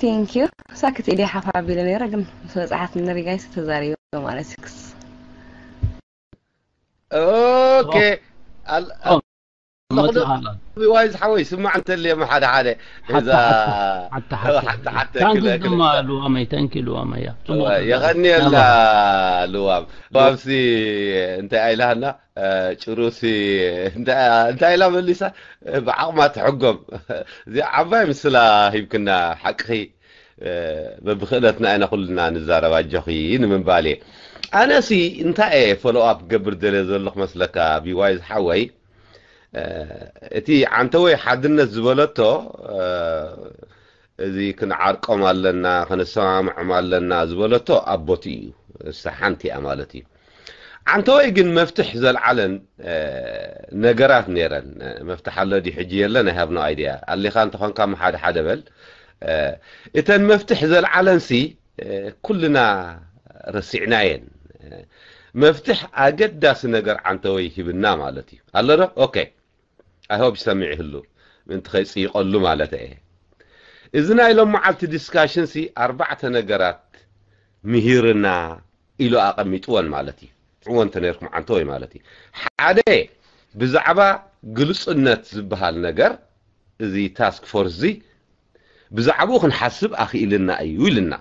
Thank you. ሳክት ኢደ ሓፍ ኣቢለ ነይረ፣ ግን ምስ በጻሓት ንሪጋይስ ተዛሪበ ማለት ክስ። ኦኬ። ኣል- ኦ፣ ኣለኹ ዶ? መጽእ ኣላ። ዋይ ዝሓወይ ስማዕ እንተልየማ ሓደ ሓደ እዛ ሓታ ሓታ ሓታ ሓታ ሓታ ሓታ ታንኪ ክለ- ክለ- ድማ ልዋመይ፣ ታንኪ ልዋመያ። ጽቡቕ ዋይ፣ የቐንየላ ልዋም። ልዋምሲ እንታይ ኣይላሃና? እ፣ ጭሩሲ እንታይ እንታይ ኢላ መሊሳ? ብዓቕማ ትሕጎም። እዚኣ ዓባይ ምስላ ሂብክና፣ ሓቅኺ። እ፣ በብክእለትና ኢና ኩልና ንዛረብ፣ ኣጆኺ ንምባል እየ። ኣነሲ እንታይ እየ ፎሎ ኣፕ ክገብር ደልየ ዘለኹ መስለካ፣ ቢዋይ ዝሓወይ? እ፣ እቲ ዓንተወይ ሓድነት ዝበለቶ፣ እ፣ እዚ ክንዓርቆም ኣለና፣ ክንሰማምዖም ኣለና ዝበለቶ ኣብ ቦትኡ እዩ። እሳ ሓንቲ እያ ማለት እዩ። ዓንተወይ ግን መፍትሕ ዘልዓለን፣ እ፣ ነገራት ነይረን። እ፣ መፍትሕ ኣሎ ድዩ ሕጂ የለን? I have no idea። ኣሊኻ እንተኾንካ ሓደ ሓደ በል። እ፣ እተን መፍትሕ ዘልዓለንሲ፣ እ፣ ኩልና ረሲዕናየን። እ፣ መፍትሕ ኣገዳሲ ነገር ዓንተወይ ሂብና ማለት እዩ። ኣሎ ዶ? ኦኬ። I hope ይሰምዕ ይህሉ፣ ምእንቲ ከይጽይቐሉ ማለት እየ። እዚ ናይ ሎም መዓልቲ ዲስካሽን ሲ ኣርባዕተ ነገራት ምሂርና ኢሉ ኣቐሚጥወን ማለት እዩ። ጽዕዎ እንተ ነርኩም ዓንተወይ ማለት እዩ። ሓደ፣ ብዛዕባ ግልጽነት ዝበሃል ነገር፣ እዚ ታስክ ፎርስ እዚ ብዛዕባኡ ክንሓስብ ኣኽኢልና እዩ ኢልና።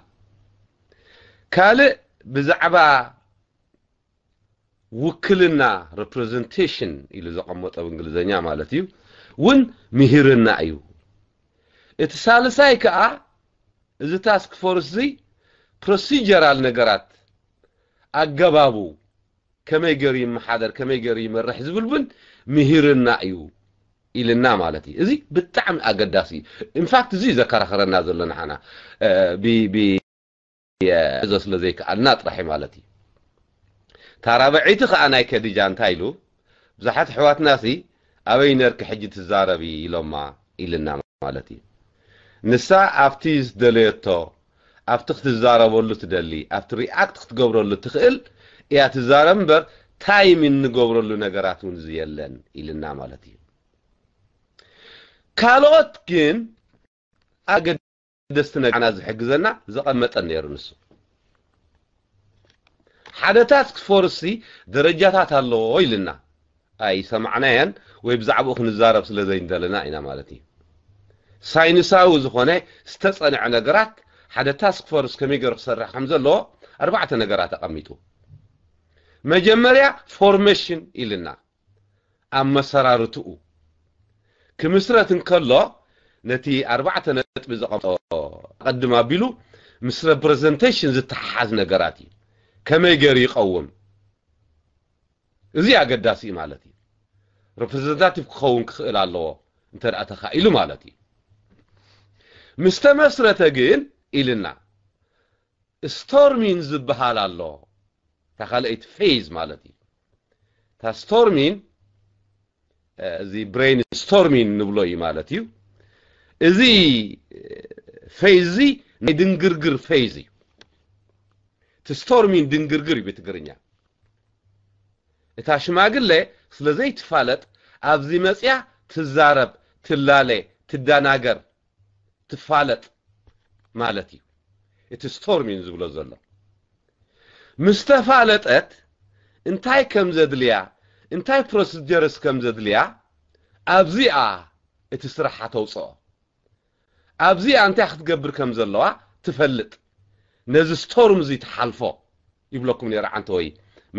ካልእ፣ ብዛዕባ ውክልና፣ ሪፕሬዘንቴሽን ኢሉ ዘቐመጦ ብእንግሊዝኛ ማለት እዩ፣ እውን ምሂርና እዩ። እቲ ሳልሳይ ከዓ፣ እዚ ታስክ ፎርስ እዚ ፕሮሲጀራል ነገራት፣ ኣገባቡ ከመይ ገይሩ ይመሓደር፣ ከመይ ገይሩ ይመርሕ ዝብል እውን ምሂርና እዩ ኢልና ማለት እዩ። እዚ ብጣዕሚ ኣገዳሲ እዩ። ኢንፋክት፣ እዚ እዩ ዘከራኸረና ዘሎ ንሓና፣ እ፣ ብ-፣ ብ-፣ እ፣ እዞ ስለ ዘይከኣልና ጥራሕ እዩ ማለት እዩ። ታራበዐይቲ ከዓ ናይ ከዲጃ እንታይ ኢሉ፣ ብዙሓት ኣሕዋትና ሲ ኣበይ ነርኪ ሕጂ ትዛረቢ ኢሎማ ኢልና ማለት እዩ። ንሳ ኣብቲ ዝደለየቶ፣ ኣብቲ ክትዛረበሉ ትደሊ፣ ኣብቲ ሪኣክት ክትገብረሉ ትኽእል እያ ትዛረብ እምበር፣ ታይም እንገብረሉ ነገራት እውን እዚ የለን ኢልና ማለት እዩ። ካልኦት ግን ኣገደስቲ ነገራና ዝሕግዘና ዘቐመጠ ነይሩ። ንሱ ሓደ ታስክ ፎርስ ሲ ደረጃታት ኣለዎ ኢልና ኣይሰማዕናየን፣ ወይ ብዛዕባኡ ክንዛረብ ስለ ዘይንደለና ኢና ማለት እዩ። ሳይንሳዊ ዝኾነ ዝተጸንዐ ነገራት፣ ሓደ ታስክ ፎርስ ከመይ ገይሩ ክሰርሕ ከም ዘለዎ ኣርባዕተ ነገራት ኣቐሚጡ። መጀመርያ ፎርሜሽን ኢልና፣ ኣመሰራርትኡ ክምስረት እንከሎ፣ ነቲ ኣርባዕተ ነጥቢ ዘቐምጦ ኣቐድም ኣቢሉ ምስ ሬፕሬዘንቴሽን ዝተሓሓዝ ነገራት እዩ። ከመይ ገይሩ ይቐውም? እዚ ኣገዳሲ እዩ ማለት እዩ። ሬፕሬዘንታቲቭ ክኸውን ክኽእል ኣለዎ እንተ ደኣ ተኻኢሉ ማለት እዩ። ምስ ተመስረተ ግን ኢልና ስቶርሚን ዝበሃል ኣሎ። እታ ካልኣይቲ ፌዝ ማለት እዩ። እታ ስቶርሚን፣ እ፣ እዚ ብሬን ስቶርሚን ንብሎ እዩ ማለት እዩ። እዚ፣ እ፣ ፌዝ እዚ ናይ ድንግርግር ፌዝ እዩ። እቲ ስቶርሚን ድንግርግር እዩ ብትግርኛ። እታ ሽማግለ ስለ ዘይትፋለጥ ኣብዚ መጽያ ትዛረብ፣ ትላለ፣ ትደናገር፣ ትፋለጥ ማለት እዩ። እቲ ስቶርሚን ዝብሎ ዘሎ ምስ ተፋለጠት እንታይ ከም ዘድልያ፣ እንታይ ፕሮሲጀርስ ከም ዘድልያ ኣብዚኣ እቲ ስራሓ ተውፅኦ። ኣብዚኣ እንታይ ክትገብር ከም ዘለዋ ትፈልጥ። ነዚ ስቶርም እዚ ትሓልፎ ይብለኩም ነይረ። ዓንተወይ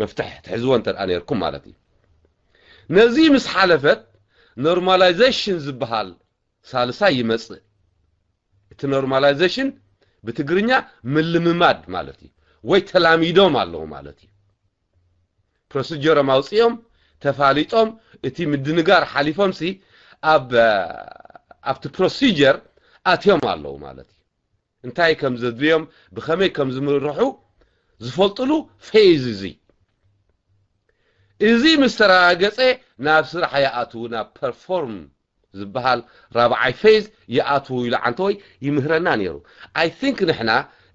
መፍትሕ ትሕዝዎ እንተ ደኣ ነይርኩም ማለት እዩ። ነዚ ምስ ሓለፈት ኖርማላይዜሽን ዝበሃል ሳልሳይ ይመጽእ። እቲ ኖርማላይዜሽን ብትግርኛ ምልምማድ ማለት እዩ፣ ወይ ተላሚዶም ኣለዉ ማለት እዩ። ፕሮሲጀሮም ኣውፅኦም፣ ተፋሊጦም፣ እቲ ምድንጋር ሓሊፎምሲ ኣብ፣ ኣብቲ ፕሮሲጀር ኣትዮም ኣለዉ ማለት እዩ። እንታይ ከም ዘድልዮም፣ ብኸመይ ከም ዝምርሑ ዝፈልጥሉ ፌዝ እዚ። እዚ ምስ ተረጋገፀ ናብ ስራሕ ይኣትዉ፣ ናብ ፐርፎርም ዝበሃል ራብዓይ ፌዝ ይኣትዉ ኢሉ ዓንተወይ ይምህረና ነይሩ። I think ንሕና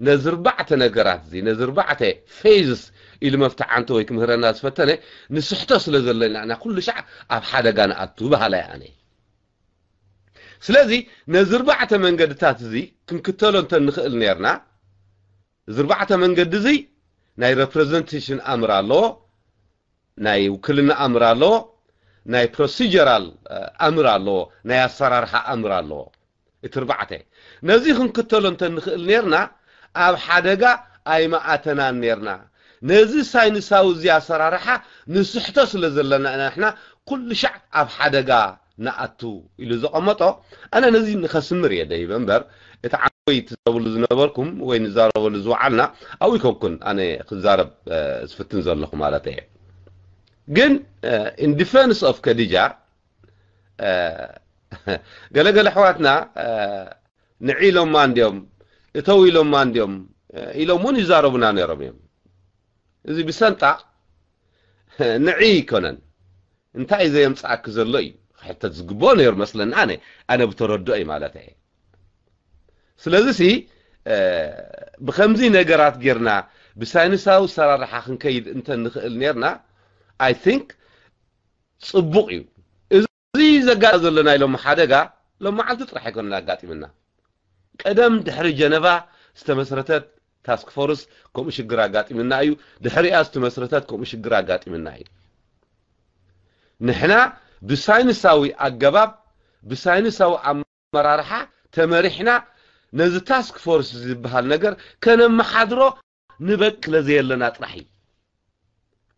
ነዚ ኣርባዕተ ነገራት እዚ፣ ነዚ ኣርባዕተ ፌዝስ ኢሉ መፍትሒ ዓንተወይ ክምህረና ዝፈተነ ንስሕቶ ስለ ዘለና ኢና ኩሉ ሻዕ ኣብ ሓደጋ ንኣቱ በሃላይ ኣነ። ስለዚ ነዚ ኣርባዕተ መንገድታት እዚ ክንክተሎ እንተ ንኽእል ነርና፣ እዚ ኣርባዕተ መንገዲ እዚ ናይ representation ኣምር ኣለዎ፣ ናይ ውክልና ኣምር ኣለዎ፣ ናይ procedural ኣምር ኣለዎ፣ ናይ ኣሰራርሓ ኣምር ኣለዎ። እቲ ኣርባዕተ ነዚ ክንክተሎ እንተ ንኽእል ነርና፣ ኣብ ሓደጋ ኣይመኣተናን ነርና። ነዚ ሳይንሳዊ እዚ ኣሰራርሓ ንስሕቶ ስለ ዘለና ኢና ንሕና ኩሉ ሻዕ ኣብ ሓደጋ ንኣቱ ኢሉ ዘቐመጦ። ኣነ ነዚ ንኸስምር እየ ደይበ እምበር፣ እቲ ዓንዲ ወይ ትዛረብሉ ዝነበርኩም ወይ ንዛረበሉ ዝወዓልና ኣብኡ ይኮንኩን ኣነ ክዛረብ ዝፍትን ዘለኹ ማለት እየ። ግን in defense of ከዲጃ፣ ገለገለ ኣሕዋትና ንዒ ኢሎማ እንድዮም፣ እተው ኢሎማ እንድዮም ኢሎም እውን ይዛረቡና ነይሮም እዮም። እዚ ብሰንጣ ንዒ ኣይኮነን፣ እንታይ እዩ ዘየምፅኣኪ ዘሎ እዩ ክሕተት ዝግብኦ ነይሩ መስለኒ። ኣነ ኣነ ብተረድኦ እዩ ማለት እየ። ስለዚ ሲ ብከምዚ ነገራት ጌርና ብሳይንሳዊ ሰራርሓ ክንከይድ እንተ ንኽእል ኔርና፣ I think ፅቡቕ እዩ። እዚ ዘጋጠመ ዘሎ ናይ ሎሚ ሓደጋ ሎም መዓልቲ ጥራሕ ኣይኮነን ኣጋጢምና። ቀደም ድሕሪ ጀነቫ ዝተመስረተት ታስክ ፎርስ ከምኡ ሽግር ኣጋጢምና እዩ። ድሕሪኣ ዝተመስረተት ከምኡ ሽግር ኣጋጢምና እዩ። ንሕና ብሳይንሳዊ ኣገባብ ብሳይንሳዊ ኣመራርሓ ተመሪሕና ነዚ ታስክ ፎርስ ዝበሃል ነገር ከነመሓድሮ ንበቅለ ዘየለና ጥራሕ እዩ።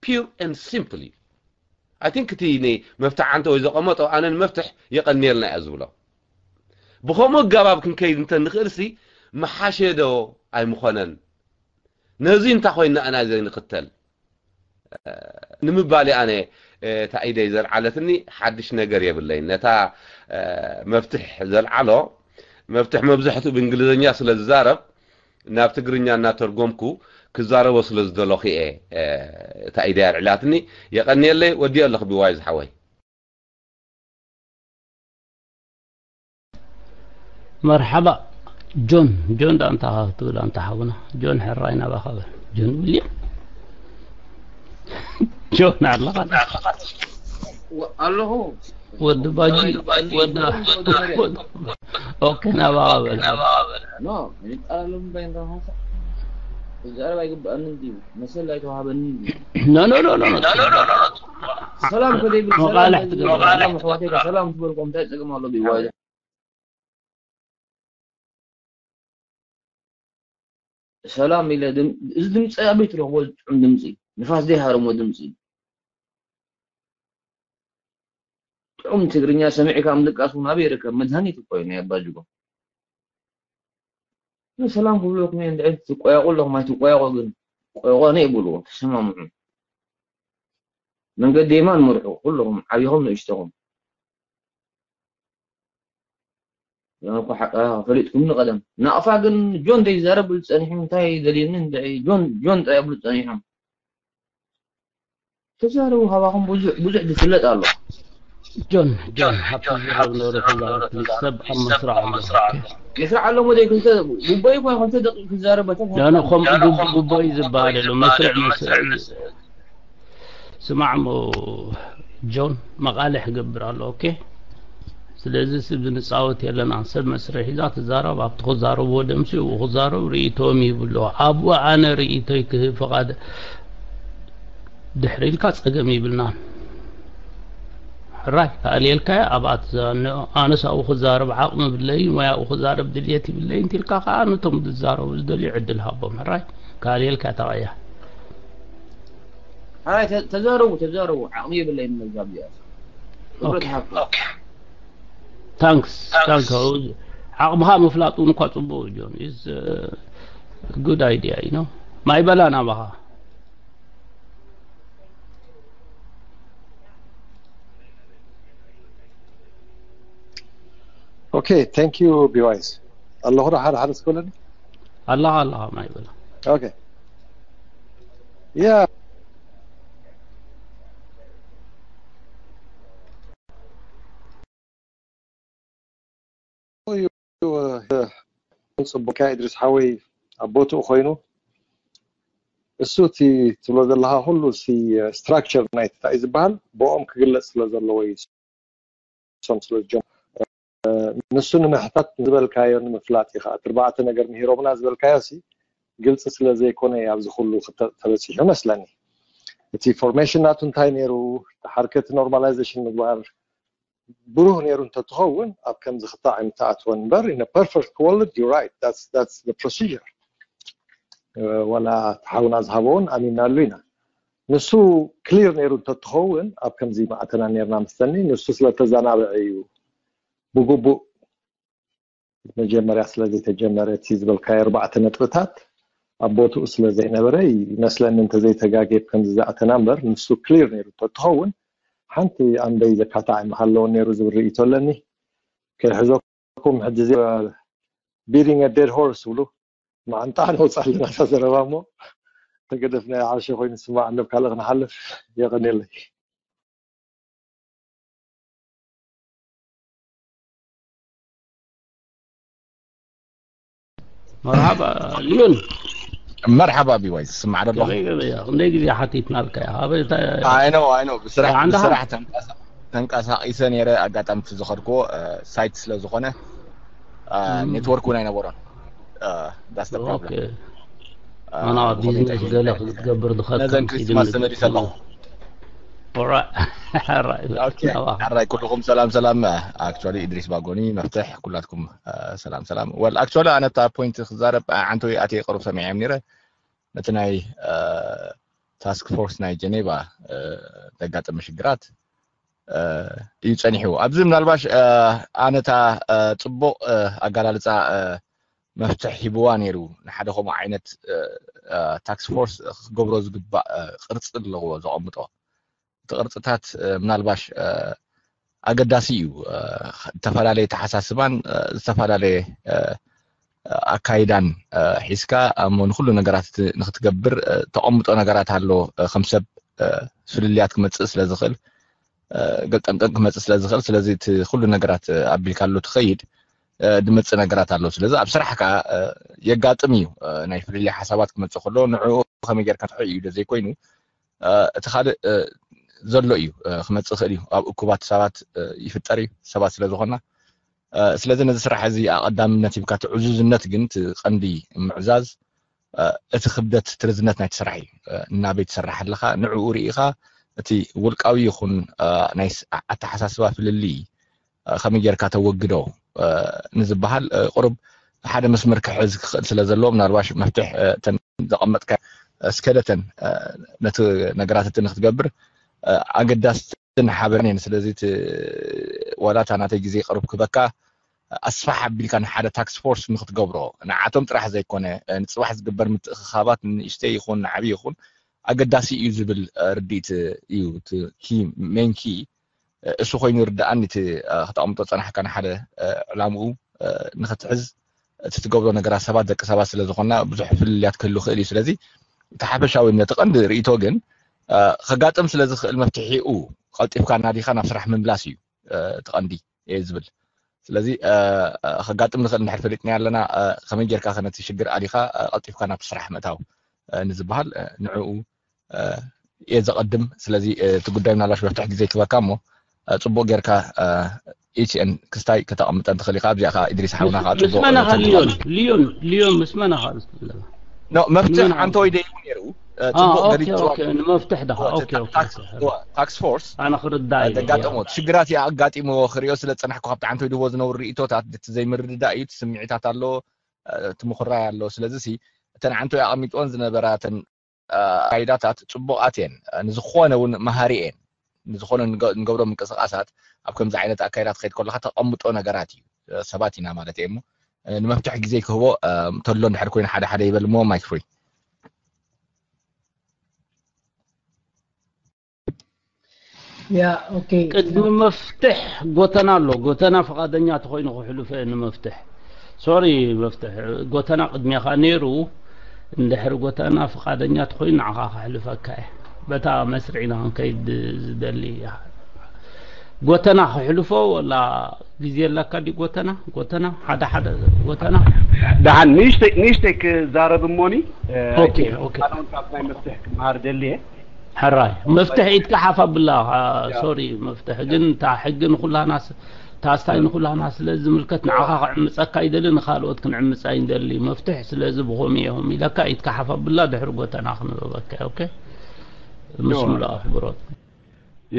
Pure and simple እዩ። I think እቲ መፍትሕ ዓንተ ወይ ዘቐመጦ ኣነ ንመፍትሕ የቐንየልና እያ ዝብሎ። ብኸምኡ ኣገባብ ክንከይድ እንተ ንኽእልሲ መሓሸ ዶ ኣይምኾነን? ነዚ እንታ ኮይና ኣና ዘይንኽተል ንምባል ኣነ እታ ኢደይ ዘልዓለትኒ ሓድሽ ነገር የብለይን። ነታ መፍትሕ ዘልዓሎ መፍትሕ መብዛሕትኡ ብእንግሊዝኛ ስለ ዝዛረብ ናብ ትግርኛ እናተርጎምኩ ክዛረቦ ስለ ዝደለኹ እየ እታ ኢደይ ኣልዕላትኒ። የቐንየለይ። ወዲኦ ኣለኹ ብዋይ ዝሓወይ። መርሓባ ጆን ጆን ዳንታ ትብል ኣንታ ሓውና ጆን ሕራይ ናባኻ በል ጆን ዊልያም ጆን ኣለኻ ኣለኹ ወዲ ባጂ ወዲ ኦኬ ናባኻ በል ኖ ይጣሉም በይን ተማሳ ዘረባ ይግባእኒ እንዲ መሰል ኣይተዋሃበኒ እንዲ no no no no no ሰላም ከደይብል መቃልሕ ሰላም ትገብር ሰላም ኣሕዋተይ ሰላም ትበልኩም እንታይ ጸገም ኣሎ ብይዋይ ሰላም ኢለ ድም- እዚ ድምፂ ኣበይ ትረኽቦ ጥዑም ድምፂ ንፋስ ዘይሃረሞ ድምፂ ጥዑም ትግርኛ ሰሚዕካ ምድቃስ እውን ኣበይ ይርከብ መድሃኒት እኮ እዩ ናይ ኣባጅጎ ሰላም ክብለኩም እየ እንድዒ ትቆያቁ ኣለኹም ኣይትቆያቆ ግን ቆይቆነ ይብልዎ ተሰማምዑ መንገዲ የማን ምርሑ ኩልኹም ዓብኹም ንእሽተኹም ፈሊጥኩም ንቀደም ናቕፋ ግን ጆን ደይ ዘረብ ዝፀኒሑ እንታይ ደልዩኒ እንድዒ ጆን ጆን ጥራይ ብሉ ፀኒሖም ተዛረቡ ካባኹም ብዙሕ ብዙሕ ዝፍለጥ ኣሎ ጆን ጆን ሃብቲ ዝረብ ነበረ ተዛረብ ሰብ ኣብ መስርዕ ኣሎ መስርዕ ኣሎ ሞደይ ክልተ ጉባኤ እኳ ክልተ ደቂቕ ክዛረብ በተን ዳኑ ከም ጉቦይ ዝበሃል ኣሎ መስርዕ መስርዕ ስማዕ ሞ ጆን መቃልሕ ክገብር ኣሎ ኦኬ ስለዚ ስብ ንፃወት የለና ሰብ መስርዕ ሒዛ ትዛረብ ኣብቲ ክዛረብዎ ደምሲ ኡ ክዛረብ ርእይቶም ይህብ ኣለዎ ኣብኡ ኣነ ርእይቶይ ክህብ ፍቓድ ድሕሪ ኢልካ ጸገም ይብልናን ሕራይ ካልየልካዮ ኣብኣ ትዛነ ኣነስ ኣብኡ ክዛረብ ዓቕሚ ብለይ ወይ ኣብኡ ክዛረብ ድልየት ይብለይ እንቲልካ ከዓ ነቶም ዝዛረቡ ዝደልዩ ዕድል ሃቦም ሕራይ ካልየልካ ተቐያ ሓራይ ተዛረቡ ተዛረቡ ዓቕሚ የብለይ ንመዛብ እዚኣ ኦኬ ታንክስ ታንክ ዓቕምኻ ምፍላጥ እውን እኳ ፅቡቅ ጆን is good idea you know ማይ በላ ናባኻ Okay, thank you, B Wise. ኣለኹ ዶ ሓደ ሓደ ስክብለኒ ኣለኻ ኣለኻ ማይ በላ Okay. Yeah. ጽቡቅ ኢድሪስ ሓወይ ኣብ ቦትኡ ኮይኑ እሱ እቲ ትብሎ ዘለካ ኩሉ ሲ ስትራክቸር ናይቲ እንታይ ዝበሃል ብኦም ክግለፅ ስለ ዘለዎ እዩ ሶም ስለ ዝጀም ንሱ ንምሕታት ዝበልካዮ ንምፍላጥ እዩ ከዓ ትርባዕተ ነገር ምሂሮምና ዝበልካዮ ሲ ግልፂ ስለ ዘይኮነ እዩ ኣብዚ ኩሉ ክተ- ተበፂሑ መስለኒ። እቲ ፎርሜሽን ናቱ እንታይ ነይሩ፣ ሓርከቲ ኖርማላይዜሽን ምግባር ብሩህ ነይሩ እንተትኸውን ኣብ ከምዚ ክታዕ ኣይምተኣትወን እምበር፣ in a perfect world, you're right, that's, that's the procedure። ወላ ተሓውና ዝሃበውን ኣሚናሉ ኢና። ንሱ ክሊር ነይሩ እንተትኸውን ኣብ ከምዚ ማእተና ነርና መሰለኒ። ንሱ ስለተዘናብዐ እዩ ብግቡእ መጀመርያ ስለ ዘይተጀመረ እቲ ዝበልካዮ ኣርባዕተ ነጥብታት ኣብ ቦትኡ ስለ ዘይነበረ ይመስለኒ። እንተዘይተጋጌብ ከምዚ ዝኣተና እምበር ንሱ ክሊር ነይሩ እንተትኸውን ሓንቲ ኣንበይ ዘካታዕ ምሃለዎ ነይሩ ዝብል ርእይቶ ኣለኒ። ከይሕዘኩም ሕጂ እዚ beating a dead horse ዝብሉ ማዓንጣ ነውፃ ኣለና እታ ዘረባ እሞ ተገደፍናዮ ዓርሺ ኮይኑ ዝስማዕ ኣሎ ካልእ ክንሓልፍ። የቐንየለይ። መርሓባ ሊዮን። መርሓባ ቢዋይ ዝስማዕ ደሎ ከመይ ከመይ እያ? ክንደይ ግዜ ሓቲትናልካ እያ? ኣበይ እታ I know I know ብስራሕ ዓንድኻ? ብስራሕ ተንቀሳ- ተንቀሳቂሰ ነይረ። ኣጋጣሚ እቲ ዝኸድኩዎ ሳይት ስለ ዝኾነ ኔትወርክ እውን ኣይነበሮን። That's the problem። ኦኬ። ኣና ቢዝነስ ገለ ክትገብር ድኸት ነዘን ክሪስማስ ተመሊሰ ኣለኹ። ኦራይ ኦኬ። ሓራይ ኩልኹም ሰላም ሰላም። ኣክቹዋሊ ኢድሪስ ባጎኒ መፍትሕ ኩላትኩም ሰላም ሰላም። ወል ኣክቹዋሊ ኣነ እታ ፖይንት ክዛረብ ዓንተወይ ኣትየ ቅሩብ ሰሚዐዮም ነይረ። ነቲ ናይ ታስክ ፎርስ ናይ ጀኔቫ ዘጋጠመ ሽግራት እዩ ጸኒሑ። ኣብዚ ምናልባሽ ኣነታ ጽቡቕ ኣጋላልጻ መፍትሕ ሂብዋ ነይሩ። ንሓደ ከምኡ ዓይነት ታክስ ፎርስ ክገብሮ ዝግባእ ቅርጺ ኣለዎ ዘቐምጦ። እቲ ቅርጽታት ምናልባሽ ኣገዳሲ እዩ። ዝተፈላለየ ተሓሳስባን ዝተፈላለየ ኣካይዳን ሒዝካ እሞ ንኩሉ ነገራት ንክትገብር ተቐምጦ ነገራት ኣሎ። ከም ሰብ ፍልልያት ክመፅእ ስለ ዝኽእል፣ ገልጠምጠም ክመፅእ ስለ ዝኽእል፣ ስለዚ እቲ ኩሉ ነገራት ኣቢልካሉ ትኸይድ ድመፅእ ነገራት ኣሎ። ስለዚ ኣብ ስራሕ ከዓ የጋጥም እዩ። ናይ ፍልልይ ሓሳባት ክመፅእ ከሎ ንዕኡ ከመይ ጌርካ ትሕእ እዩ ዶ ዘይኮይኑ እቲ ካልእ ዘሎ እዩ ክመፅእ ይኽእል እዩ። ኣብ እኩባት ሰባት ይፍጠር እዩ። ሰባት ስለ ዝኾንና ስለዚ ነዚ ስራሕ እዚ ኣቐዳምነት ሂብካ እቲ ዕዙዝነት ግን እቲ ቀንዲ ምዕዛዝ እቲ ክብደት እቲ ርዝነት ናይቲ ስራሕ እዩ። እናበይ ትሰርሕ ኣለኻ ንዕኡ ርኢኻ እቲ ውልቃዊ ይኹን ናይ ኣተሓሳስባ ፍልልይ ከመይ ጌርካ ተወግዶ ንዝበሃል ቁሩብ ሓደ መስመር ክሕዝ ክኽእል ስለ ዘለዎ ምናልባሽ መፍትሕ እተን ዘቐመጥካ ስከለተን ነቲ ነገራት እቲ ንክትገብር ኣገዳስትን ሓበርን እየን። ስለዚ እቲ ዋላ እታ ናተይ ግዜ ቅሩብ ክበካ ኣስፋሕ ኣቢልካ ንሓደ ታክስ ፎርስ ንክትገብሮ ንዓቶም ጥራሕ ዘይኮነ ንፅባሕ ዝግበር ምትእኽኻባት ንእሽተይ ይኹን ንዓብዪ ይኹን ኣገዳሲ እዩ ዝብል ርድኢት እዩ እቲ ኪ ሜን ኪ እሱ ኮይኑ ይርድኣኒ እቲ ክተቐምጦ ዝፀናሕካ ንሓደ ዕላምኡ ንክትሕዝ እቲ ትገብሮ ነገራት ሰባት ደቂ ሰባት ስለ ዝኾንና ብዙሕ ፍልልያት ክህሉ ይኽእል እዩ። ስለዚ እቲ ሓፈሻዊ ነቲ ቀንዲ ርእይቶ ግን ከጋጥም ስለ ዝኽእል መፍትሒኡ ቀልጢፍካ ናዲኻ ናብ ስራሕ ምምላስ እዩ እቲ ቀንዲ እየ ዝብል። ስለዚ ከጋጥም ንኽእል እንድሕር ፈሊጥና ኣለና ከመይ ጌርካ ከ ነቲ ሽግር ኣሊኻ ቀልጢፍካ ናብቲ ስራሕ ምእታው ንዝበሃል ንዕኡ እየ ዘቐድም። ስለዚ እቲ ጉዳይ ምናልባሽ መፍትሒ ግዜ ክበካ እሞ ፅቡቅ ጌርካ ኢቲኤን ክስታይ ከተቐምጠን ትኽእል ኢኻ። ኣብዚኣ ከዓ ኢድሪስ ሓውና ከዓ ምስ ፅቡቅ መን ኢኻ ተንትኖ ሊዮን ኣሎ። ሊዮን ሊዮን ምስ መን ኢኻ ዝፍለማ ኖ መፍትሕ ንመን ዓንተወይ ደይቡ ነይሩ እ፣ አ ጽቡቅ ኦኬ ገሊጽዋ ኦኬ ንመፍትሕ ደኻ ኦኬ ኦኬ ታክስ ፎርስ ኣነ ክርዳእ እዩ ዘጋጠሞ እቲ ሽግራት እያ ኣጋጢምዎ ክሪኦ ስለ ዝጸናሕኩ ካብቲ ዓንተወይ ድህቦ ዝነብሩ ርእይቶታት እቲ ዘይምርድዳእ እዩ። እቲ ስምዒታት ኣሎ፣ እ፣ እቲ ምኹራይ ኣሎ። ስለዚ ሲ እተን ዓንተወይ ኣቐሚጥወን ዝነበራ እተን ኣካይዳታት ጽቡቓት እየን። ንዝኾነ እውን መሃሪ እየን። ንዝኾነ ንገ- ንገብሮ ምንቅስቓሳት ኣብ ከምዚ ዓይነት ኣካይዳ ትኸይድ ከለኻ ተቐምጦ ነገራት እዩ። ሰባት ኢና ማለት እየ እሞ፣ እ፣ ንመፍትሒ ግዜ ክህቦ፣ እ፣ ተሎ እንድሕር ኮይኑ ሓደ ሓደ ይበል እሞ ማይክ ፍሪ። ያ ኦኬ ቅድሚ መፍትሕ ጎተና ኣሎ። ጎተና ፍቓደኛ ተኾይኑ ክሕልፎ እየ ንመፍትሕ። ሶሪ መፍትሕ ጎተና ቅድሜኻ ነይሩ። እንድሕር ጎተና ፍቓደኛ ተኾይኑ ንዓኻ ክሕልፈካ እየ። በታ መስርዒና ክንከይድ ዝደሊ እያ። ጎተና ክሕልፎ ወላ ግዜ ኣለካ ዲ ጎተና ጎተና ሓደ ሓደ ጎተና ደሓን ንእሽተይ ንእሽተይ ክዛረብ እሞኒ ኦኬ ኦኬ ኣነውን ካብ ናይ መፍትሕ ክመሃር ደልየ ሕራይ መፍትሕ ኢድካ ሓፍ ኣብላ ሶሪ መፍትሕ ግን እታ ሕጊ ንኩላና ስ- ታስታይ ንኩላና ስለ ዝምልከት ንዓኻ ክዕምፀካ ይደሊ፣ ንካልኦት ክንዕምፃ ይደሊ። መፍትሕ ስለዚ ብኸምኡ እዮም ኢለካ፣ ኢድካ ሓፍ ኣብላ፣ ድሕሪ ጎተና ክንበበካ። ኦኬ፣ ምስ ምሉእ ኣኽብሮት።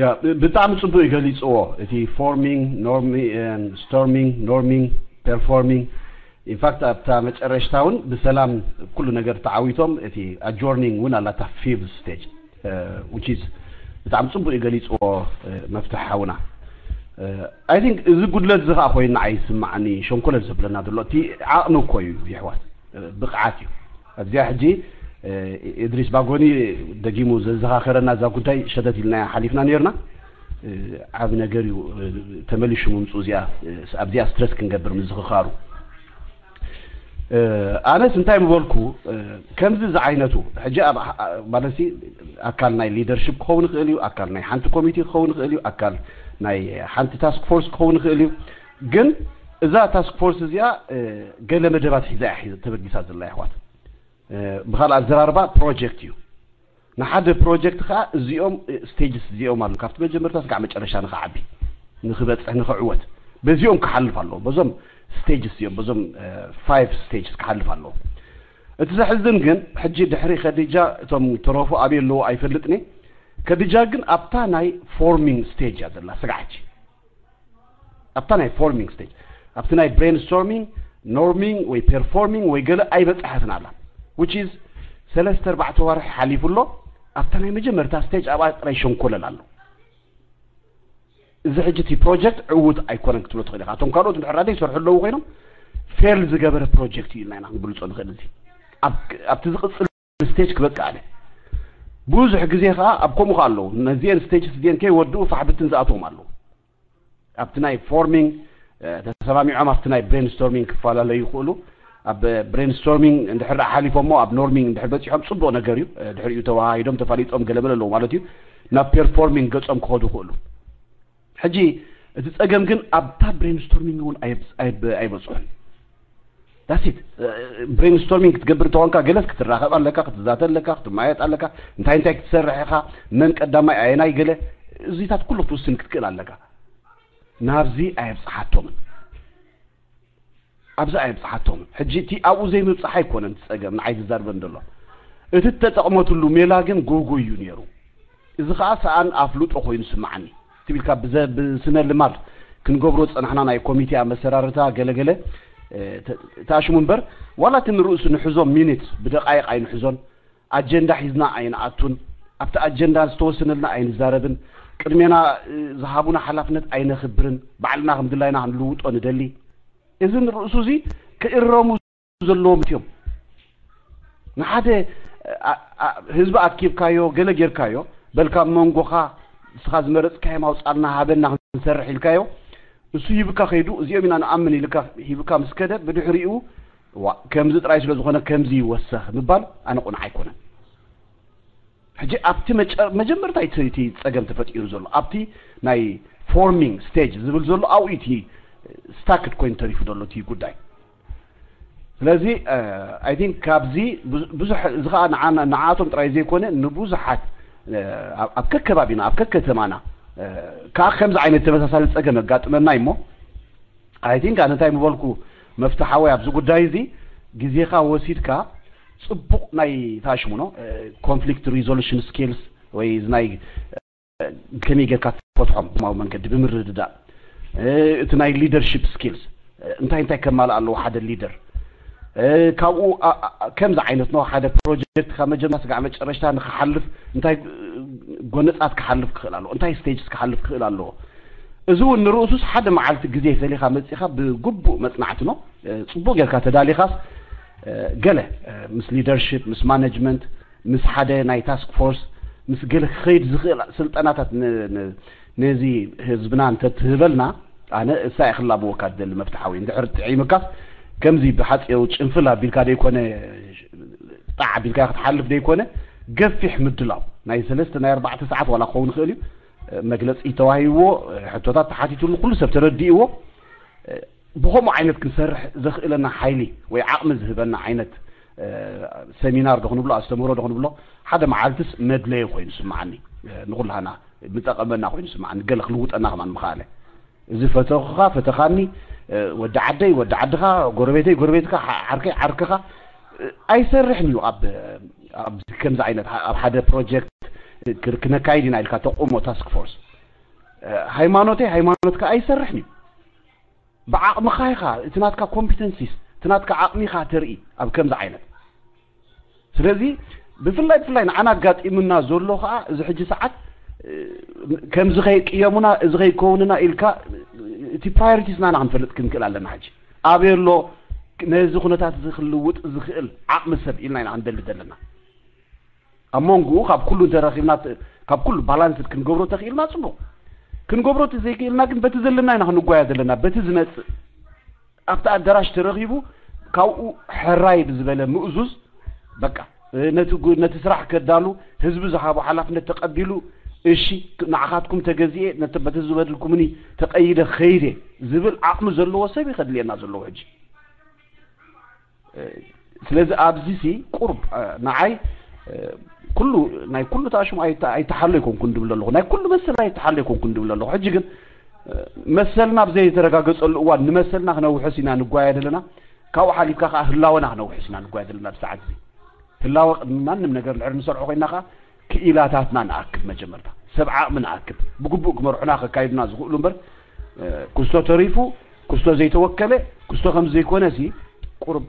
ያ ብጣዕሚ ጽቡቅ ይገሊጽዎ። እቲ forming, norming, storming, norming, performing, in fact ኣብታ መጨረሽታ እውን ብሰላም ኩሉ ነገር ተዓዊቶም፣ እቲ adjourning እውን ኣላታ fifth stage, which is ብጣዕሚ ጽቡቅ ይገሊጽዎ። መፍትሕ ሓውና፣ I think እዚ ጉድለት እዚ ከዓ ኮይኑ ንዓይ ይስማዓኒ፣ ሸንኮለል ዘብለና ዘሎ እቲ ዓቕሚ እኮ እዩ ይሕዋት፣ ብቕዓት እዩ። ኣብዚኣ ሕጂ እድሪስ ባጎኒ ደጊሙ ዘዘኻኸረና እዛ ጉዳይ ሸተት ኢልናያ ሓሊፍና ነርና። ዓብ ነገር እዩ ተመሊሹ ምምፁ እዚኣ ኣብዚኣ ስትረስ ክንገብር ምዝኽኻሩ። ኣነስ እንታይ ምበልኩ፣ ከምዚ ዝዓይነቱ ሕጂ ማለትሲ ኣካል ናይ ሊደርሽፕ ክኸውን ይኽእል እዩ፣ ኣካል ናይ ሓንቲ ኮሚቴ ክኸውን ይኽእል እዩ፣ ኣካል ናይ ሓንቲ ታስክ ፎርስ ክኸውን ይኽእል እዩ። ግን እዛ ታስክ ፎርስ እዚኣ ገለ መደባት ሒዛ እያ ተበጊሳ ዘላ ይሕዋት። ብኻልእ ኣዘራርባ ፕሮጀክት እዩ። ንሓደ ፕሮጀክት ከዓ እዚኦም ስቴጅስ እዚኦም ኣሉ፣ ካብቲ መጀመርታ ስጋዕ መጨረሻ ንኽዓቢ፣ ንኽበፅሕ፣ ንኽዕወት በዚኦም ክሓልፍ ኣለዎ። በዞም ስቴጅስ እዚኦም፣ በዞም ፋይቭ ስቴጅስ ክሓልፍ ኣለዎ። እቲ ዘሕዝን ግን ሕጂ ድሕሪ ከዲጃ እቶም ተረፉ ኣበይ ኣለዎ ኣይፈልጥኒ። ከዲጃ ግን ኣብታ ናይ ፎርሚንግ ስቴጅ እያ ዘላ ስጋዕ ሕጂ። ኣብታ ናይ ፎርሚንግ ስቴጅ፣ ኣብቲ ናይ ብሬንስቶርሚንግ፣ ኖርሚንግ ወይ ፐርፎርሚንግ ወይ ገለ ኣይበፅሐትን ኣላ። Which is ሰለስተ ኣርባዕተ ወርሒ ሓሊፉ ኣሎ። ኣብታ ናይ መጀመርታ ስቴጅ ኣብኣ ጥራይ ሸንኮለል ኣሎ። እዚ ሕጂ እቲ ፕሮጀክት ዕዉት ኣይኮነን ክትብሎ ትኽእል ኢኻ። እቶም ካልኦት እንድሕር ዘይሰርሑ ኣለዉ ኮይኖም ፌል ዝገበረ ፕሮጀክት እዩ ኢልና ኢና ክንገልጾ ንኽእል። እዚ ኣብቲ ዝቕፅል ስቴጅ ክበቅዕ ኣለ። ብዙሕ ግዜ ከዓ ኣብ ከምኡ ከዓ ኣለዉ። ነዚአን ስቴጅስ እዚአን ከይወድኡ ፋሕብትን ዝኣትዎም ኣለዉ። ኣብቲ ናይ ፎርሚንግ ተሰማሚዖም ኣብቲ ናይ ብሬንስቶርሚንግ ክፈላለዩ ይኽእሉ። ኣብ ብሬንስቶርሚንግ እንድሕር ደኣ ሓሊፎሞ ኣብ ኖርሚንግ እንድሕር በፂሖም ፅቡቕ ነገር እዩ። ድሕሪኡ ተወሃሂዶም ተፋሊጦም ገለመለ ኣለዉ ማለት እዩ። ናብ ፐርፎርሚንግ ገፆም ክኸዱ ይኽእሉ። ሕጂ እቲ ፀገም ግን ኣብታ ብሬንስቶርሚንግ እውን ኣይበፅሑን። ዳሲት ብሬንስቶርሚንግ ክትገብር እንተኾንካ ገለስ ክትራኸብ ኣለካ፣ ክትዛተ ኣለካ፣ ክትማየጥ ኣለካ፣ እንታይ እንታይ ክትሰርሕ ኢኻ፣ መን ቀዳማይ ኣየናይ ገለ እዚታት ኩሉ ክትውስን ክትክእል ኣለካ። ናብዚ ኣየብፅሓቶምን ኣብዚ ኣየብፅሓቶምን። ሕጂ እቲ ኣብኡ ዘይምብፃሕ ኣይኮነን እቲ ፀገም ንዓይ ዝዛርበን ዘሎ፣ እቲ እተጠቕመትሉ ሜላ ግን ጎጎ እዩ ነይሩ። እዚ ከዓ ሰኣን ኣፍልጦ ኮይኑ ስምዓኒ ትቢልካ ብስነ ልማድ ክንገብሮ ዝፀናሕና ናይ ኮሚቴ ኣመሰራርታ ገለገለ ተኣሽሙ እምበር ዋላ እቲ ንርእሱ ንሕዞ ሚኒት ብደቃይቕ ኣይንሕዞን። ኣጀንዳ ሒዝና ኣይንኣቱን። ኣብቲ ኣጀንዳ ዝተወሰነልና ኣይንዛረብን። ቅድሜና ዝሃቡና ሓላፍነት ኣይነኽብርን። ባዕልና ከም ድላይና ክንልውጦ ንደሊ። እዚ ንርእሱ እዚ ክእረሙ ዘለዎም እዮም። ንሓደ ህዝቢ ኣኪብካዮ ገለ ጌርካዮ በልካ መንጎኻ ንስኻ ዝመረፅካዮም ኣውፃልና ሃበና ክንሰርሕ ኢልካዮ እሱ ሂብካ ከይዱ እዚኦም ኢና ንኣምን ኢልካ ሂብካ ምስ ከደ ብድሕሪኡ ከምዚ ጥራይ ስለ ዝኾነ ከምዚ ይወሰኽ ምባል ኣነ ቁኑዕ ኣይኮነን። ሕጂ ኣብቲ መጀመርታ እቲ ፀገም ተፈጢሩ ዘሎ ኣብቲ ናይ ፎርሚንግ ስቴጅ ዝብል ዘሎ ኣብኡ እቲ ስታክድ ኮይኑ ተሪፉ ዘሎ እቲ ጉዳይ። ስለዚ ኣይ ቲንክ ካብዚ ብዙሕ እዚ ከዓ ንዓቶም ጥራይ ዘይኮነ ንብዙሓት ኣብ ከከባቢና ኣብ ከከተማና ከዓ ከምዚ ዓይነት ተመሳሳሊ ፀገም ኣጋጥመና እሞ ኣይ ቲንክ ኣነ እንታይ ምበልኩ መፍትሓዊ ኣብዚ ጉዳይ እዚ ግዜኻ ወሲድካ ፅቡቕ ናይ ታሽሙኖ ኮንፍሊክት ሪዞሉሽን ስኪልስ ወይ እዚ ናይ ከመይ ጌርካ ትፈትሖም ማዊ መንገዲ ብምርድዳእ እቲ ናይ ሊደርሽፕ ስኪልስ እንታይ እንታይ ከማልእ ኣለዎ ሓደ ሊደር ካብኡ ከምዚ ዓይነት ነው ሓደ ፕሮጀክት ካብ መጀመርያ ስጋዕ መጨረሽታ ንክሓልፍ እንታይ ጎነፃት ክሓልፍ ክኽእል ኣለዎ እንታይ ስቴጅስ ክሓልፍ ክኽእል ኣለዎ እዚ እውን ንርእሱስ ሓደ መዓልቲ ግዜ ፈሊኻ መፂኻ ብግቡእ መፅናዕቲ ነው ፅቡቅ ጌርካ ተዳሊኻስ ገለ ምስ ሊደርሽፕ ምስ ማነጅመንት ምስ ሓደ ናይ ታስክ ፎርስ ምስ ገለ ክኸይድ ዝኽእል ስልጠናታት ነዚ ህዝብና እንተትህበልና ኣነ እሳ እየ ክላበወካ ዝደሊ መፍትሓዊ እንድሕር ጥዒምካስ ከምዚ ብሓፂሩ ጭንፍል ኣቢልካ ደይኮነ ጣዕ ኣቢልካ ክትሓልፍ ደይኮነ ገፊሕ ምድላው ናይ ሰለስተ ናይ ኣርባዕተ ሰዓት ዋላ ክኸውን ይኽእል እዩ መግለፂ ተዋሂብዎ ሕቶታት ተሓቲትሉ ኩሉ ሰብ ተረዲእዎ ብኸምኡ ዓይነት ክንሰርሕ ዘኽእለና ሓይሊ ወይ ዓቕሚ ዝህበና ዓይነት ሰሚናር ዶ ክንብሎ ኣስተምህሮ ዶ ክንብሎ ሓደ መዓልትስ መድለየ ኮይኑ ስምዓኒ ንኹላህና ምጠቐመና ኮይኑ ስምዓኒ ገለ ክልውጠና ከማን ምኽኣለ እዚ ፈተኹኻ ፈተኻኒ፣ ወዲ ዓደይ ወዲ ዓድኻ፣ ጎረቤተይ ጎረቤትካ፣ ዓርከይ ዓርክኻ ኣይሰርሕን እዩ። ኣብ ከምዚ ዓይነት ኣብ ሓደ ፕሮጀክት ክነካይድ ኢና ኢልካ ተቁሞ ታስክ ፎርስ፣ ሃይማኖተይ ሃይማኖትካ ኣይሰርሕን እዩ። ብዓቕምኻ ኢኻ፣ እቲ ናትካ ኮምፒተንሲስ፣ እቲ ናትካ ዓቕሚ ኢኻ ተርኢ ኣብ ከምዚ ዓይነት። ስለዚ ብፍላይ ብፍላይ ንዓና ኣጋጢሙና ዘሎ ኸዓ እዚ ሕጂ ሰዓት ከምዚ ከይቅየሙና፣ እዚ ከይከውንና ኢልካ እቲ ፕራዮሪቲስና ኢና ክንፈልጥ ክንክእል ኣለና። ሕጂ ኣበይ ኣሎ ነዚ ኩነታት እዚ ክልውጥ ዝኽእል ዓቕሚ ሰብ ኢልና ኢና ክንደሊ ዘለና። ኣብ መንጎኡ ካብ ኩሉ እንተረኺብና፣ ካብ ኩሉ ባላንስ ክንገብሮ ተኽኢልና ጽቡቕ። ክንገብሮ ዘይክእልና ግን በቲ ዘለና ኢና ክንጓየ ዘለና፣ በቲ ዝመጽእ ኣብቲ ኣዳራሽ ተረኺቡ ካብኡ ሕራይ ብዝበለ ምእዙዝ በቃ ነቲ ነቲ ስራሕ ከዳሉ ህዝቢ ዝሃቦ ሓላፍነት ተቀቢሉ፣ እሺ ንዓኻትኩም ተገዚኤ ነቲ በቲ ዝበድልኩምኒ ተቀይደ ኸይደ ዝብል ዓቕሚ ዘለዎ ሰብ እዩ ከድልየና ዘለዎ ሕጂ። ስለዚ ኣብዚ ሲ ቁርብ ንዓይ ኩሉ ናይ ኩሉ ተኣሽሙ ኣይተሓሎ ይኮንኩን ድብል ኣለኹ፣ ናይ ኩሉ መሰል ኣይተሓሎ ይኮንኩን ድብል ኣለኹ። ሕጂ ግን መሰልና ብዘይ ዝተረጋገጸሉ እዋን ንመሰልና ክነውሕስ ኢና ንጓየ ዘለና። ካብኡ ሓሊፍካ ከዓ ህላወና ክነውሕስ ኢና ንጓየ ዘለና። ብሰዓት እዚ ህላወ ቅድሚ ማንም ነገር ድሕሪ ንሰርሖ ኮይና ከዓ ክኢላታትና ንኣክብ፣ መጀመርታ ሰብ ዓቕሚ ንኣክብ፣ ብግቡእ ክመርሑና ከካይዱና ዝኽእሉ እምበር ክስቶ ተሪፉ ክስቶ ዘይተወከለ ክስቶ ከም ዘይኮነ ሲ ቁርብ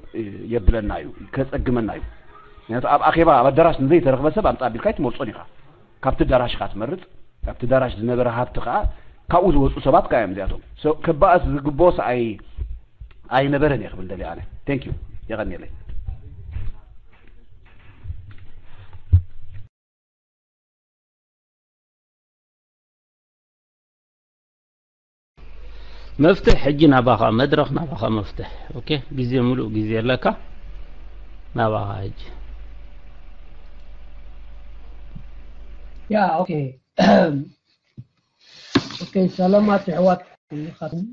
የብለና እዩ፣ ከጸግመና እዩ። ምክንያቱ ኣብ ኣኼባ ኣብ ኣዳራሽ ንዘይተረኽበ ሰብ ኣምጻ ቢልካ ኣይትመርጾን ኢኻ። ካብቲ ኣዳራሽ ኢኻ ትመርጽ፣ ካብቲ ኣዳራሽ ዝነበረ ሃብቲ ከዓ ካብኡ ዝወፁ ሰባት ከዓ እዮም እዚኣቶም። ከበኣስ ዝግብኦስ ኣይነበረን እየ ክብል ደልየ ኣነ። ቴንክ ዩ። የቐንየለይ። መፍትሕ ሕጂ ናባኻ መድረኽ ናባኻ መፍትሕ። ኦኬ፣ ግዜ ሙሉእ ግዜ ኣለካ። ናባኻ ሕጂ። ያ ኦኬ። ኦኬ፣ ሰላማት ኣሕዋት ኩልኻትኩም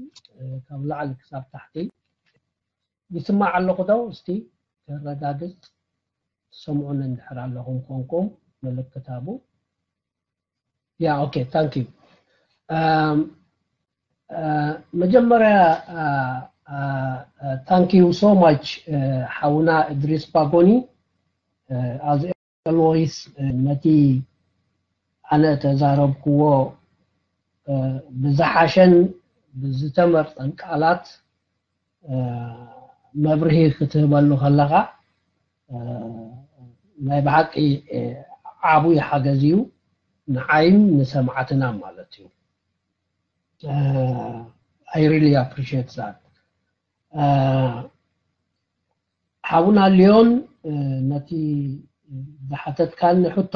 ካብ ላዕሊ ክሳብ ታሕቲ። ይስማዕ ኣለኹ ዶ? እስቲ ከረጋግጽ። ትሰምዑኒ እንድሕር ኣለኹም ኮንኩም ምልክት ሃቡ። ያ ኦኬ፣ ታንክ ዩ። መጀመርያ thank you so much ሓውና እድሪስ ባጎኒ። As always ነቲ ኣነ ተዛረብክዎ ብዝሓሸን ብዝተመርጸን ቃላት መብርሂ ክትህበሉ ከለኻ ናይ ብሓቂ ዓብይ ሓገዝ እዩ ንዓይን ንሰማዕትና ማለት እዩ። I really appreciate that። ሓውና ሊዮን ነቲ ዝሓተትካኒ ሕቶ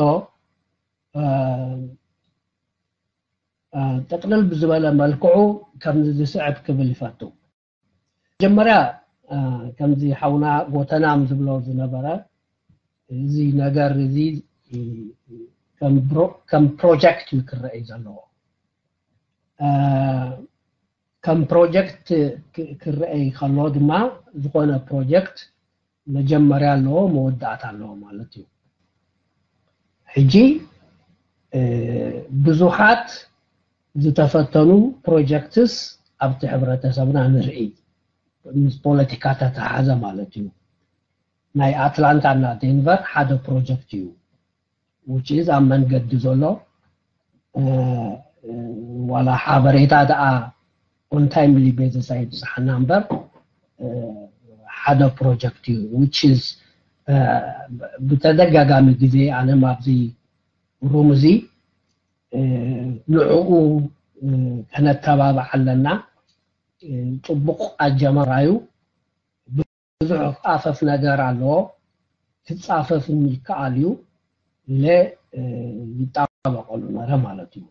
ጥቕልል ብዝበለ መልክዑ ከምዚ ዝስዕብ ክብል ይፈቱ። መጀመርያ ከምዚ ሓውና ጎተናም ዝብሎ ዝነበረ እዚ ነገር እዚ ከም ፕሮጀክት እዩ ክረአይ ዘለዎ። ከም ፕሮጀክት ክረአይ ከሎ ድማ ዝኾነ ፕሮጀክት መጀመርያ ኣለዎ፣ መወዳእታ ኣለዎ ማለት እዩ። ሕጂ ብዙሓት ዝተፈተኑ ፕሮጀክትስ ኣብቲ ሕብረተሰብና ንርኢ፣ ምስ ፖለቲካ ተተሓሓዘ ማለት እዩ። ናይ ኣትላንታ እና ዴንቨር ሓደ ፕሮጀክት እዩ። Which is ኣብ መንገዲ ዘሎ ዋላ ሓበሬታ ደኣ on timely basis ኣይብፅሓና እምበር ሓደ ፕሮጀክት እዩ። Which is ብተደጋጋሚ ግዜ ኣነ ኣብዚ ሩም እዚ ንዕኡ ከነተባብዕ ኣለና። ፅቡቕ ኣጀማምራ እዩ። ብዙሕ ፃፈፍ ነገር ኣለዎ። ክፃፈፍም ይከኣል እዩ። ለ ይጣበቀሉ ነረ ማለት እዩ።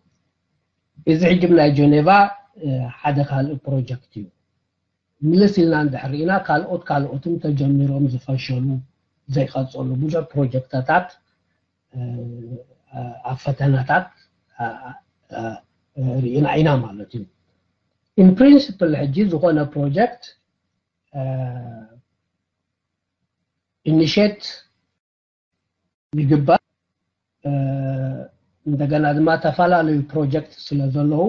እዚ ሕጅም ናይ ጀኔቫ ሓደ ካልእ ፕሮጀክት እዩ። ምልስ ኢልና እንድሕር ርኢና ካልኦት ካልኦትም ተጀሚሮም ዝፈሸሉ ዘይቀፀሉ ብዙሕ ፕሮጀክትታት ኣብ ፈተነታት ርኢና ኢና ማለት እዩ። In principle ሕጂ ዝኾነ ፕሮጀክት ኢኒሼት ይግበር። እንደገና ድማ ተፈላለዩ ፕሮጀክት ስለ ዘለዉ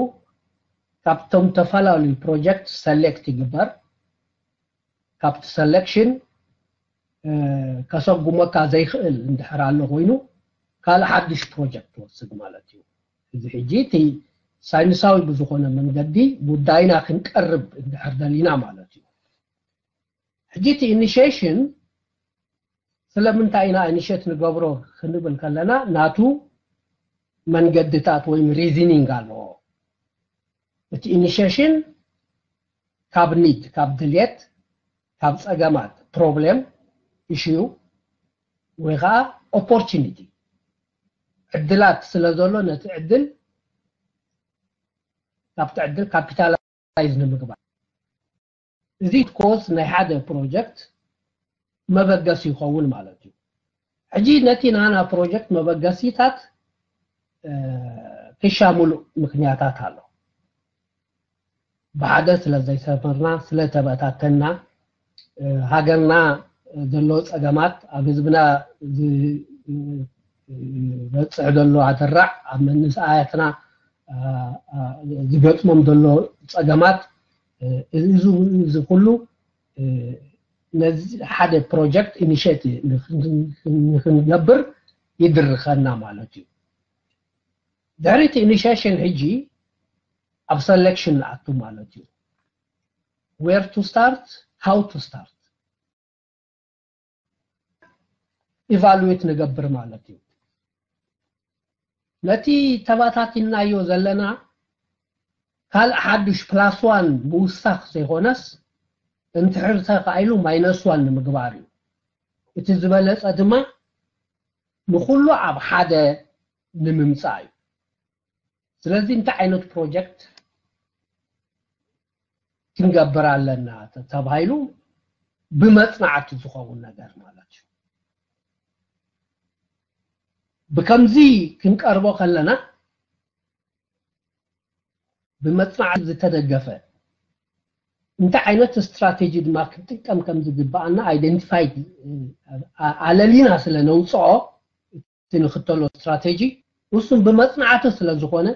ካብቶም ተፈላለዩ ፕሮጀክት ሰሌክት ይግበር። ካብቲ ሰሌክሽን ከሰጉመካ ዘይክእል እንድሕር ኣሎ ኮይኑ ካልእ ሓድሽ ፕሮጀክት ትወስድ ማለት እዩ። እዚ ሕጂ እቲ ሳይንሳዊ ብዝኾነ መንገዲ ጉዳይና ክንቀርብ እንድሕር ደሊና ማለት እዩ። ሕጂ እቲ ኢኒሽሽን ስለምንታይ ኢና ኢኒሽት ንገብሮ ክንብል ከለና ናቱ መንገድታት ወይም ሪዝኒንግ ኣለዎ። እቲ ኢኒሽሽን ካብ ኒድ ካብ ድልየት ካብ ጸገማት ፕሮብሌም ኢሽዩ ወይ ከዓ ኦፖርቹኒቲ ዕድላት ስለ ዘሎ ነቲ ዕድል ካብቲ ዕድል ካፒታላይዝ ንምግባር እዚ ኮዝ ናይ ሓደ ፕሮጀክት መበገሲ ይኸውን ማለት እዩ። ሕጂ ነቲ ናና ፕሮጀክት መበገሲታት ክሻ ሙሉእ ምክንያታት ኣሎ። ብሓደ ስለ ዘይሰመርና ስለ ተበታተና ሃገርና ዘሎ ፀገማት ኣብ ህዝብና ዝበፅሕ ዘሎ ኣደራዕ ኣብ መንእሰያትና ዝገጥሞም ዘሎ ፀገማት እዚ ኩሉ ነዚ ሓደ ፕሮጀክት ኢኒሽት ንክንገብር ይድርኸና ማለት እዩ። ድሕሪ እቲ ኢኒሽሽን ሕጂ ኣብ ሰሌክሽን ንኣቱ ማለት እዩ። Where to start, how to start ኢቫሉዌት ንገብር ማለት እዩ። ነቲ ተባታቲናዮ ዘለና ካልእ ሓዱሽ ፕላስ ዋን ምውሳኽ ዘይኮነስ እንትሕር ተኻኢሉ ማይነስ ዋን ንምግባር እዩ። እቲ ዝበለጸ ድማ ንኹሉ ኣብ ሓደ ንምምጻእ እዩ። ስለዚ እንታይ ዓይነት ፕሮጀክት ክንገብር ኣለና ተባሂሉ ብመጽናዕቲ ዝኸውን ነገር ማለት እዩ። ብከምዚ ክንቀርቦ ከለና ብመጽናዕቲ ዝተደገፈ እንታይ ዓይነት ስትራቴጂ ድማ ክንጥቀም ከም ዝግብኣና ኣይደንቲፋይ ኣለሊና ስለ ነውፅኦ እቲ ንክተሎ ስትራቴጂ ውሱን ብመጽናዕቲ ስለ ዝኾነ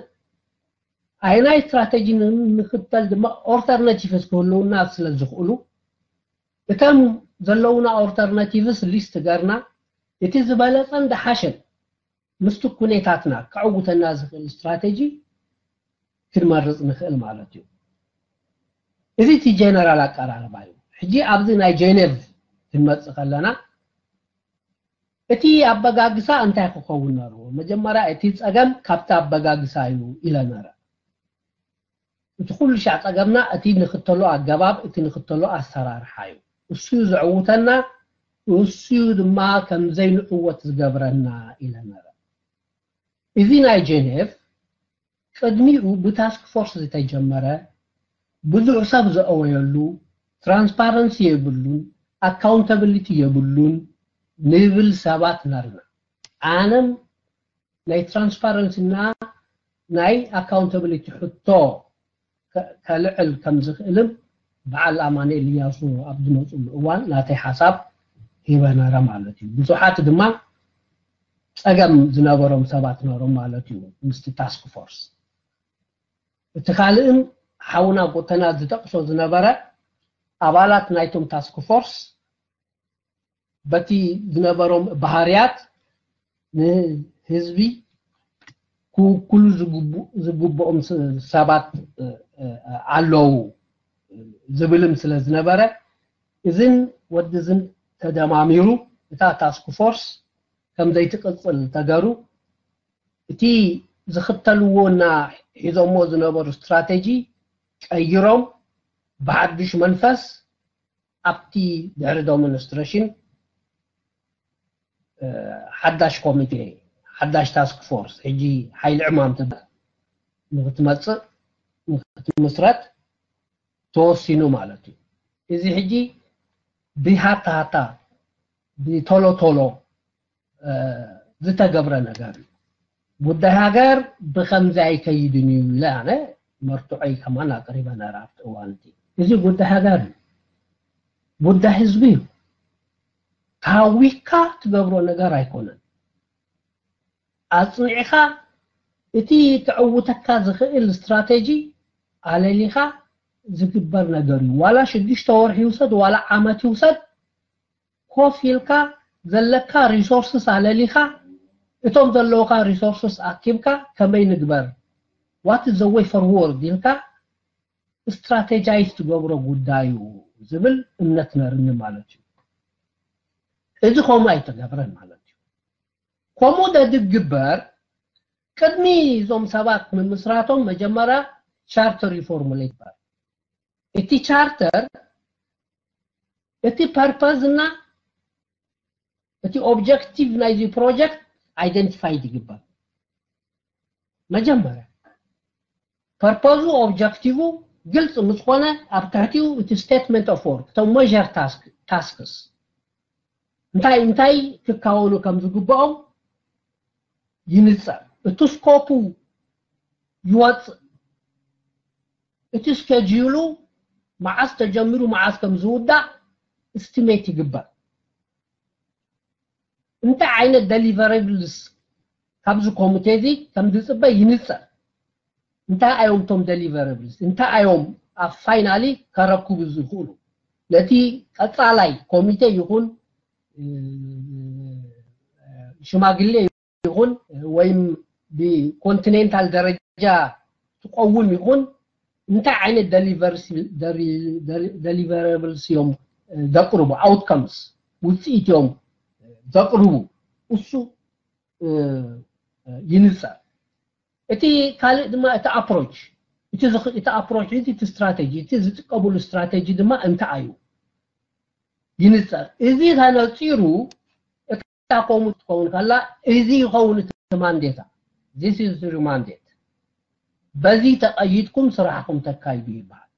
ኣየናይ ስትራቴጂ ንክተል ድማ ኦልተርናቲቭስ ክህልውና ስለ ዝኽእሉ እተም ዘለውና ኦልተርናቲቭስ ሊስት ገርና እቲ ዝበለጸን ደሓሸን ምስቲ ኩኔታትና ከዕውተና ዝኽእል ስትራቴጂ ክንመርጽ ንኽእል ማለት እዩ። እዚ እቲ ጀነራል ኣቀራርባ እዩ። ሕጂ ኣብዚ ናይ ጀኔቭ ክንመጽእ ከለና እቲ ኣበጋግሳ እንታይ ክኸውን ነርዎ? መጀመርያ እቲ ጸገም ካብቲ ኣበጋግሳ እዩ ኢለ ነረ። እቲ ኩሉ ሻዕ ጸገምና እቲ ንኽተሎ ኣገባብ እቲ ንኽተሎ ኣሰራርሓ እዩ። እሱ እዩ ዘዕውተና፣ እሱ እዩ ድማ ከም ዘይንዕወት ዝገብረና ኢለ ነረ። እዚ ናይ ጀኔቭ ቅድሚኡ ብታስክ ፎርስ ዝተጀመረ ብዙሕ ሰብ ዘእወየሉ ትራንስፓረንሲ የብሉን ኣካውንታብሊቲ የብሉን ንብል ሰባት ነርና። ኣነም ናይ ትራንስፓረንሲ እና ናይ ኣካውንታብሊቲ ሕቶ ከልዕል ከም ዝኽእልም በዓል ኣማኑኤል እያሱ ኣብ ዝመፅሉ እዋን ናተይ ሓሳብ ሂበ ነረ ማለት እዩ። ብዙሓት ድማ ፀገም ዝነበሮም ሰባት ነሮም ማለት እዩ ምስቲ ታስክ ፎርስ። እቲ ካልእን ሓውና ጎተና ዝጠቅሶ ዝነበረ ኣባላት ናይቶም ታስክ ፎርስ በቲ ዝነበሮም ባህርያት ንህዝቢ ክውክሉ ዝግብኦም ሰባት ኣለዉ ዝብልም ስለ ዝነበረ እዝን ወዲ እዝን ተደማሚሩ እታ ታስክ ፎርስ ከም ዘይትቅጽል ተገሩ እቲ ዝኽተልዎ እና ሒዞሞ ዝነበሩ ስትራቴጂ ቀይሮም ብሓድሽ መንፈስ ኣብቲ ድሕሪ ዶሚኒስትሬሽን ሓዳሽ ኮሚቴ ሓዳሽ ታስክ ፎርስ ሕጂ ሓይሊ ዕማም ትበሃል ንክትመፅእ ንክትምስረት ተወሲኑ ማለት እዩ። እዚ ሕጂ ብሃታ ሃታ ብቶሎ ቶሎ ዝተገብረ ነገር እዩ። ጉዳይ ሃገር ብከምዚ ኣይከይድን እዩ ኢለ ኣነ መርትዖይ ከማን ኣቅሪበ ነረ ኣብቲ እዋን እቲ። እዚ ጉዳይ ሃገር እዩ። ጉዳይ ህዝቢ እዩ። ታዊካ ትገብሮ ነገር ኣይኮነን። ኣጽኒዕኻ እቲ ተዕውተካ ዝኽእል ስትራቴጂ ኣለሊኻ ዝግበር ነገር እዩ። ዋላ ሽዱሽተ ወርሒ ይውሰድ ዋላ ዓመት ይውሰድ፣ ኮፍ ኢልካ ዘለካ resources ኣለሊኻ፣ እቶም ዘለውካ resources ኣኪብካ ከመይ ንግበር፣ what is the way forward ኢልካ strategize ትገብሮ ጉዳይ እዩ ዝብል እምነት ነርኒ ማለት እዩ። እዚ ከምኡ ኣይተገብረን ማለት እዩ። ከምኡ ደድግበር ቅድሚ እዞም ሰባት ምምስራቶም መጀመርያ charter ይፎርሙሌት ይባል። እቲ charter እቲ purpose እና እቲ objective ናይዚ project identify ይግበር። መጀመርያ purpose ኡ objective ኡ ግልጽ ምስ ኮነ ኣብ ትሕቲኡ እቲ statement of work እቶም major tasks እንታይ እንታይ ክካወኑ ከም ዝግብኦም ይንጸር። እቲ scope ኡ ይወጽእ። እቲ schedule ኡ መዓስ ተጀሚሩ መዓስ ከም ዝውዳእ estimate ይግበር። እንታይ ዓይነት deliverables ካብዚ ኮሚቴ እዚ ከም ዝጽበ ይንጸር። እንታይ እዮም እቶም deliverables? እንታይ እዮም ኣብ finally ከረክቡ ዝኽእሉ? ነቲ ቀጻላይ ኮሚቴ ይኹን ሽማግሌ ይኹን ወይም ብኮንቲኔንታል ደረጃ ትቀውም ይኹን እንታይ ዓይነት deliverables እዮም ዘቅርቡ፣ outcomes ውፅኢት እዮም ዘቅርቡ፣ እሱ ይንፀር። እቲ ካልእ ድማ እቲ approach እቲ approach እዚ እቲ strategy እቲ ዝጥቀምሉ strategy ድማ እንታይ እዩ ይንፀር። እዚ ተነፂሩ እታ ከምኡ ትኸውን ከላ እዚ ይኸውን እቲ ማንዴታ። This is your mandate። በዚ ተቐይድኩም ስራሕኩም ተካይዱ ይበሃል።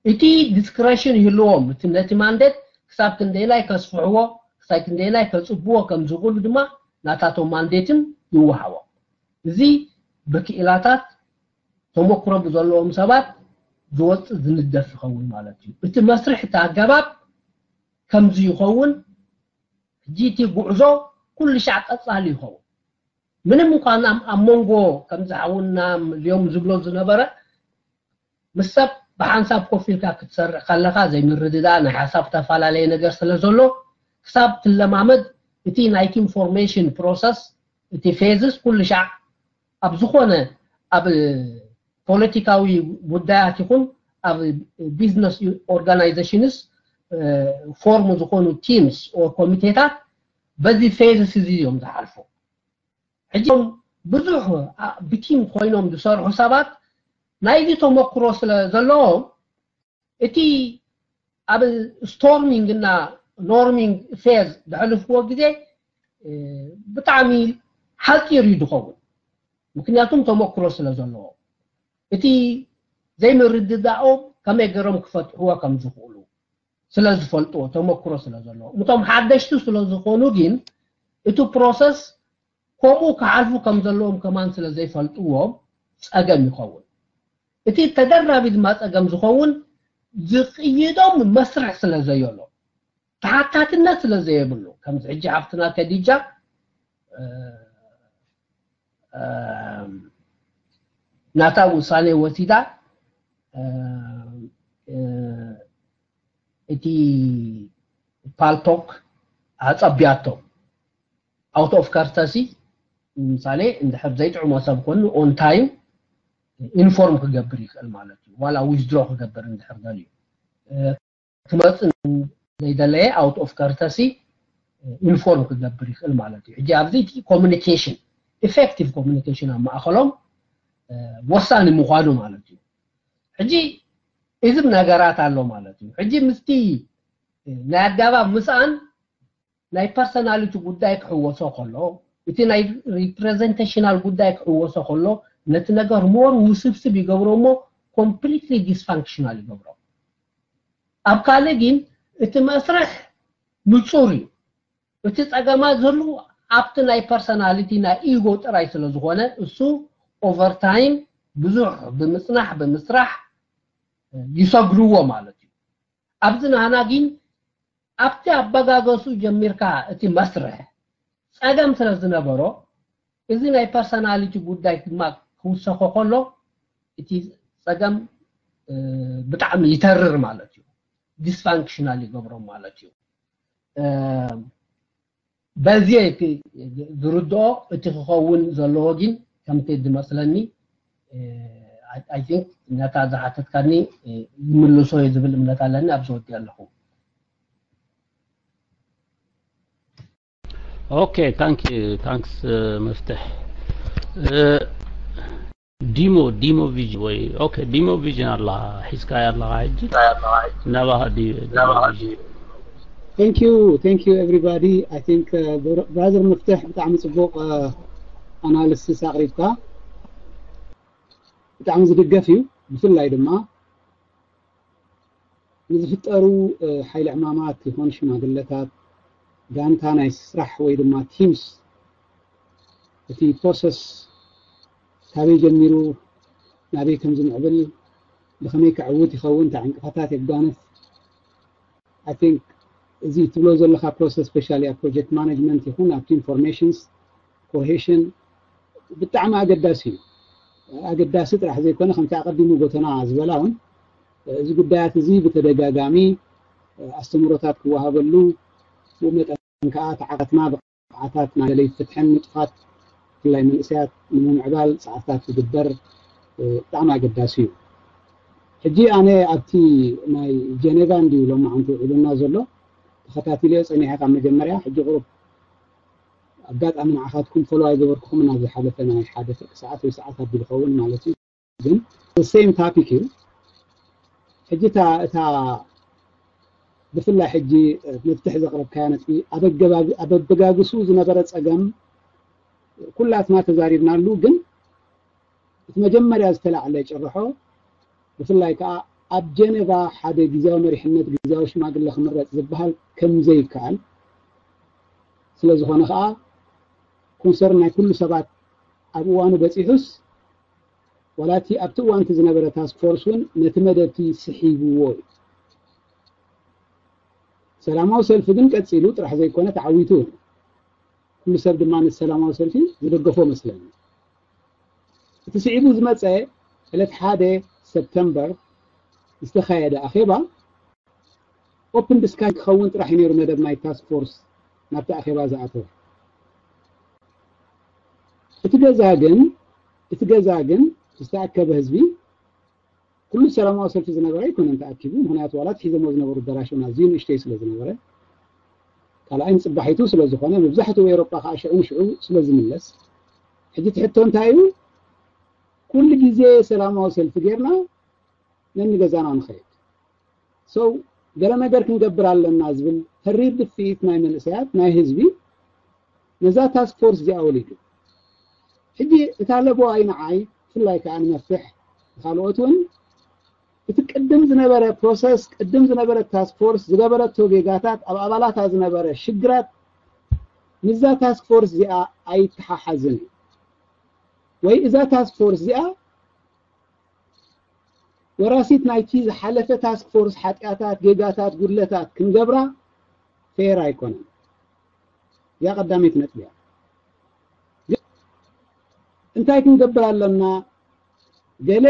እቲ discretion ይህልዎም እቲ ነቲ ማንዴት ክሳብ ክንደይናይ ከስፍሕዎ ክሳብ ክንደይናይ ከፅብዎ ከም ዝኽእሉ ድማ ናታቶም ማንዴትን ይወሃቦም። እዚ ብክኢላታት ተመክሮ ብዘለዎም ሰባት ዝወፅእ ዝንደፍ ይኸውን ማለት እዩ። እቲ መስርሕ እቲ ኣገባብ ከምዚ ይኸውን። ሕጂ እቲ ጉዕዞ ኩሉ ሻዕ ቀፃሊ ይኸውን። ምንም እንኳን ኣብ መንጎ ከምዚ ሓውና ልዮም ዝብሎ ዝነበረ ምስ ሰብ ብሓንሳብ ኮፍ ኢልካ ክትሰርሕ ከለካ ዘይምርድዳእ ናይ ሓሳብ ተፈላለየ ነገር ስለ ዘሎ ክሳብ ትለማመድ እቲ ናይቲ information process እቲ phases ኩሉ ሻዕ ኣብ ዝኾነ ኣብ ፖለቲካዊ ጉዳያት ይኹን ኣብ business organizations form ዝኾኑ teams or ኮሚቴታት በዚ phases እዚ እዮም ዝሓልፉ። ሕጂ ብዙሕ ብቲም ኮይኖም ዝሰርሑ ሰባት ናይዚ ተመክሮ ስለ ዘለዎም እቲ ኣብ storming እና norming phase ዘሕልፍዎ ግዜ ብጣዕሚ ሓፂር እዩ ዝኸውን። ምክንያቱም ተመክሮ ስለ ዘለዎ እቲ ዘይምርድዳኦም ከመይ ገይሮም ክፈትሕዎ ከም ዝኽእሉ ስለ ዝፈልጥዎ ተመክሮ ስለ ዘለዎም እቶም ሓደሽቲ ስለ ዝኾኑ ግን እቲ process ከምኡ ክሓልፉ ከም ዘለዎም ከማን ስለ ዘይፈልጥዎም ፀገም ይኸውን። እቲ ተደራቢ ድማ ፀገም ዝኸውን ዝቕይዶም መስርሕ ስለ ዘየሎ ተሓታትነት ስለ ዘየብሉ ከምዚ ሕጂ ሓፍትና ከዲጃ ናታ ውሳኔ ወሲዳ እቲ ፓልቶክ ኣፀቢያቶ out of courtesy ምሳሌ እንድሕር ዘይጥዕሞ ሰብ ኮኑ on time inform ክገብር ይኽእል ማለት እዩ። ዋላ withdraw ክገብር እንድሕር ደልዩ ክመፅእ ዘይደለየ out of courtesy inform ክገብር ይኽእል ማለት እዩ። ሕጂ ኣብዚ እቲ communication effective communication ኣብ ማእኸሎም ወሳኒ ምዃኑ ማለት እዩ። ሕጂ እዚ ነገራት ኣሎ ማለት እዩ። ሕጂ ምስቲ ናይ ኣጋባብ ምስኣን ናይ personality ጉዳይ ክሕወሶ ከሎ እቲ ናይ representational ጉዳይ ክሕወሶ ከሎ ነቲ ነገር more ውስብስብ ይገብሮ እሞ completely dysfunctional ይገብሮ። ኣብ ካልእ ግን እቲ መስርሕ ንጹር እዩ። እቲ ጸገማት ዘሉ ኣብቲ ናይ personality ናይ ego ጥራይ ስለ ዝኾነ እሱ over time ብዙሕ ብምጽናሕ ብምስራሕ ይሰግርዎ ማለት እዩ። ኣብዚ ናህና ግን ኣብቲ ኣበጋገሱ ጀሚርካ እቲ መስርሕ ጸገም ስለ ዝነበሮ እዚ ናይ personality ጉዳይ ድማ ክውሰኾ ከሎ እቲ ጸገም ብጣዕሚ ይተርር ማለት እዩ። ዲስፋንክሽናል ይገብሮም ማለት እዩ። በዚ ዝርድኦ እቲ ክኸውን ዘለዎ ግን ከምቲ ዝመስለኒ፣ I think ነታ ዝሓተትካኒ ይምልሶ እዩ ዝብል እምነት ኣለኒ። ኣብዚ ወዲ ኣለኹ። Okay, thank you, thanks መፍትሕ። ዲሞ ዲሞ ቪዥን ወይ okay, ዲሞ ቪዥን ኣላ ሒዝካ ኣላ ሕጂ። ናባኻ ዲ Thank you, thank you everybody. I think brother መፍትሕ ብጣዕሚ ጽቡቕ ኣናሊሲስ ኣቕሪብካ፣ ብጣዕሚ ዝድገፍ እዩ። ብፍላይ ድማ ንዝፍጠሩ ሓይሊ ዕማማት ይኾን ሽማግለታት፣ ጋንታ ናይ ስራሕ ወይ ድማ ቲምስ፣ እቲ ፕሮሰስ ካበይ ጀሚሩ ናበይ ከም ዝምዕብል፣ ብኸመይ ክዕውት ይኸውን፣ እንታይ ዕንቅፋታት የጓንፍ። I think እዚ ትብሎ ዘለኻ ፕሮሰስ ስፔሻሊ ኣብ ፕሮጀክት ማኔጅመንት ይኹን ኣብ ቲም ፎርሜሽንስ፣ ኮሄሽን ብጣዕሚ ኣገዳሲ እዩ። ኣገዳሲ ጥራሕ ዘይኮነ ከምቲ ኣቐዲሙ ጎተና ዝበላ እውን እዚ ጉዳያት እዚ ብተደጋጋሚ ኣስተምህሮታት ክወሃበሉ፣ ብኡ መጠን ከዓ ተዓታትና ብቕዓታት ናይ ደለይቲ ፍትሕን ንጡፋት ብፍላይ መንእሰያት ንምምዕባል ፃዕርታት ክግበር ብጣዕሚ ኣገዳሲ እዩ። ሕጂ ኣነ ኣብቲ ናይ ጀኔቫ እንድዩ ሎማዓንቲ ውዒሉና ዘሎ፣ ተኸታቲለዮ ፀኒሐ ካብ መጀመርያ። ሕጂ ቁሩብ ኣጋጣሚ ንዓኻትኩም ፎሎ ኣይገበርኩኹምን ኣብ ዝሓለፈ ናይ ሓደ ፍርቂ ሰዓት ወይ ሰዓት ኣቢሉ ኸውን ማለት እዩ። ግን the same topic እዩ። ሕጂ እታ እታ ብፍላይ ሕጂ መፍትሒ ዘቕረብካያ ነጥቢ ኣብ ኣገባብ ኣብ ኣበጋግስኡ ዝነበረ ጸገም ኩላትና ተዛሪብናሉ። ግን እቲ መጀመርያ ዝተላዕለ ጭርሖ ብፍላይ ከዓ ኣብ ጀኔቫ ሓደ ግዝያዊ መሪሕነት ግዝያዊ ሽማግለ ክምረፅ ዝበሃል ከም ዘይከኣል ስለ ዝኾነ ከዓ ኮንሰርን ናይ ኩሉ ሰባት ኣብ እዋኑ በፂሑስ ዋላ እቲ ኣብቲ እዋንቲ ዝነበረ ታስክ ፎርስ እውን ነቲ መደብቲ ስሒብዎ እዩ። ሰላማዊ ሰልፊ ግን ቀፂሉ ጥራሕ ዘይኮነ ተዓዊቱ እውን። ኩሉ ሰብ ድማ ነቲ ሰላማዊ ሰልፊ ዝደገፎ መስለኒ። እቲ ስዒቡ ዝመፀ ዕለት ሓደ ሰፕተምበር ዝተኻየደ ኣኼባ ኦፕን ዲስካሽን ክኸውን ጥራሕ እዩ ነይሩ መደብ ናይ ታስክ ፎርስ ናብቲ ኣኼባ ዝኣተወ። እቲ ገዛ ግን እቲ ገዛ ግን ዝተኣከበ ህዝቢ ኩሉ ሰላማዊ ሰልፊ ዝነበረ ኣይኮነን ተኣኪቡ። ምኽንያቱ ዋላ እቲ ሒዞሞ ዝነበሩ ኣዳራሽ እውን ኣዝዩ ንእሽተይ ስለ ዝነበረ ካልኣይ ንፅባሒቱ ስለ ዝኾነ መብዛሕትኡ ኤውሮጳ ከዓ ሽዑ ንሽዑ ስለ ዝምለስ ሕጂ እቲ ሕቶ እንታይ እዩ? ኩሉ ግዜ ሰላማዊ ሰልፊ ጌርና ነንገዛና ንኸይድ። So ገለ ነገር ክንገብር ኣለና ዝብል ተሪር ድፍኢት ናይ መንእሰያት ናይ ህዝቢ ነዛ ታስክ ፎርስ እዚኣ ወሊዱ። ሕጂ እታ ለበዋይ ንዓይ ብፍላይ ከዓ ንመፍትሕ ንካልኦት እውን እቲ ቅድም ዝነበረ ፕሮሰስ ቅድም ዝነበረ ታስክ ፎርስ ዝገበረቶ ጌጋታት ኣብ ኣባላታ ዝነበረ ሽግራት ምስዛ ታስክ ፎርስ እዚኣ ኣይተሓሓዝን እዩ ወይ እዛ ታስክ ፎርስ እዚኣ ወራሲት ናይቲ ዝሓለፈ ታስክ ፎርስ ሓጢኣታት፣ ጌጋታት፣ ጉድለታት ክንገብራ ፌር ኣይኮነን። እዚኣ ቀዳመይቲ ነጥቢ እያ። ግን እንታይ ክንገብር ኣለና? ገለ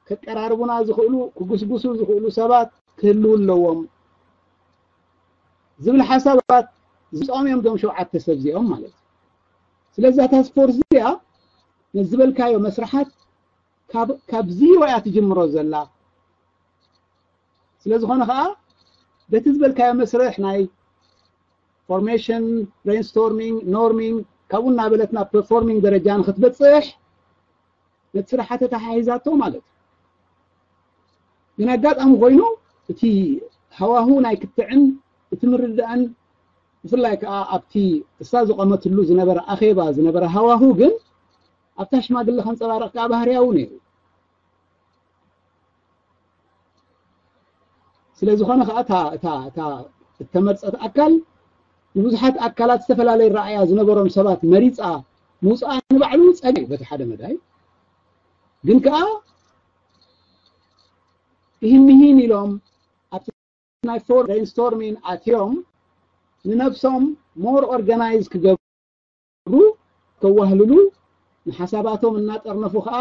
ከቀራርቡና ዝኽእሉ ክጉስጉሱ ዝኽእሉ ሰባት ክህልዉ ኣለዎም ዝብል ሓሳባት ዝምፅኦም እዮም እዞም ሸውዓተ ሰብ እዚኦም ማለት እዩ። ስለዚ እዛ ታስክ ፎርስ እዚኣ ነዚ ዝበልካዮ መስርሓት ካብ ካብ ዚሮ እያ ትጅምሮ ዘላ። ስለ ዝኾነ ከዓ በቲ ዝበልካዮ መስርሕ ናይ ፎርሜሽን፣ ብሬንስቶርሚንግ፣ ኖርሚንግ ካብኡ እናበለት ናብ ፐርፎርሚንግ ደረጃ ንክትበፅሕ ነቲ ስራሓ ተተሓሒዛቶ ማለት እዩ። ግን ኣጋጣሚ ኮይኑ እቲ ሃዋሁ ናይ ክትዕን እቲ ምርዳእን ብፍላይ ከዓ ኣብቲ እሳ ዝቆመትሉ ዝነበረ ኣኼባ ዝነበረ ሃዋሁ ግን ኣብታ ሽማግለ ከንፀባረቕ ከዓ ባህርያዊ ነይሩ። ስለ ዝኾነ ከዓ እታ እታ እታ እተመርፀት ኣካል ንብዙሓት ኣካላት ዝተፈላለየ ረኣያ ዝነበሮም ሰባት መሪፃ ምውፅኣ ንባዕሉ ፀገም እዩ በቲ ሓደ መዳይ። ግን ከዓ ይህን ምሂን ኢሎም ኣብቲ ናይ ፎር ብሬንስቶርሚን ኣትዮም ንነብሶም ሞር ኦርጋናይዝ ክገብሩ ከዋህልሉ ንሓሳባቶም እናጠርነፉ ከዓ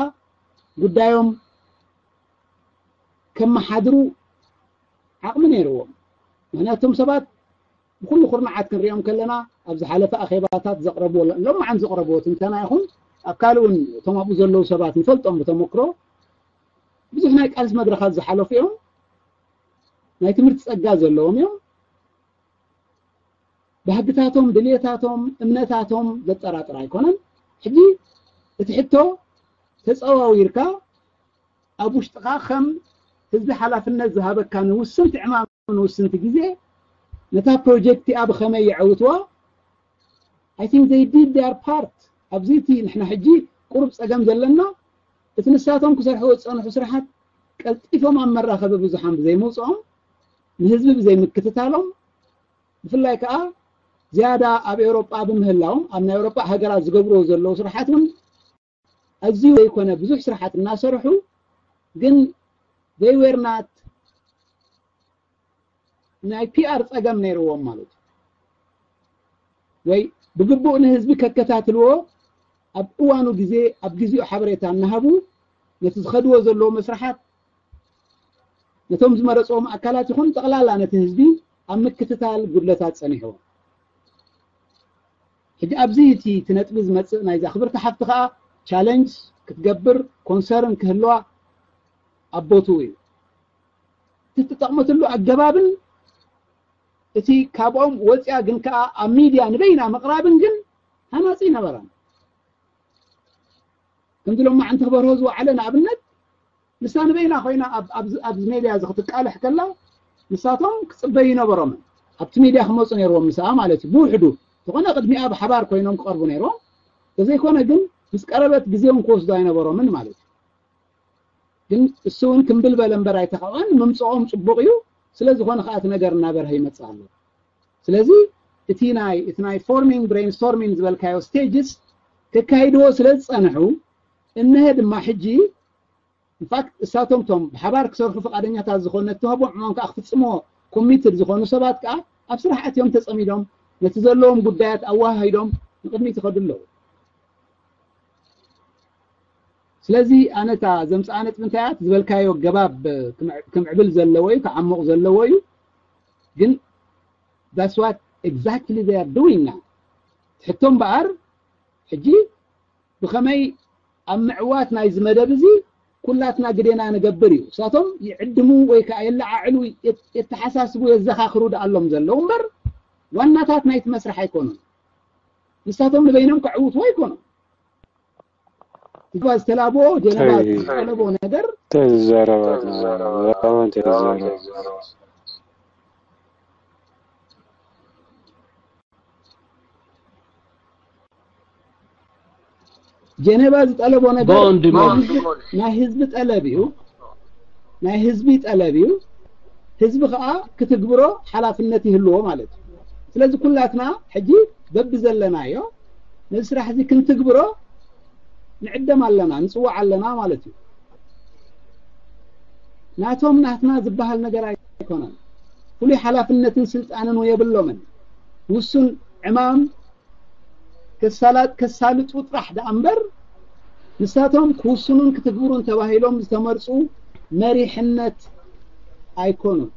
ጉዳዮም ከመሓድሩ ዓቕሚ ነይርዎም። ምክንያቱ እቶም ሰባት ብኩሉ ኩርናዓት ክንሪኦም ከለና፣ ኣብ ዝሓለፈ ኣኼባታት ዘቕረብዎ፣ ሎማዓን ዘቕረብዎ ትንተና ይኹን፣ ኣብ ካልእ እውን እቶም ኣብኡ ዘለዉ ሰባት ንፈልጦም ብተመክሮ ብዙሕ ናይ ቃልሲ መድረኻት ዝሓለፉ እዮም። ናይ ትምህርቲ ጸጋ ዘለዎም እዮም። ባህግታቶም፣ ድልየታቶም፣ እምነታቶም ዘጠራጥር ኣይኮነን። ሕጂ እቲ ሕቶ ተጸዋዊርካ ኣብ ውሽጥኻ ከም ህዝቢ ሓላፍነት ዝሃበካ ንውስንቲ ዕማም ንውስንቲ ግዜ ነታ ፕሮጀክት እቲኣ ብኸመይ የዐውትዋ? I think they did their part። ኣብዚ እቲ ንሕና ሕጂ ቁሩብ ጸገም ዘለና እቲ ንሳቶም ክሰርሕዎ ዝጸንሑ ስራሓት ቀልጢፎም ኣብ መራኸቢ ብዙሓን ብዘይምውጽኦም፣ ንህዝቢ ብዘይምክትታሎም፣ ብፍላይ ከኣ ዝያዳ ኣብ ኤውሮጳ ብምህላዎም ኣብ ናይ ኤውሮጳ ሃገራት ዝገብርዎ ዘለዉ ስራሓት እውን ኣዝዩ ዘይኮነ ብዙሕ ስራሓት እናሰርሑ ግን they were not ናይ ፒኣር ጸገም ነይርዎም ማለት እዩ። ወይ ብግቡእ ንህዝቢ ከከታትልዎ ኣብ እዋኑ ግዜ ኣብ ግዚኡ ሓበሬታ እናሃቡ ነቲ ዝኸድዎ ዘለዎ መስርሓት ነቶም ዝመረፅዎም ኣካላት ይኹን ጠቕላላ ነቲ ህዝቢ ኣብ ምክትታል ጉድለታት ጸኒሕዎም። ሕጂ ኣብዚ እቲ እቲ ነጥቢ ዝመጽእ ናይዛ ክብርቲ ሓፍቲ ከኣ ቻለንጅ ክትገብር ኮንሰርን ክህልዋ ኣብ ቦትኡ እዩ። እቲ ትጠቕመትሉ ኣገባብን እቲ ካብኦም ወፂኣ ግን ከኣ ኣብ ሚድያ ንበይና ምቕራብን ግን ሃናፂ ነበራን። ከምዚ ሎማዓንቲ ክበርሆ ዝወዓለ ንኣብነት ንሳ ንበይና ኮይና ኣብ- ኣብዚ ኣብዚ ሜድያ እዚ ክትቃልሕ ከላ ንሳቶም ክፅበዩ ይነበሮምን ኣብቲ ሚድያ ክመፁ ነይርዎም ምስኣ ማለት እዩ። ብውሕዱ ዝኾነ ቅድሚኣ ብሓባር ኮይኖም ክቐርቡ ነይርዎም። ተዘይኮነ ግን ምስ ቀረበት ግዜ እውን ክወስዱ ኣይነበሮምን ማለት እዩ። ግን እሱ እውን ክምብል በለ እምበር ኣይተኻዕወን። ምምፅኦም ፅቡቕ እዩ። ስለዝኾነ ከዓ እቲ ነገር እናበርሀ ይመፅእ ኣሎ። ስለዚ እቲ ናይ እቲ ናይ ፎርሚንግ ብሬንስቶርሚንግ ዝበልካዮ ስቴጅስ ከካይድዎ ስለ ዝፀንሑ እነሀ ድማ ሕጂ ኢንፋክት እሳቶም ቶም ብሓባር ክሰርሑ ፈቃደኛታት ዝኾነ እተዋህቦም ዕማም ከዓ ክፍፅምዎ ኮሚትድ ዝኾኑ ሰባት ከዓ ኣብ ስራሕ ኣትዮም ተፀሚዶም ነቲ ዘለዎም ጉዳያት ኣወሃሂዶም ንቅድሚት ይኸዱ ኣለዉ። ስለዚ ኣነ እታ ዘምፅኣ ነጥቢ እንታይ እያ ዝበልካዮ ኣገባብ ክምዕብል ዘለዎ እዩ ክዓሙቕ ዘለዎ እዩ። ግን that's what exactly they are doing now። ሕቶ እምበኣር ሕጂ ብኸመይ ኣብ ምዕዋት ናይዚ መደብ እዚ ኩላትና ግዴና ንገብር እዩ። እሳቶም ይዕድሙ ወይ ከዓ የለዓዕሉ፣ የት- የተሓሳስቡ፣ የዘኻኽሩ ደኣሎም ዘለዉ እምበር ዋናታት ናይቲ መስርሕ ኣይኮኑን። ንሳቶም ንበይኖም ከዕውትዎ ኣይኮኑን። እባ ዝተላብኦ ጀነባ ተይ- ዝጠለቦ ነገር ተዘረባ ተዘረባ ተዘረባ ጀነባ ዝጠለቦ ነገር ጎንዲ ናይ ጎንዲ። ህዝቢ- ናይ ህዝቢ ጠለብ እዩ። ናይ ህዝቢ ጠለብ እዩ። ህዝቢ ከዓ ክትግብሮ ሓላፍነት ይህልዎ ማለት እዩ። ስለዚ ኩላትና ሕጂ በቢ ዘለናዮ ነዚ ስራሕ እዚ ክንትግብሮ ንዕደም ኣለና፣ ንፅዋዕ ኣለና ማለት እዩ። ናቶም ናትና ዝበሃል ነገር ኣይኮነን። ፍሉይ ሓላፍነትን ስልጣንን የብሎምን። ውሱን ዕማም ከሳላጥ- ከሳልጡ ጥራሕ ደኣ እምበር ንሳቶም ክውስኑን ክትግብሩን ተባሂሎም ዝተመርፁ መሪሕነት ኣይኮኑን።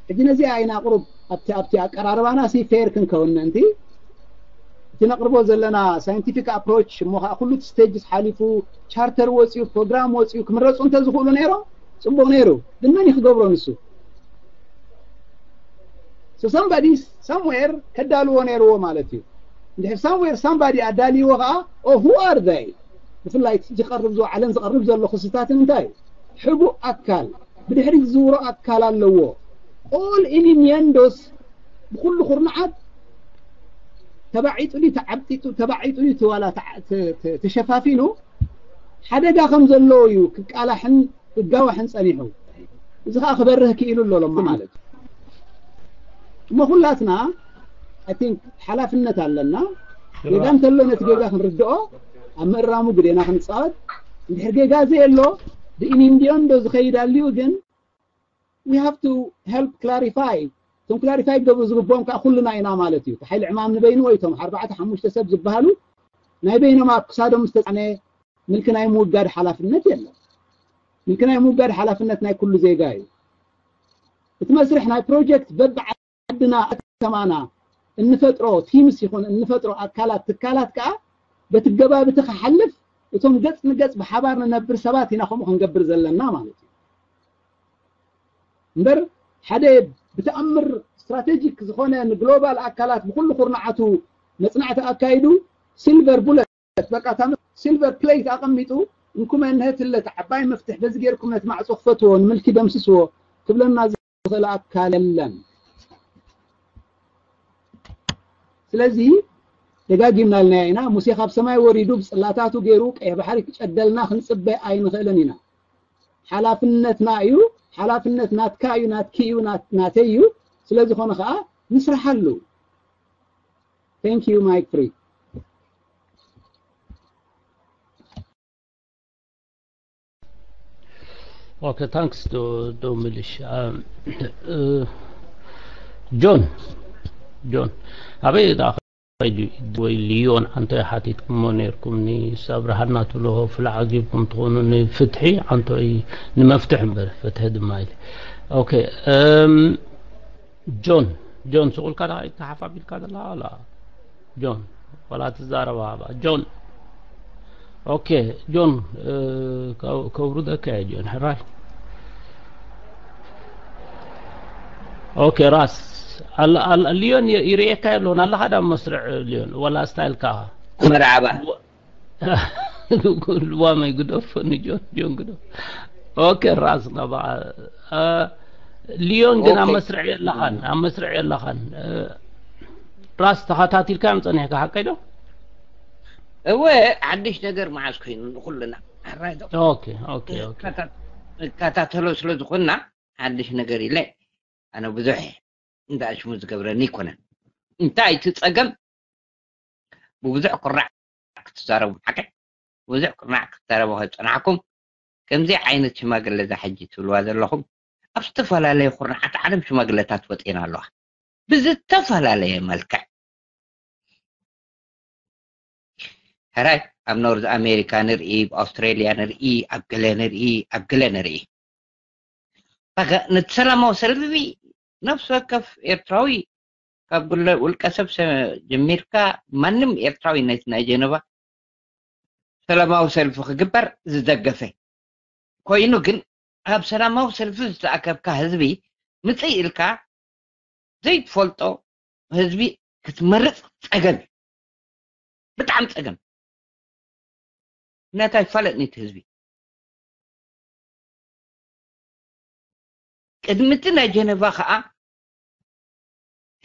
ሕጂ ነዚኣ ኢና ቁሩብ ኣብቲ ኣብቲ ኣቀራርባና ሲ ፌር ክንከውን ምእንቲ እቲ ነቕርቦ ዘለና ሳይንቲፊክ ኣፕሮች እሞ ከዓ ኩሉ እቲ ስቴጅስ ሓሊፉ ቻርተር ወፂኡ ፕሮግራም ወፂኡ ክምረፁ እንተዝኽእሉ ነይሮም ፅቡቕ ነይሩ። ግን መን እዩ ክገብሮ ንሱ? So somebody somewhere ከዳልዎ ነይርዎ ማለት እዩ። እንድሕር somewhere somebody ኣዳልይዎ ከዓ oh who are they? ብፍላይ እቲ ዝቐርብ ዝወዓለን ዝቐርብ ዘሎ ክስታትን እንታይ እዩ? ሕቡእ ኣካል ብድሕሪት ዝዝውሮ ኣካል ኣለዎ። All innuendos ብኩሉ ኩርናዓት ተባዒጡ ድዩ ተዓብጢጡ ተባዒጡ ድዩ ተዋላ ተዓ- ተ- ተ- ተሸፋፊኑ ሓደጋ ከም ዘለዎ እዩ ክቃላሕን ክጋዋሕን ጸኒሑ። እዚ ከዓ ክበርህ ክኢሉ ኣሎ ሎማ ማለት እዩ። እሞ ኩላትና I think ሓላፍነት ኣለና። ጌጋ እንተሎ ነቲ ጌጋ ክንርድኦ ኣብ ምእራሙ ግዴና ክንፃወት። እንድሕር ጌጋ ዘየሎ ብኢኒንዲዮንዶ ዝኸይድ ኣልዩ ግን we have to help clarify። እቶም ክላሪፋይ ክገብሩ ዝግብኦም ከዓ ኩልና ኢና ማለት እዩ። እቲ ሓይሊ ዕማም ንበይኑ ወይ እቶም ኣርባዕተ ሓሙሽተ ሰብ ዝበሃሉ ናይ በይኖም ኣብ ክሳዶም ዝተፃነ ምልኪ ናይ ምውጋድ ሓላፍነት የለን። ምልኪ ናይ ምውጋድ ሓላፍነት ናይ ኩሉ ዜጋ እዩ። እቲ መስርሕ ናይ ፕሮጀክት በብዓድና ከተማና እንፈጥሮ ቲምስ ይኹን እንፈጥሮ ኣካላት ትካላት ከዓ በቲ ገባብ እቲ ክሓልፍ እቶም ገጽ ንገጽ ብሓባር ንነብር ሰባት ኢና ከምኡ ክንገብር ዘለና ማለት እዩ። እምበር ሓደ ብተኣምር ስትራቴጂክ ዝኾነ ንግሎባል ኣካላት ብኩሉ ኩርናዓቱ መጽናዕቲ ኣካይዱ ሲልቨር ቡለት በቃ እታ ሲልቨር ፕሌት ኣቐሚጡ እንኩመ እንሀትለ እታ ዓባይ መፍትሕ በዚ ገይርኩም ነቲ ማዕጾ ክፈትዎ ንምልኪ ደምስስዎ ክብለና ዝኽእል ኣካል የለን። ስለዚ ደጋጊምና ኢልና ኢና፣ ሙሴ ካብ ሰማይ ወሪዱ ብጽላታቱ ገይሩ ቀይሕ ባሕሪ ክጨደልና ክንጽበ ኣይንኽእልን ኢና። ሓላፍነትና እዩ። ሓላፍነት ናትካ እዩ፣ ናትኪ እዩ፣ ናት- ናተይ እዩ። ስለ ዝኾነ ከዓ ንስርሓሉ። Thank you, Mike Free. Okay, thanks to to Milish. Um, uh, ጆን ጆን ኣበይ ደኣ ከይዱ ወይ ሊዮን ኣንቶይ ሓቲትኩሞ ነይርኩም ንሰብ ብርሃና ትብሎ ፍላዕ ኣጊብኩም ትኾኑ ንፍትሒ ኣንቶይ ንመፍትሒ እምበር ፍትሒ ድማ ኢለ okay um, ጆን ጆን ስቑልካ ዳ ተሓፋቢልካ ዘላ ኣላ ጆን ወላ ትዛረባ ኣባ ጆን okay ጆን ከውርደካ እየ ጆን ሕራይ okay ራስ ሊዮን ይርእየካ የለውን ኣለኻ ዳ መስርዕ ሊዮን ወላ ስታይልካ መርሓባ ልዋመይ ግደፎ ንጆን ጆን ግደፎ okay ራስ ናባ ሊዮን ግን ኣብ መስርዕ የለኻን ኣብ መስርዕ የለኻን ራስ ተኸታቲልካ ም ጸኒሕካ ሓቀይ ዶ እወ ሓድሽ ነገር መዓዝ ኮይኑ ንኩልና ሕራይ ዶ okay okay okay እከታተሎ ስለ ዝኾንና ሓድሽ ነገር ኢለ ኣነ ብዙሕ እንዳሽሙ ዝገብረኒ ይኮነን እንታይ እቲ ጸገም ብብዙሕ ቁራዕ ክትዛረቡ ሓቀ ብዙሕ ቁራዕ ክትዛረቡ ከይጸናሕኩም ከምዚ ዓይነት ሽማግለ እዛ ሕጂ ትብልዋ ዘለኹም ኣብ ዝተፈላለየ ኩርናዓት ዓለም ሽማግለታት ወጤና ኣለዋ ብዝተፈላለየ መልክዕ ሕራይ ኣብ ኖርዝ ኣሜሪካ ንርኢ ኣብ ኣውስትራሊያ ንርኢ ኣብ ገለ ንርኢ ኣብ ገለ ንርኢ በቃ ነቲ ሰላማዊ ሰልፊ ነፍሲ ወከፍ ኤርትራዊ ካብ ጉለ ውልቀ ሰብ ጀሚርካ ማንም ኤርትራዊ ነቲ ናይ ጀነቫ ሰላማዊ ሰልፊ ክግበር ዝደገፈ ኮይኑ ግን ኣብ ሰላማዊ ሰልፊ ዝተኣከብካ ህዝቢ ምፅእ ኢልካ ዘይትፈልጦ ህዝቢ ክትመርፅ ፀገም እዩ ብጣዕሚ ፀገም ነታ ይፋለጥኒ እቲ ህዝቢ ቅድሚ እቲ ናይ ጀነቫ ከዓ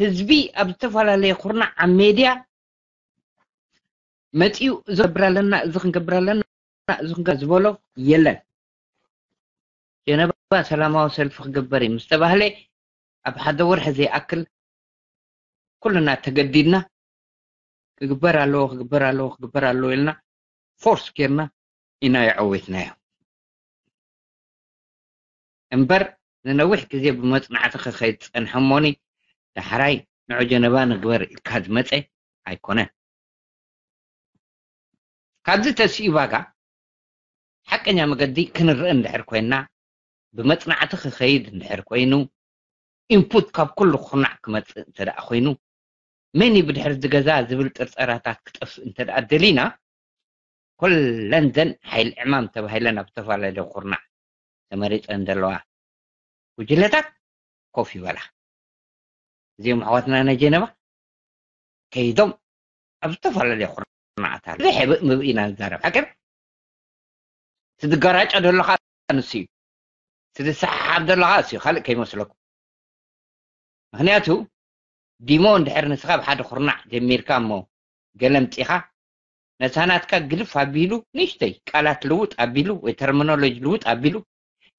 ህዝቢ ኣብ ዝተፈላለየ ኩርናዕ ኣብ ሜድያ መፂኡ እዚ ገብር ኣለና እዚ ክንገብር ኣለና እዚ ክንገብር ዝበሎ የለን ጀነባ ሰላማዊ ሰልፊ ክግበር እዩ ምስ ተባህለ ኣብ ሓደ ወርሒ ዘይኣክል ኩልና ተገዲድና ክግበር ኣለዎ ክግበር ኣለዎ ክግበር ኣለዎ ኢልና ፎርስ ጌርና ኢና የዐወትናዮ እምበር ንነዊሕ ግዜ ብመፅናዕቲ ክኸይድ ዝፀንሐ እሞኒ ዳሕራይ ንዑ ጀነባ ንግበር ኢልካ ዝመፀ ኣይኮነን ካብዚ ተስኡ ባጋ ሓቀኛ መገዲ ክንርኢ እንድሕር ኮይንና ብመፅናዕቲ ክኸይድ እንድሕር ኮይኑ ኢንፑት ካብ ኩሉ ኩርናዕ ክመፅእ እንተ ደኣ ኮይኑ መን እዩ ብድሕሪ እዚ ገዛ ዝብል ጥርጠራታት ክጠፍእ እንተ ደኣ ደሊና ኩለን ዘን ሓይል ዕማም ተባሂለን ኣብ ዝተፈላለዩ ኩርናዕ ተመሪፀን ዘለዋ ጉጅለታት ኮፍ ይበላ እዚኦም ኣሕዋትና ናይ ጀነባ ከይዶም ኣብ ዝተፈላለዩ ኩርናዓት ኣሎ ብዘይ ሕብእ ምብእ ኢና ንዛረብ ሓቅም ትዝጋራጨ ዘለኻ ንሱ እዩ ትዝሰሓሓብ ዘለኻ እሱ ካልእ ከይመስለኩም ምክንያቱ ዲሞ እንድሕር ንስኻ ብሓደ ኩርናዕ ጀሚርካ እሞ ገለ ምፂኻ ነታ ናትካ ግልፍ ኣቢሉ ንእሽተይ ቃላት ልውጥ ኣቢሉ ወይ ተርሚኖሎጂ ልውጥ ኣቢሉ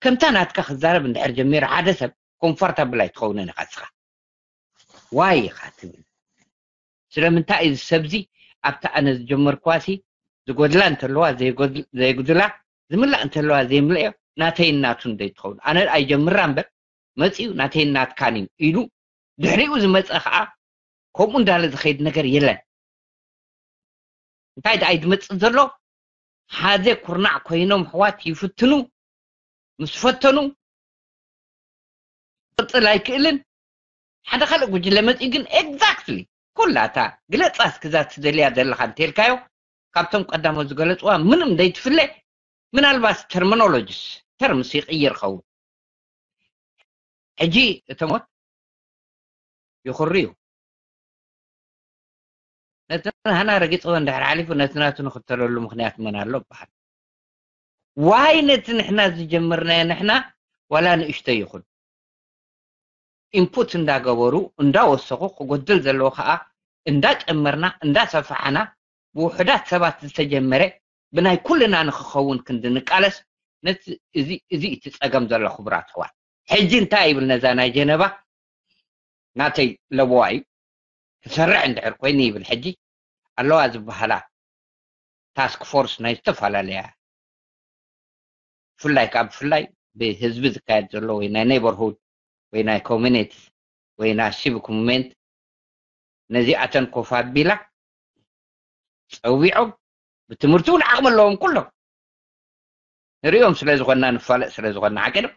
ከምታ ናትካ ክዛረብ እንድሕር ጀሚሩ ሓደ ሰብ ኮምፎርታብል ኣይትኸውንን ኢኻ ንስኻ ዋይ ኢኻ ትብል ስለምንታይ እዚ ሰብዚ ኣብቲ ኣነ ዝጀመርክዋሲ ዝጎድላ እንተለዋ ዘይጉድላ ዝምላእ እንተለዋ ዘይምልእዮ ናተይን ናቱን ዘይትኸውን ኣነ ኣይጀምራ እምበር መፂኡ ናተይን ናትካን እዩ ኢሉ ድሕሪኡ ዝመፀ ከዓ ከምኡ እንዳለ ዝኸይድ ነገር የለን እንታይ ደኣ እዩ ዝመፅእ ዘሎ ሓደ ኩርናዕ ኮይኖም ኣሕዋት ይፍትኑ ምስ ፈተኑ ክቕጽል ኣይክእልን። ሓደ ካልእ ጉጅለ መጺኡ ግን exactly ኩላታ ግለጻ እስኪ እዛ ትደልያ ዘለኻ እንተልካዮ ካብቶም ቀዳሞት ዝገለጽዋ ምንም ዘይትፍለ ምናልባት terminologies terms ይቕይር ኸውን። ሕጂ እቶም ይኹርዩ ነቲ ናህና ረጊጽዎ እንድሕር ሓሊፉ ነቲ ናቱ ንኽተለሉ ምኽንያት መን ኣሎ በሃል ዋይ ነቲ ንሕና ዝጀመርናዮ ንሕና ዋላ ንእሽቶ ይኹን ኢንፑት እንዳገበሩ እንዳወሰኹ ክጎድል ዘለዎ ከዓ እንዳጨመርና እንዳሰፋሕና ብውሕዳት ሰባት ዝተጀመረ ብናይ ኩልና ንክኸውን ክንዲ ንቃለስ ነቲ እዚ እዚ እቲ ፀገም ዘሎ ክቡራት ኣሕዋት ሕጂ እንታይ ይብል ነዛ ናይ ጀነባ ናተይ ለበዋ እዩ ክሰርሕ እንድሕር ኮይኑ ይብል ሕጂ ኣለዋ ዝበሃላ ታስክ ፎርስ ናይ ዝተፈላለያ ብፍላይ ከዓ ብፍላይ ብህዝቢ ዝካየድ ዘሎ ወይ ናይ ኔበርሁድ ወይ ናይ ኮሚኒቲ ወይ ናይ ሲቪክ ሙቭመንት ነዚኣተን ኮፍ ኣቢላ ፀዊዖም ብትምህርቲ እውን ዓቕሚ ኣለዎም ኩሎም ንሪኦም ስለ ዝኾንና ንፋለጥ ስለ ዝኾንና ሓቂ ዶ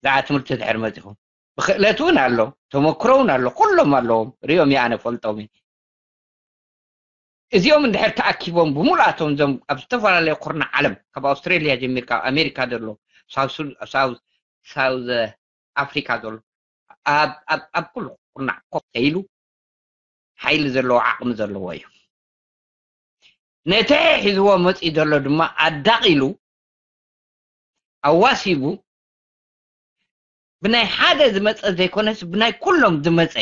ብዛዕባ ትምህርቲ ድሕር መፂኹም ብክእለት እውን ኣሎ ተመክሮ እውን ኣሎ ኩሎም ኣለዎም ሪኦም እየ ኣነ ፈልጦም እየ እዚኦም እንድሕር ተኣኪቦም ብምሉኣቶም እዞም ኣብ ዝተፈላለየ ኩርናዕ ዓለም ካብ ኣውስትሬልያ ጀሚርካ ኣብ ኣሜሪካ ዘሎ ሳውዝ ኣፍሪካ ዘሎ ኣብ ኩሉ ኩርናዕ ኮፍ ተይሉ ሓይሊ ዘለዎ ዓቕሚ ዘለዎ እዩ ነቲ ሒዝዎ መፂኡ ዘሎ ድማ ኣዳቒሉ ኣዋሲቡ ብናይ ሓደ ዝመፀ ዘይኮነስ ብናይ ኩሎም ዝመፀ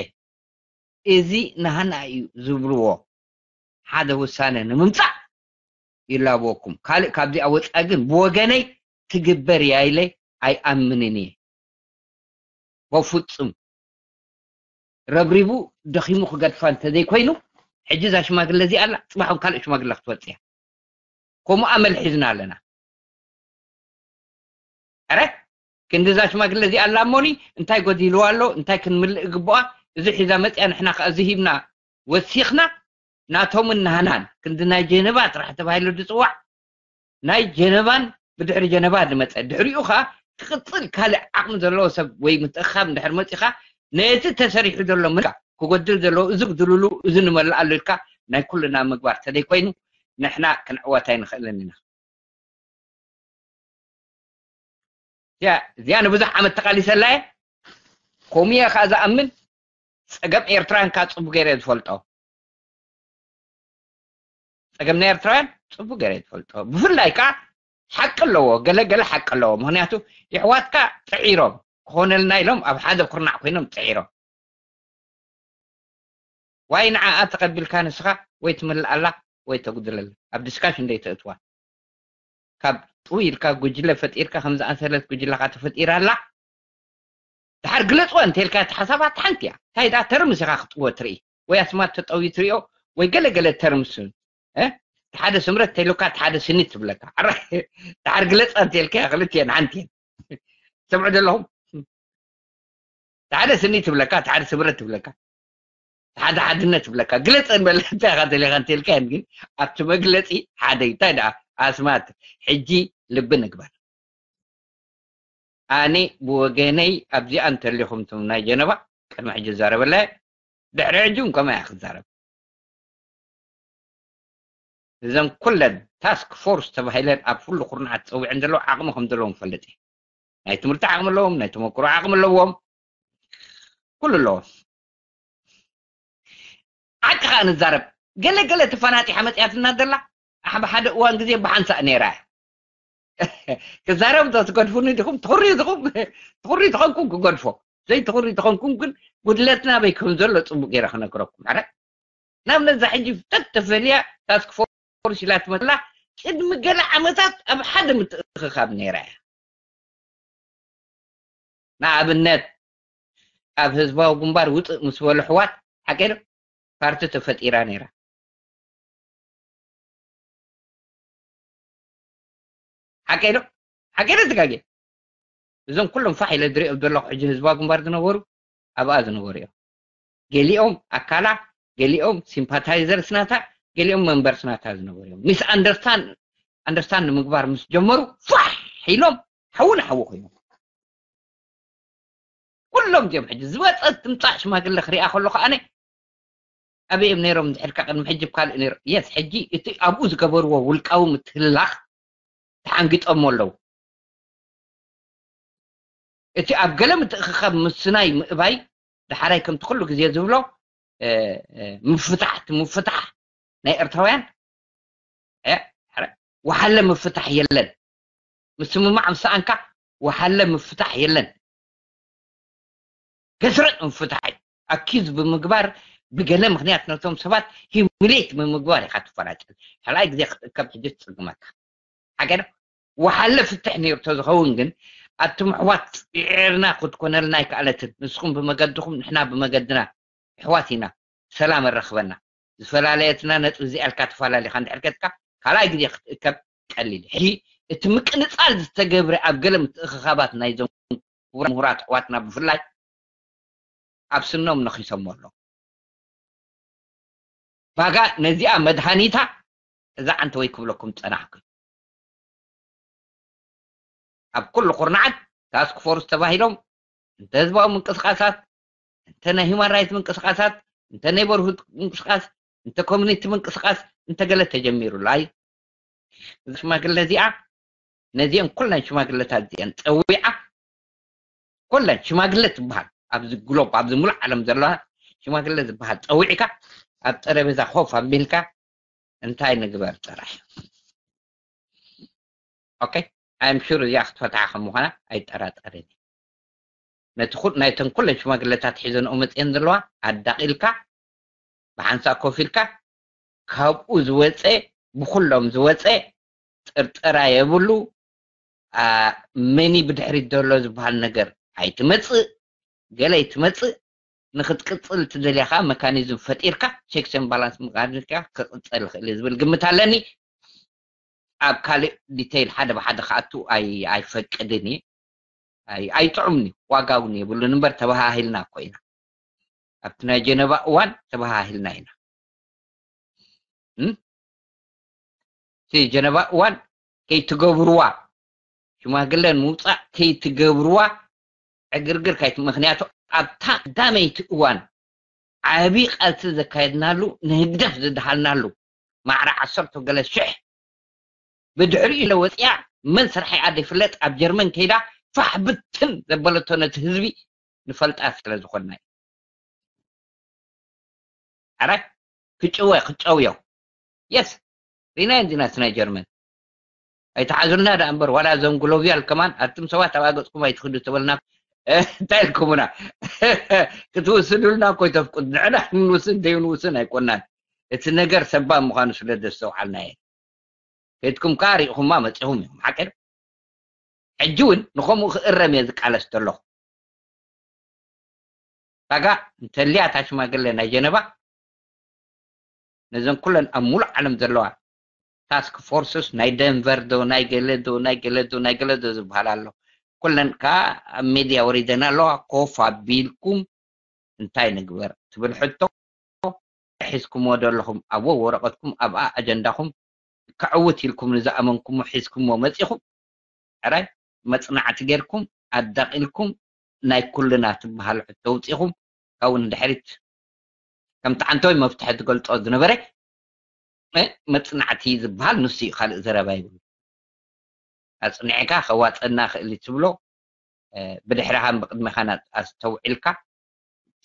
እዚ ናህና እዩ ዝብልዎ ሓደ ውሳነ ንምምፃእ ይላበወኩም ካልእ ካብዚኣ ወፃኢ ግን ብወገነይ ትግበር እያ ኢለ ኣይኣምንን እየ በፍፁም ረብሪቡ ደኺሙ ክገድፋ እንተዘይኮይኑ ሕጂ እዛ ሽማግለ እዚኣ ኣላ ፅባሕ እውን ካልእ ሽማግለ ክትወፅእ እያ ከምኡ ኣመል ሒዝና ኣለና ኣረ ክንዲ እዛ ሽማግለ እዚኣ ኣላ እሞኒ እንታይ ጎዲልዋ ኣሎ እንታይ ክንምልእ እግብኣ እዚ ሒዛ መፅያ ንሕና ከዓ እዚ ሂብና ወሲኽና ናቶምን ናህናን ክንዲ ናይ ጀነባ ጥራሕ ተባሂሉ ዝፅዋዕ ናይ ጀነባን ብድሕሪ ጀነባ ዝመፀ ድሕሪኡ ከዓ ክቕፅል ካልእ ዓቕሚ ዘለዎ ሰብ ወይ ምትእኻብ እንድሕር መፂኻ ነቲ ተሰሪሑ ዘሎ ምልካ ክጎድል ዘለዎ እዚ ግድልሉ እዚ ንመልኣሉ ኢልካ ናይ ኩልና ምግባር ተዘይኮይኑ ንሕና ክንዕወት ኣይንኽእልን ኢና እዚኣ ንብዙሕ ዓመት ተቓሊሰላ እየ ኮሚየ ከዓ ዝኣምን ፀገም ኤርትራን ከዓ ፅቡ ገይረ ዝፈልጦ ፀገም ናይ ኤርትራውያን ፅቡቅ ገይረ ትፈልጦ ብፍላይ ከዓ ሓቂ ኣለዎ ገለገለ ሓቂ ኣለዎ ምክንያቱ የሕዋትካ ጥዒሮም ክኾነልና ኢሎም ኣብ ሓደ ኩርናዕ ኮይኖም ጥዒሮም ዋይ ንዓኣ ተቐቢልካ ንስኻ ወይ ትምልኣላ ወይ ተጉድለላ ኣብ ዲስካሽን ደይ ተእትዋ ካብ ጥው ኢልካ ጉጅለ ፈጢርካ ከም ዝኣሰለት ጉጅለኻ ተፈጢራ ኣላ ድሓር ግለፅዋ እንተልካ እቲ ሓሳባት ሓንቲ እያ እንታይ ዳ ተርምስ ኢኻ ክጥወ ትርኢ ወይ ኣስማት ተጠውዩ ትሪኦ ወይ ገለገለ ተርምስ ሓደ ስምረት ተይሉካ ሓደ ስኒት ትብለካ ድሓር ግለፃ እንተልካ ክልትየን ሓንቲ እየን ሰምዑ ዘለኹም ሓደ ስኒ ትብለካ ሓደ ስምረት ትብለካ ሓደ ሓድነት ትብለካ ግለፀ ንበለ እንታይ ኢኻ ተሊኻ እንተልካየን ግን ኣብቲ መግለፂ ሓደ እንታይ ደኣ ኣስማት ሕጂ ልቢ ንግበር ኣነ ብወገነይ ኣብዚኣ እንተሊኹም ትም ናይ ጀነባ ቅድሚ ሕጂ ዝዛረበላ ድሕሪ ሕጂ እውን ከምኣ እያ ክዛረብ እዘን ኩለን ታስክ ፎርስ ተባሂለን ኣብ ኩሉ ኩርናዓት ፀዊዐን ዘለዋ ዓቕሚ ከም ዘለዎም ፈልጥ እየ ናይ ትምህርቲ ዓቕሚ ኣለዎም ናይ ተመክሮ ዓቕሚ ኣለዎም ኩሉ ኣለዎም ዓቂ ከዓ ንዛረብ ገለ ገለ ተፈናጢሓ መፅያትና ዘላ ኣብ ሓደ እዋን ግዜ ብሓንሳእ ነይራ እያ ክዛረብ ዶ ትገድፉኒ ዲኹም ትኹሪ ዲኹም ትኹሪ ተኾንኩም ክገድፎ ዘይትኹሪ ተኾንኩም ግን ጉድለትና በይ ከም ዘሎ ፅቡቅ ገይረ ክነግረኩም ሕረ ናብ ነዛ ሕጂ ፍጠት ተፈልያ ታስክ ፎርስ ኢላ ትመፅላ ቅድሚ ገለ ዓመታት ኣብ ሓደ ምትእኽኻብ ነይራ እያ ንኣብነት ኣብ ህዝባዊ ግንባር ውፅእ ምስ በሉ ኣሕዋት ሓቂ ዶ ፓርቲ ተፈጢራ ነይራ ሓቂ ዶ ሓቂ ዶ ትጋጌ እዞም ኩሎም ፋሕ ኢለ ዝሪኦም ዘለኹ ሕጂ ህዝባዊ ግንባር ዝነበሩ ኣብኣ ዝነበሩ እዮም ገሊኦም ኣካላ ገሊኦም ሲምፓታይዘርስ ናታ ገሊኦም መንበርስ ናታ ዝነበሩ እዮም ሚስ ኣንደርስታንድ ኣንደርስታንድ ንምግባር ምስ ጀመሩ ፋሕ ኢሎም ሓዊ ንሓዊ ኮይኖም ኩሎም እዚኦም። ሕጂ ዝበፀት ትምፃእ ሽማግለ ክሪኣ ከሎ ከኣነ ኣበይ እዮም ነይሮም? እንድሕርካ ቅድሚ ሕጂ ብካልእ ነይሮም። የስ፣ ሕጂ እቲ ኣብኡ ዝገበርዎ ውልቃዊ ምትህልላኽ ተሓንጊጦሞ ኣለዉ። እቲ ኣብ ገለ ምትእኽኻብ ምስናይ ምእባይ ዳሕራይ ከምቲ ኩሉ ግዜ ዝብሎ ምፍታሕ፣ እቲ ምፍታሕ ናይ ኤርትራውያን ወሓለ ምፍታሕ የለን። ምስምማዕ ምሰኣንካ ወሓለ ምፍታሕ የለን። ገስረጥ ምፍታሕ እዩ። ኣኪዝ ብምግባር ብገለ ምክንያት ነቶም ሰባት ሂሚሌት ብምግባር ኢካ ትፈላጨል። ካልኣይ ግዜ ክትእከብ ሕጂ ትፅግመካ ሓገዶ ወሓለ ፍትሕ ነይሩ ተዝኸውን ግን ኣቱም ኣሕዋት ፅዒርና ክትኮነልና ኣይከኣለትን። ንስኹም ብመገድኹም ንሕና ብመገድና ኣሕዋት ኢና። ሰላም ኣረኽበና። ዝፈላለየትና ነጥቢ እዚኣ ኢልካ ተፈላለኻ እንድሕር ከድካ ካልኣይ ግዜ ክትእከብ ቀሊል። ሕጂ እቲ ምቅንፃል ዝተገብረ ኣብ ገለ ምትእኽኻባት ናይዞም ክቡራት ምሁራት ኣሕዋትና ብፍላይ ኣብ ስኖም ነኺሶሞ ኣለዉ። ባጋ ነዚኣ መድሃኒታ እዛ ዓንተ ወይ ክብለኩም ፀናሕኩ። ኣብ ኩሉ ኩርናዓት ታስክ ፎርስ ተባሂሎም እንተ ህዝባዊ ምንቅስቃሳት እንተ ናይ ሂማን ራይት ምንቅስቃሳት እንተ ኔበርሁድ ምንቅስቃስ እንተ ኮሚኒቲ ምንቅስቃስ እንተ ገለ ተጀሚሩላ እዩ። እዚ ሽማግለ እዚኣ ነዚአን ኩለን ሽማግለታት እዚአን ፀዊዓ ኩለን ሽማግለ ትበሃል ኣብዚ ግሎብ ኣብዚ ሙሉእ ዓለም ዘለዋ ሽማግለ ዝበሃል ፀዊዕካ ኣብ ጠረቤዛ ኮፍ ኣቢልካ እንታይ ንግበር ጥራሕ። ኦኬ፣ ኣም ሹር እዚኣ ክትፈትሓ ከም ምዃና ኣይጠራጠርን። ነቲ ኩል ናይተን ኩለን ሽማግለታት ሒዘንኦ መፅኤን ዘለዋ ኣዳቒልካ ብሓንሳእ ኮፍ ኢልካ ካብኡ ዝወፀ ብኩሎም ዝወፀ ጥርጠራ የብሉ። መኒ ብድሕሪት ዘሎ ዝበሃል ነገር ኣይትመፅእ፣ ገለ ኣይትመፅእ። ንክትቅፅል ትደልያ ከዓ መካኒዝም ፈጢርካ ቼክስ ን ባላንስ ምቃድካ ክቅፀል ይኽእል እዩ ዝብል ግምት ኣለኒ። ኣብ ካልእ ዲተይል ሓደ ብሓደ ክኣቱ ኣይፈቅድን እየ። ኣይጥዑምን እዩ፣ ዋጋ እውን የብሉን እምበር ተበሃሂልና እኮ ኢና። ኣብቲ ናይ ጀነባ እዋን ተበሃሂልና ኢና። እቲ ጀነባ እዋን ከይትገብርዋ ሽማግለን ምውፃእ ከይትገብርዋ ዕግርግር ካይት ምክንያቱ ኣብታ ቀዳመይቲ እዋን ዓብዪ ቃልሲ ዘካየድናሉ ንህግደፍ ዝደሃልናሉ ማዕረ ዓሰርተ ገለ ሽሕ ብድሕሪኡ ኢለ ወፂኣ መን ስራሕ ይኣደ ይፍለጥ ኣብ ጀርመን ከይዳ ፋሕ ብትን ዘበለቶ ነቲ ህዝቢ ንፈልጣ ስለ ዝኾንና እዩ። ኣረ ክጭወ ክጨውዮ የስ ሪና እንዲና ስናይ ጀርመን ኣይተሓዙልና ዳ እምበር ዋላ እዞም ግሎብያል ከማን ኣቱም ሰባት ኣብ ኣገፅኩም ኣይትክዱ ተበልና እንታይ ኢልኩምና ክትውስዱልና እኮ ይተፍቁድ ንዕና ክንውስን ደይንውስን ኣይኮናን እቲ ነገር ሰባ ምዃኑ ስለ ዘስተውዓልና እየ ከይድኩም ከዓ ሪኢኹማ መፂኹም እዮም ሓቂ ሕጂ እውን ንኸምኡ ክእረም እየ ዝቃለስ ዘለኹ ታጋ እንተልያ እታ ሽማግለ ናይ ጀነባ ነዘን ኩለን ኣብ ሙሉእ ዓለም ዘለዋ ታስክ ፎርስስ ናይ ደንቨር ዶ ናይ ገለ ዶ ናይ ገለ ዶ ናይ ገለ ዶ ዝበሃል ኣሎ ኩለን ከዓ ኣብ ሜድያ ወሪደን ኣለዋ ኮፍ ኣቢልኩም እንታይ ንግበር ትብል ሕቶ ሒዝኩምዎ ዘለኹም ኣብዎ ወረቐትኩም ኣብኣ ኣጀንዳኹም ከዕውት ኢልኩም ንዝኣመንኩሞ ሒዝኩምዎ መፂኹም ሕራይ መፅናዕቲ ጌርኩም ኣዳቒልኩም ናይ ኩልና ትበሃል ሕቶ ውፂኹም ካብኡ ንድሕሪት ከምቲ ዓንተወይ መፍትሒ ዝገልፆ ዝነበረ መፅናዕቲ ዝበሃል ንሱ እዩ ካልእ ዘረባ ይብሉ ኣፅኒዕካ ከዋፀና ክእል ትብሎ ብድሕርኻን ብቅድሜኻን ኣስተውዒልካ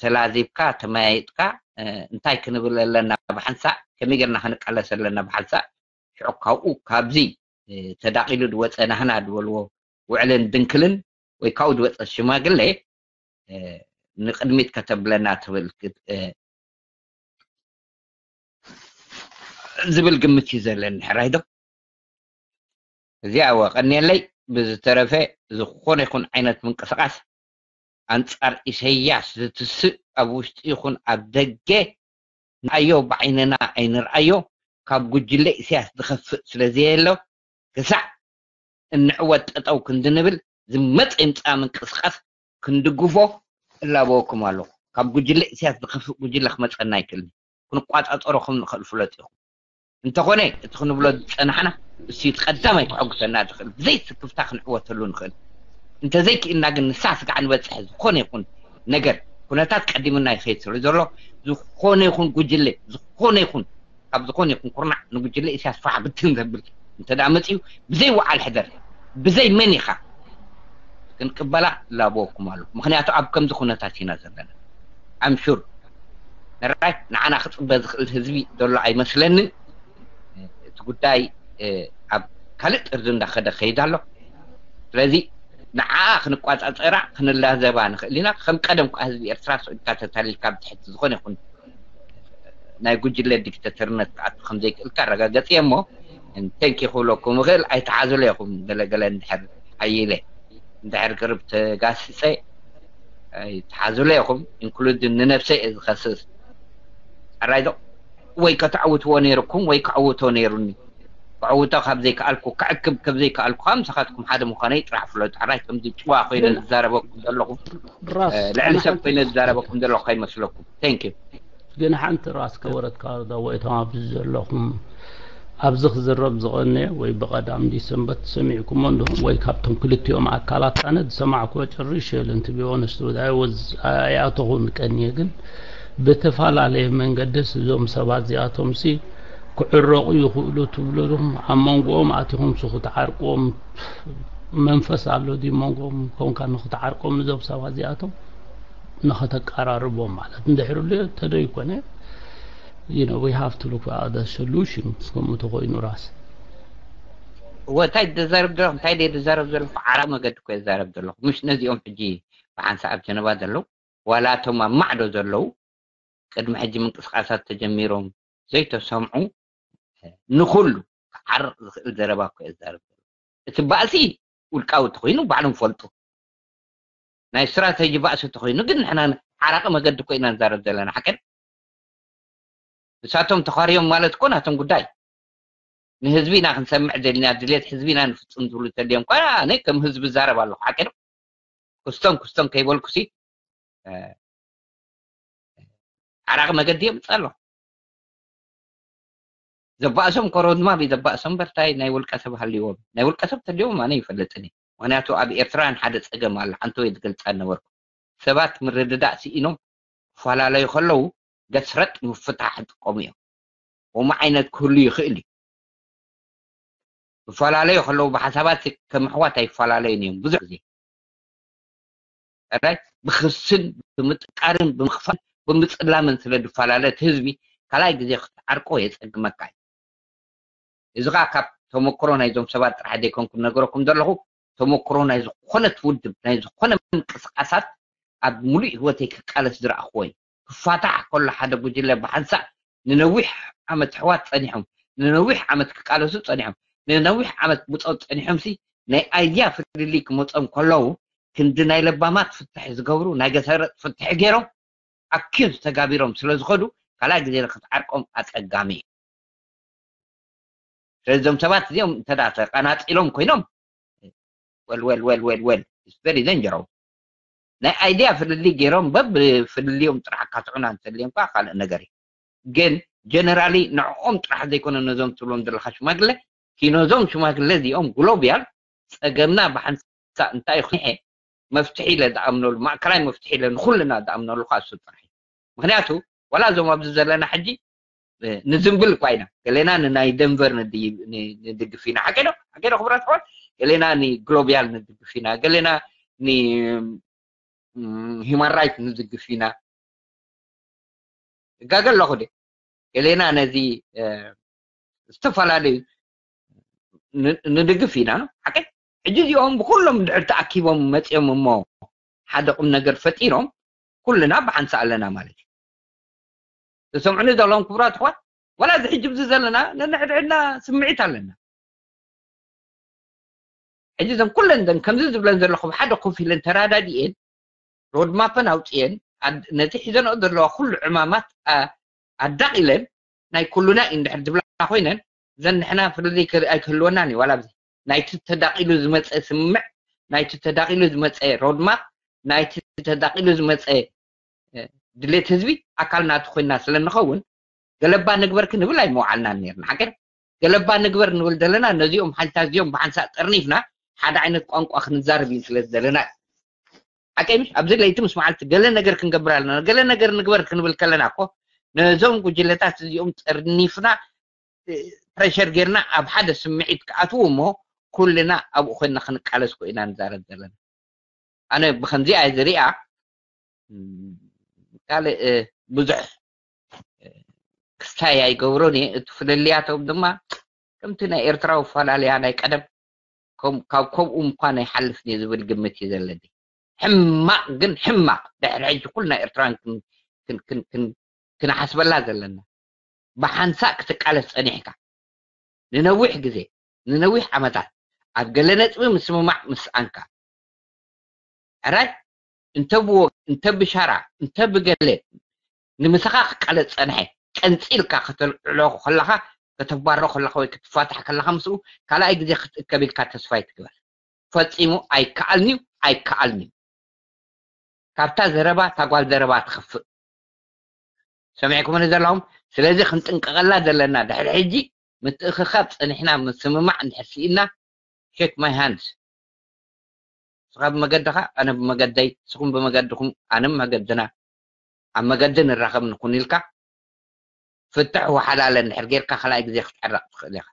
ተላዚብካ ተመያይጥካ እንታይ ክንብል ኣለና ብሓንሳእ ከመይ ጌርና ክንቃለስ ኣለና ብሓንሳእ ሽዑ ካብኡ ካብዚ ተዳቂሉ ዝወፀ ናህና ዝበልዎ ውዕልን ድንክልን ወይ ካብኡ ዝወፀ ሽማግሌ ንቅድሚት ከተብለና ትብል ዝብል ግምት እዩ ዘለኒ ሕራይ ዶ እዚኣ ወ ቀንየለይ ብዝተረፈ ዝኾነ ይኹን ዓይነት ምንቅስቃስ ኣንጻር ኢሰያስ ዝትስእ ኣብ ውሽጢ ይኹን ኣብ ደገ ንኣዮ ብዓይንና ኣይንርኣዮ ካብ ጉጅለ ኢሰያስ ዝኸፍእ ስለ ዘየሎ ክሳዕ እንዕወት ጠጠው ክንድንብል ዝመፀ ይምፃ ምንቅስቃስ ክንድግፎ እላበወኩም ኣለኹ ካብ ጉጅለ ኢሰያስ ዝኸፍእ ጉጅለ ክመፀና ኣይክእልን ክንቋፃፀሮ ከም ንኽእል ፍለጥ ኢኹም እንተኾነ እቲ ክንብሎ ዝጸናሕና እሱ እቲ ቀዳማይ ክሐጉሰና ዝኽእል፣ ብዘይ ስክፍታ ክንዕወተሉ ንኽእል። እንተዘይክእልና ግን ንሳ ስጋዕ ንበጽሕ ዝኾነ ይኹን ነገር፣ ኩነታት ቀዲሙና ይኸይድ ስለ ዘሎ፣ ዝኾነ ይኹን ጉጅለ፣ ዝኾነ ይኹን ካብ ዝኾነ ይኹን ኩርናዕ ንጉጅለ ኢሳያስ ፋሕ ብትን ዘብል እንተ ደኣ መጺኡ፣ ብዘይ ወዓል ሕደር፣ ብዘይ መን ኢኻ ክንቅበላ ላበወኩም ኣሎ። ምኽንያቱ ኣብ ከምዚ ኩነታት ኢና ዘለና። ኣምሹር ንራይ ንዓና ክጽበ ዝኽእል ህዝቢ ዘሎ ኣይመስለንን። እቲ ጉዳይ ኣብ ካልእ ጥርዚ እንዳኸደ ከይድ ኣሎ። ስለዚ ንዓኣ ክንቋጻጸራ ክንላዘባ ንኽእል ኢና። ከም ቀደም ከኣ ህዝቢ ኤርትራ ስዑድካ ተታሊልካ ብትሕቲ ዝኾነ ይኹን ናይ ጉጅለ ዲክተተርነት ክኣቱ ከም ዘይክእልካ ኣረጋገጽ እየ እሞ፣ ተንኪ ክብለኩም እኽእል። ኣይትሓዙለ ኢኹም ገለገለ እንድሕር ሓይለ እንድሕር ቅርብ ተጋስጸ ኣይትሓዙለ ኢኹም። ኢንክሉድ ንነብሰይ እየ ዝኸስስ። ኣራይዶ ወይ ከተዕውትዎ ነይርኩም ወይ ክዕውቶ ነይሩኒ። ክዕውቶ ካብ ዘይከኣልኩ፣ ክዕክብ ከም ዘይከኣልኩ፣ ካብ ምሳኻትኩም ሓደ ምዃነይ ጥራሕ ፍለጡ። ኣራይ ከምዚ ጭዋ ኮይነ ግን ዝዛረበኩም ዘለኹ፣ ራስ፣ እ፣ ልዕሊ ኣነ ሰብ ሓንቲ ኮይነ ዝዛረበኩም ዘለኹ ከይመስለኩም። Thank you። ግን ሓንቲ ራስ ከበረትካ ዳወይቶም ኣብዚ ዘለኹም፣ ኣብዚ ክዝረብ ዝቐነ ወይ ብቐዳም ዲሰምበር ሰሚዕኩሞ እንዲኹም ወይ ካብቶም ክልቲኦም ኣካላት ኣነ ዝሰማዕኩዎ ጨሪሽ የለን። To be honest with you, I was፣ ኣይኣተኹን ቀንየ። ግን ብተፈላለየ መንገድስ እዞም ሰባት እዚኣቶም ሲ ክዕረቑ ይኽእሉ ትብሉ ዲኹም? ኣብ መንጎኦም ኣቲኹም ሱ ክትዓርቅዎም መንፈስ ኣሎ ድዩ መንጎኦም ኮንካ ንክትዓርቆም እዞም ሰባት እዚኣቶም ንኸተቀራርቦም ማለት እንድሕር ኣሎ ተደይኮነ you know we have to look for other solutions። ከምኡ ተኮይኑ ራስ እወ እንታይ ዝዛረብ ዘለኹ እንታይ ደየ ዝዛረብ ዘለኹ ዓራ መገዲ እኮ ይዛረብ ዘለኹ ምሽ ነዚኦም ሕጂ ብሓንሳእ ኣብ ጀነባ ዘለዉ ዋላ እቶም ኣብ ማዕዶ ዘለዉ ቅድሚ ሕጂ ምንቅስቃሳት ተጀሚሮም ዘይተሰምዑ ንኩሉ ክዓርቕ ዝኽእል ዘረባ እኮ እየ ዝዛረብ ዘለኹ። እቲ ባእሲ ውልቃዊ ተኮይኑ ባዕሎም ፈልጡ ናይ ስትራተጂ ባእሲ ተኮይኑ ግን ንሕና ዓራቂ መገዲ እኮ ኢና ንዛረብ ዘለና ሓቀን ንሳቶም ተኻርዮም ማለት እኮ ናቶም ጉዳይ ንህዝቢ ኢና ክንሰምዕ ደሊና ድሌት ህዝቢ ኢና ንፍፅም ዝብሉ ተልዮም እኳ ኣነ ከም ህዝቢ ዛረብ ኣለኹ ሓቀን ክስቶም ክስቶም ከይበልኩሲ ዓራቂ መገዲ የምፅእ ኣሎ ዘባእሶም ኮሮድማ ዘባእሶም በርታይ ናይ ውልቀ ሰብ ሃልዎም ናይ ውልቀ ሰብ ተልዎም ኣነ ይፈልጥኒ ምክንያቱ ኣብ ኤርትራን ሓደ ፀገም ኣሎ ሓንቲ ወይ ዝገልፃ ነበርኩ ሰባት ምርድዳእ ስኢኖም ክፈላለዩ ከለዉ ገስረጥ ምፍታሕ ይጥቀሙ እዮም ከምኡ ዓይነት ክህሉ ይኽእል እዩ ክፈላለዩ ከለዉ ብሓሳባት ከም ኣሕዋት ኣይፈላለዩን እዮም ብዙሕ ግዜ ራይ ብክስን ብምጥቃርን ብምክፋል ብምፅላምን ስለ ዝፈላለ እቲ ህዝቢ ካልኣይ ግዜ ክትዓርቆ የፀግመካ እዩ እዚ ከዓ ካብ ተመክሮ ናይዞም ሰባት ጥራሕ ዘይኮንኩ ነገረኩም ዘለኹ ተመክሮ ናይ ዝኾነት ውድብ ናይ ዝኾነ ምንቅስቃሳት ኣብ ሙሉእ ህይወተይ ክቃለስ ዝረኣኽዎ እዩ ክፋታሕ ከሎ ሓደ ጉጅለ ብሓንሳእ ንነዊሕ ዓመት ኣሕዋት ፀኒሖም ንነዊሕ ዓመት ክቃለሱ ፀኒሖም ንነዊሕ ዓመት ብፆት ፀኒሖም ሲ ናይ ኣይድያ ፍልልይ ክመፆም ከለዉ ክንዲ ናይ ለባማት ፍትሒ ዝገብሩ ናይ ገሰረጥ ፍትሒ ገይሮም ኣኪዩዝ ተጋቢሮም ስለ ዝኸዱ ካልኣይ ግዜ ክትዓርቆም ኣፀጋሚ እዩ ስለዚ እዞም ሰባት እዚኦም እንተ ተቐናፂሎም ኮይኖም well well well well well it's very dangerous ናይ ኣይድያ ፍልልይ ገይሮም በብፍልልዮም ጥራሕ ኣካትዑና እንተልዮም ከዓ ካልእ ነገር እዩ ግን ጀነራሊ ንዕኦም ጥራሕ ዘይኮነ ነዞም ትብሎም ዘለካ ሽማግለ ኪኖዞም ሽማግለ እዚኦም ግሎብያል ፀገምና ብሓንሳእ እንታይ ይኹንሐ መፍትሒ ኢለ ዝኣምነሉ ማእከላይ መፍትሒ ኢለ ንኩልና ዝኣምነሉ ከዓ እሱ ጥራሕ እዩ ምክንያቱ ዋላ እዞም ኣብዚ ዘለና ሕጂ ንዝንብል እኳ ኢና ገሌና ንናይ ደንቨር ንድግፍ ኢና ሓቀዶ ሓቀዶ ክብራት ሕዋት ገሌና ንግሎቢያል ንድግፍ ኢና ገሌና ንሂማን ራይት ንድግፍ ኢና እጋገ ኣለኹ ደ ገሌና ነዚ ዝተፈላለዩ ንድግፍ ኢና ሓቀ ሕጂ እዚኦም ብኩሎም ድሕር ተኣኪቦም መፂኦም እሞ ሓደ ቁም ነገር ፈጢሮም ኩልና ብሓንሳ ኣለና ማለት እዩ ተሰምዑኒ ዘለዎም ክቡራት ኣሕዋት ዋላ እዚ ሕጂ ብዚ ዘለና ነንሕድሕድና ስምዒት ኣለና ሕጂ ዘን ኩለን ዘን ከምዚ ዝብለን ዘለኹ ሓደ ኮፍ ኢለን ተራዳዲኤን ሮድማፐን ኣውፅኤን ነቲ ሒዘንኦ ዘለዋ ኩሉ ዕማማት ኣዳቂለን ናይ ኩሉና እዩ እንድሕር ዝብላ ኮይነን ዘን ንሕና ፍልልይ ኣይክህልወናን እዩ ዋላ ኣብዚ ናይቲ ተዳቂሉ ዝመፀ ስምምዕ ናይቲ ተዳቂሉ ዝመፀ ሮድማፕ ናይቲ ተዳቂሉ ዝመፀ ድሌት ህዝቢ ኣካል ናቲ ኮይና ስለ ንኸውን ገለባ ንግበር ክንብል ኣይመውዓልናን ነርና ሓቀ። ገለባ ንግበር ንብል ዘለና ነዚኦም ሓንታ እዚኦም ብሓንሳእ ጠርኒፍና ሓደ ዓይነት ቋንቋ ክንዛረብ እዩ ስለ ዘለና። ሓቀይ ምሽ ኣብዚ ለይቲ ምስ መዓልቲ ገለ ነገር ክንገብር ኣለና፣ ገለ ነገር ንግበር ክንብል ከለና እኮ ነዞም ጉጅለታት እዚኦም ጠርኒፍና ፕሬሸር ጌርና ኣብ ሓደ ስምዒት ክኣትዉ እሞ ኩልና ኣብኡ ኮይና ክንቃለስ ኮይና ንዛረብ ዘለና። ኣነ ብከምዚ ኣየ ዝሪኣ ካልእ ብዙሕ ክስታይ ኣይገብሮን እየ። እቲ ፍልልያቶም ድማ ከምቲ ናይ ኤርትራዊ ፈላለያ ናይ ቀደም ካብ ከምኡ እኳ ናይ ሓልፍ እየ ዝብል ግምት እዩ ዘለኒ። ሕማቕ ግን ሕማቕ ድሕሪ ሕጂ ኩልና ኤርትራውያን ክንሓስበላ ዘለና። ብሓንሳእ ክትቃለስ ጸኒሕካ ንነዊሕ ግዜ ንነዊሕ ዓመታት ኣብ ገለ ነጥቢ ምስምማዕ ምስኣንካ ሕራይ እንተ ብወግ እንተ ብሻራ እንተ ብገለ ንምሳኻ ክቃለስ ጸንሐ ቀንጺልካ ከተልዕሎ ከለኻ ከተባሮ ከለኻ ወይ ክትፋታሕ ከለኻ ምስኡ ካልኣይ ግዜ ክትእከብ ኢልካ ተስፋ ይትግበር። ፈጺሙ ኣይከኣልንዩ ኣይከኣልንዩ። ካብታ ዘረባ እታ ጓል ዘረባ ትኸፍእ። ሰሚዕኩምኒ ዘለኹም? ስለዚ ክንጥንቀቐላ ዘለና ድሕሪ ሕጂ ምትእኽኻብ ጸኒሕና ምስምማዕ እንድሕር ስኢንና shake my hands። ንስኻ ብመገድኻ ኣነ ብመገደይ ንስኹም ብመገድኹም ኣነ ብመገድና ኣብ መገዲ ንራኸብ ንኹን ኢልካ ፍትሕ ወሓላለ እንድሕር ጌርካ ካልኣይ ግዜ ክትዕረቕ ትኽእል ኢኻ።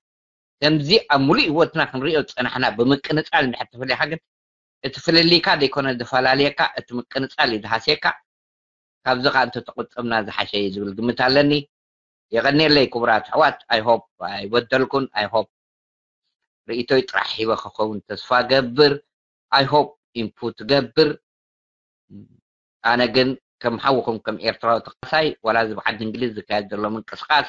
ከምዚ ኣብ ሙሉእ ህይወትና ክንሪኦ ዝጸናሕና ብምቅንጻል እንድሕር ተፈሊኻ ግን እቲ ፍልልይካ ዘይኮነ ዝፈላልየካ እቲ ምቅንጻል እዩ ዝሃስየካ። ካብዚ ከዓ እንተተቆጠብና ዝሓሸ እዩ ዝብል ግምት ኣለኒ። የቐንየለይ ክቡራት ኣሕዋት። I hope ኣይበደልኩን። I hope ርእይቶይ ጥራሕ ሂበ ክኸውን ተስፋ ገብር። I hope input ገብር። ኣነ ግን ከም ሓውኹም ከም ኤርትራዊ ተቃሳይ ዋላ እዚ ብዓዲ እንግሊዝ ዝካየድ ዘሎ ምንቅስቃስ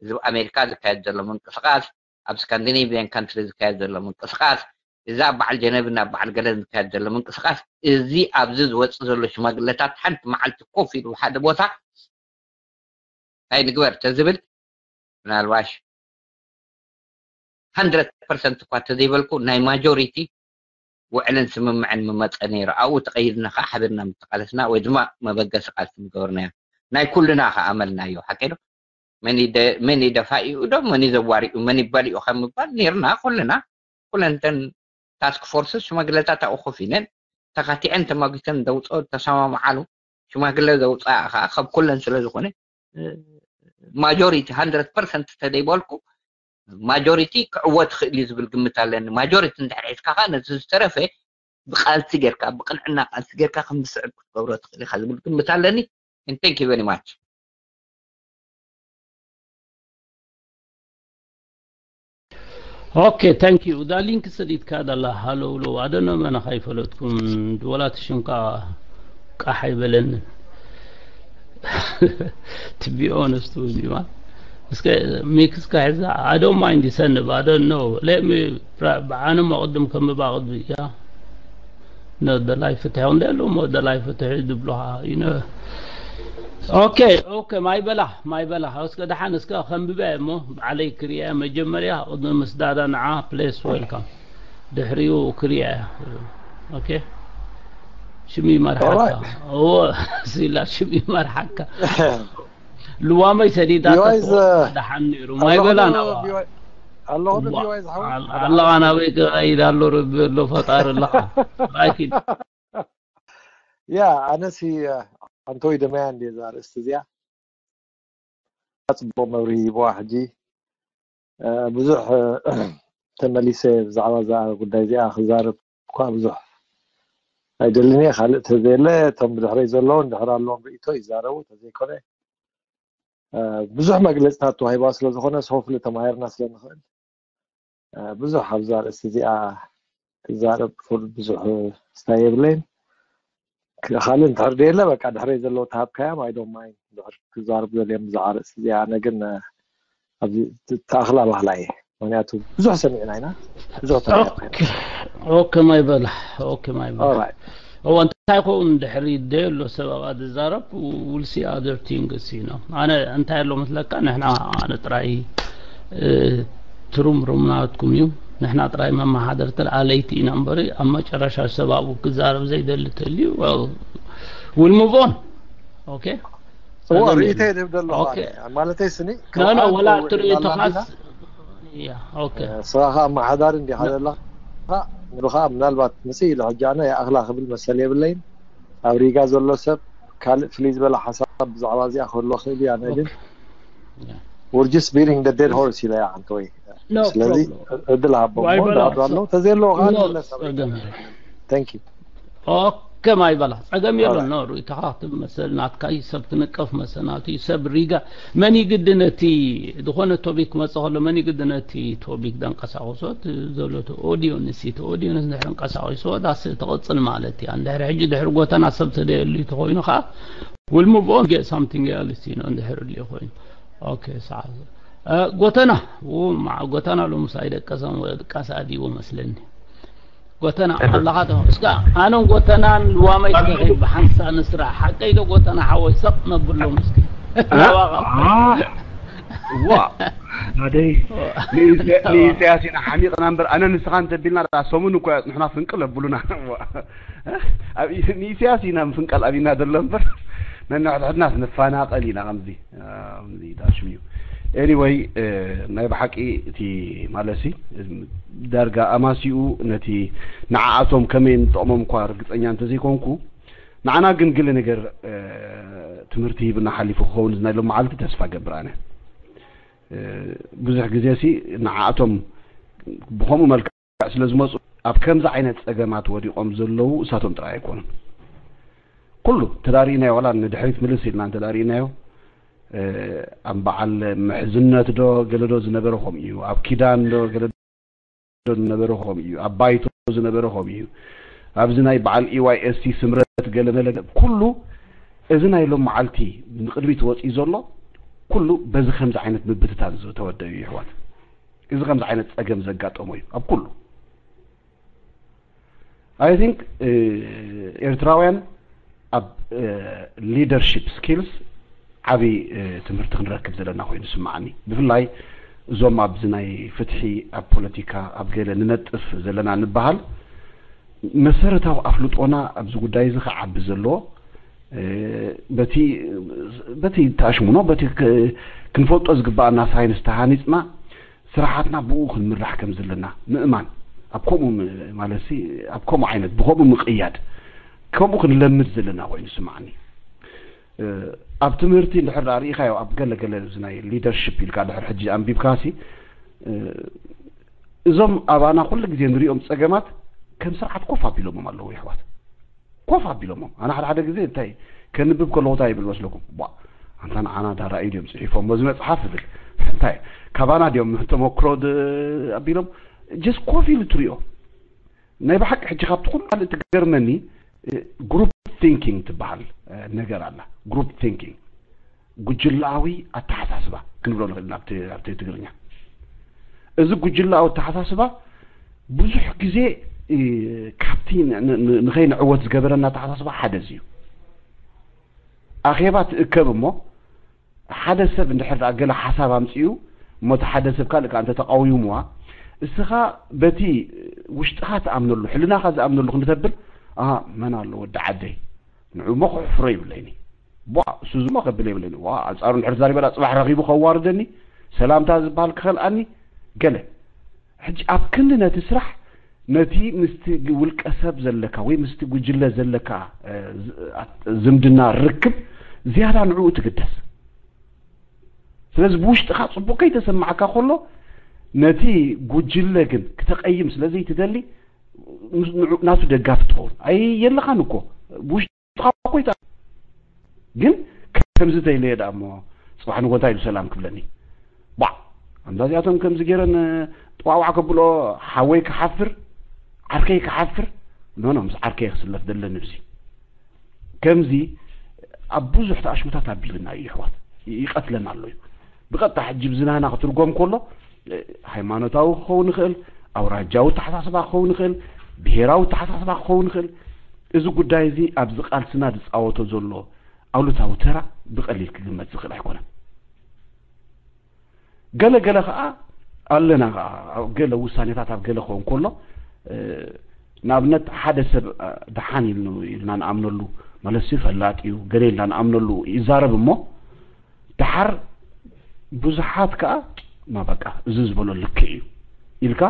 እዚ ኣብ ኣሜሪካ ዝካየድ ዘሎ ምንቅስቃስ ኣብ Scandinavian country ዝካየድ ዘሎ ምንቅስቃስ እዚ ኣብ በዓል ጀነቭን ኣብ በዓል ገለን ዝካየድ ዘሎ ምንቅስቃስ እዚ ኣብዚ ዝወፅእ ዘሎ ሽማግለታት ሓንቲ መዓልቲ ኮፍ ኢሉ ሓደ ቦታ እንታይ ንግበር ተዝብል ምናልባሽ hundred percent እኳ ተዘይበልኩ ናይ majority ውዕልን ስምምዕን ምመፀ ነይሩ ኣብኡ ተቀይድና ከዓ ሓቢርና ምተቃለስና ወይ ድማ መበገሲ ቃልሲ ምገበርናዮ ናይ ኩልና ከዓ ኣመልናዮ ሓቀ ዶ መን ይደፋኢኡ ዶ መን ዘዋሪኡ መን ይበሊኡ ከም ምባል ነይርና ኩልና ኩለንተን task force ሽማግለታት ኣብኡ ኮፍ ኢለን ተካቲዐን ተማጊተን ዘውፅኦ ተሰማምዓሉ ሽማግለ ዘውፅኣ ከዓ ካብ ኩለን ስለ ዝኾነ majority hundred percent ተደይበልኩ majority ክዕወት ይኽእል እዩ ዝብል ግምት ኣለኒ። Majority እንድሕር ሒዝካ ከዓ ነቲ ዝተረፈ ብቃልሲ ጌርካ ብቅንዕና ቃልሲ ጌርካ ከም ዝስዕብ ክትገብሮ ትኽእል ኢኻ ዝብል ግምት ኣለኒ። And thank you very much። Okay, thank you. እዛ ሊንክ ሰዲድካ ደላ ሃሎ ብሎ ኣደኖ መን ከይፈለጥኩም ወላ እቲ ሽምካ ቃሕ ኣይበለንን። To be honest with you, man. እስከ ሚክስ ከሕዛ I don't mind ይሰንብ I don't know let me ብዓነ መቕድም ከም ባቕድ እያ። No the life ፍትሒ እንደ ያለው the life ፍትሒ ዝብሉኻ you know okay okay ማይ በላ ማይ በላ እስከ ደሓን እስከ ከንብበ እሞ ባዕለይ ክሪአ መጀመርያ ቅድሚ ምስዳዳ ንዓ please welcome ድሕሪኡ ክሪአ okay ሽሚ መርሓካ እዎ ሲላ ሽሚ መርሓካ ልዋመይ ሰዲዳ ደሓን ነይሩ ማይ በላ ናባ ኣለኻ ናበይ ክኸይድ ኣሎ ረቢ ኣሎ ፈጣሪ ኣለኻ ራኪድ ያ ኣነሲ ኣንቶይ ደመያ እንደ እዛ ርእስቲ እዚኣ ፅቡቅ መብርሂ ሂቦዋ ሕጂ ብዙሕ ተመሊሰ ብዛዕባ እዛ ጉዳይ እዚኣ ክዛረብ እኳ ብዙሕ ኣይደልን እየ ካልእ ተዘየለ እቶም ብድሕረይ ዘለዉ እንድሕር ኣለዎም ርእቶ ይዛረቡ ተዘይኮነ ብዙሕ መግለፅታት ተዋሂባ ስለዝኮነ ሶፍሊ ተማሂርና ስለንኽእል ብዙሕ ኣብዛ ርእሲ እዚኣ ክዛረብ ፍሉጥ ብዙሕ ስታይ የብለይን ካልእ እንድሕር ደየለ በቃ ድሕረይ ዘለዉ ተሃብካዮም ኣይዶም ማይ እንድሕር ክዛረብ ዘልዮም ብዛዕባ ርእሲ እዚኣ ኣነ ግን ኣብዚ ተኣኽላ ባህላ እየ ምክንያቱ ብዙሕ ሰሚዕና ኢና ብዙሕ ተረክብና ኢና ኦኬ ማይ በላ ኦኬ ማይ በላ Alright. እዋ እንታይ ኸውን ድሕሪ ደየሎ ሰብ ኣብኣ ዝዛረብ ውልሲ other things you know ኣነ እንታይ ኣሎ መስለካ ንሕና ኣነ ጥራይ ትሩምሩም ናትኩም እዩ ንሕና ጥራይ መመሓደርቲ ኣለይቲ ኢና እምበሪ ኣብ መጨረሻ ሰብ ኣብኡ ክዛረብ ዘይደሊ ተልዩ will move on okay እዎ ርእይተይ ዝህብ ዘለኹ ማለተይ ስኒ ወላ ትርእይቶኻስ ንስኻ ኣመሓዳሪ እንዲኻ ዘለኻ ንኻ ምናልባት ምፅእ ኢሉ ሕጂ ኣነ ይኣኽላ ክብል መሰል የብለይን። ኣብ ሪጋ ዘሎ ሰብ ካልእ ፍልይ ዝበለ ሓሳብ ብዛዕባ እዚኣ ክህልዎ ክእል እዩ። ኣነ ግን we're just beating the dead horse ኢለ እያ ሓንቲ ወይ ስለዚ እድል ሃቦ እሞ እንዳሃዱ ኣለዉ ተዘየለዎ ከዓ ንመለስ thank you ኦከ ማይ በላ ጸገም የለን። ኖ ርእይቶኻ ክትመስል ናትካ እዩ። ሰብ ክንቀፍ መሰናቱ እዩ። ሰብ ሪጋ መን ይግዲ ነቲ ዝኾነ ቶፒክ ክመጽእ ከሎ መን ይግዲ ነቲ ቶፒክ ደንቀሳቕሶ ዘሎ ኦዲዮንስ እቲ ኦዲዮንስ ድሕሪ እንቀሳቒስዎ ዳስ ትቕጽል ማለት እያ። እንድሕሪ ሕጂ ድሕሪ ጎተና ሰብ ተደየሉ ተኮይኑ ከዓ will move on get something else you know እንድሕሪ ድልዮ ኮይኑ ኦኬ ሰዓት ጎተና ጎተና ሎምስ ኣይደቀሰን ወይ ድቃስ ኣድይዎ መስለኒ። ጎተና ኣለኻ ዶ እስካ ኣነን ጎተናን ልዋመይ ተኸይ ብሓንሳ ንስራሕ ሓቀይ ዶ ጎተና ሓወይ ሰቕ ነብሎም እስኪ ዋ ናደይ ንኢሳያስ ኢና ሓሚቕና እምበር ኣነ ንስኻ እንተቢልና ሰሙን እኮ ንሕና ፍንቅል ኣብሉና ንኢሳያስ ኢና ምፍንቀል ኣብና ዘሎ እምበር ነንሕድሕድናስ ንፋናቐል ኢና ከምዚ ዳሽም እዩ anyway ናይ ብሓቂ እቲ ማለሲ ዳርጋ ኣማሲኡ ነቲ ንዓኣቶም ከመይ ንጠቕሞም እኳ ርግፀኛ እንተዘይኮንኩ ንዓና ግን ግለ ነገር ትምህርቲ ሂብና ሓሊፉ ክኸውን ናይ ሎም መዓልቲ ተስፋ ገብር ኣነ ብዙሕ ግዜ ሲ ንዓኣቶም ብከምኡ መልክዕ ስለ ዝመፁ ኣብ ከምዚ ዓይነት ፀገማት ወዲቖም ዘለዉ እሳቶም ጥራይ ኣይኮኑን ኩሉ ተዳሪእናዮ ዋላ ንድሕሪት ምልስ ኢልና እንተዳሪእናዮ ኣብ በዓል ምሕዝነት ዶ ገለ ዶ ዝነበረ ከምኡ እዩ ኣብ ኪዳን ዶ ገለ ዶ ዝነበረ ከምኡ እዩ ኣብ ባይቶ ዝነበረ ከምኡ እዩ ኣብዚ ናይ በዓል EYSC ስምረት ገለ መለ ኩሉ እዚ ናይ ሎም መዓልቲ ንቅድሚት ወፂኡ ዘሎ ኩሉ በዚ ከምዚ ዓይነት ምብትታን ዝተወደ እዩ ይሕዋት እዚ ከምዚ ዓይነት ፀገም ዘጋጠሞ እዩ ኣብ ኩሉ I think ኤርትራውያን ኣብ leadership skills ዓብይ ትምህርቲ ክንረክብ ዘለና ኮይኑ ስምዓኒ ብፍላይ እዞም ኣብዚ ናይ ፍትሒ ኣብ ፖለቲካ ኣብ ገለ ንነጥፍ ዘለና ንበሃል መሰረታዊ ኣፍልጦና ኣብዚ ጉዳይ እዚ ክዓቢ ዘለዎ በቲ በቲ ተኣሽሙኖ በቲ ክንፈልጦ ዝግባኣና ሳይንስ ተሃኒፅና ስራሓትና ብኡ ክንምራሕ ከም ዘለና ምእማን ኣብ ከምኡ ማለት ኣብ ከምኡ ዓይነት ብከምኡ ምቅያድ ከምኡ ክንለምድ ዘለና ኮይኑ ስምዓኒ ኣብ ትምህርቲ እንድሕር ርኢኻዮ ኣብ ገለ ገለ ናይ leadership ኢልካ ድሕር ሕጂ ኣንቢብካሲ እዞም ኣባና ኩሉ ግዜ ንሪኦም ፀገማት ከም ስርዓት ኮፍ ኣቢሎሞም ኣለዉ ይሕዋት ኮፍ ኣቢሎሞም ኣነ ሓደ ሓደ ግዜ እንታይ ከንብብ ከለዉ እንታይ ይብል መስለኩም ቧ ኣንታ ንዓና ዳራእዩ ድዮም ፅሒፎም በዚ መፅሓፍ ይብል እንታይ ካባና ድዮም ተመክሮ ኣቢሎም just ኮፍ ኢሉ ትሪኦ ናይ ብሓቂ ሕጂ ካብቲ ኩሉ ካልእ ትገርመኒ group thinking ትበሃል ነገር ኣላ group thinking ጉጅለኣዊ ኣተሓሳስባ ክንብሎ ንኽእል ኢና ኣብቲ ትግርኛ እዚ ጉጅለኣዊ ኣተሓሳስባ ብዙሕ ግዜ ካብቲ ንኸይንዕወት ዝገበረና ኣተሓሳስባ ሓደ እዚ እዩ ኣኼባ ትእከብ እሞ ሓደ ሰብ እንድሕር ደኣ ገለ ሓሳብ ኣምፅኡ እሞ እቲ ሓደ ሰብ ካልእ ከዓ እንተተቃዊሙዋ እስኻ በቲ ውሽጥኻ ትኣምነሉ ሕልናኻ ዝኣምነሉ ክንተብል መን ኣሎ ወዲ ዓደይ ንዑ እሞ ክሕፍሮ ይብለይኒ ቧ እሱ ዝሞ ከብል የብለይኒ ዋ ኣንፃሩ እንድሕር ዛሪበላ ፅባሕ ረኺቡ ከዋርደኒ ሰላምታ ዝበሃል ክኸልኣኒ ገለ ሕጂ ኣብ ክንዲ ነቲ ስራሕ ነቲ ምስቲ ውልቀ ሰብ ዘለካ ወይ ምስቲ ጉጅለ ዘለካ ዝምድና ርክብ ዝያዳ ንዕኡ ትግደስ ስለዚ ብውሽጥኻ ፅቡቅ ከይተሰማዕካ ከሎ ነቲ ጉጅለ ግን ክተቀይም ስለዘይትደሊ ናቱ ደጋፊ ትኸውን ኣይ የለኻን እኮ ብውሽጥኻ ኮይታ ግን ከምዚ ተይለየ ደኣ እሞ ፅባሕ ንጎ እንታይ ኢሉ ሰላም ክብለኒ ባዕ ኣንዳ እዚኣቶም ከምዚ ገይረን ጥዋዕዋዕ ከብሎ ሓወይ ክሓፍር ዓርከይ ክሓፍር ኖኖ ምስ ዓርከይ ክስለፍ ደለኒ ብዚ ከምዚ ኣብ ብዙሕ ተኣሽሙታት ኣቢልና እዩ ይሕዋት ይቀትለና ኣሎ እዩ ብቀጥታ ሕጂ ብዝናና ክትርጎም ከሎ ሃይማኖታዊ ክኸውን ይኽእል ኣውራጃዊ ተሓሳስባ ክኸውን ይኽእል ብሄራዊ ተሓሳስባ ክኸውን ይኽእል እዚ ጉዳይ እዚ ኣብዚ ቃልስና ዝፃወቶ ዘሎ ኣሉታዊ ተራ ብቐሊል ክግመት ዝኽእል ኣይኮነን ገለ ገለ ከዓ ኣለና ከዓ ገለ ውሳኔታት ኣብ ገለ ክኸውን ከሎ ንኣብነት ሓደ ሰብ ደሓን ኢሉ ኢልና ንኣምነሉ ማለት ፈላጥ እዩ ገለ ኢልና ንኣምነሉ ይዛረብ እሞ ድሓር ብዙሓት ከዓ ማ በቃ እዚ ዝበሎ ልክዕ እዩ ኢልካ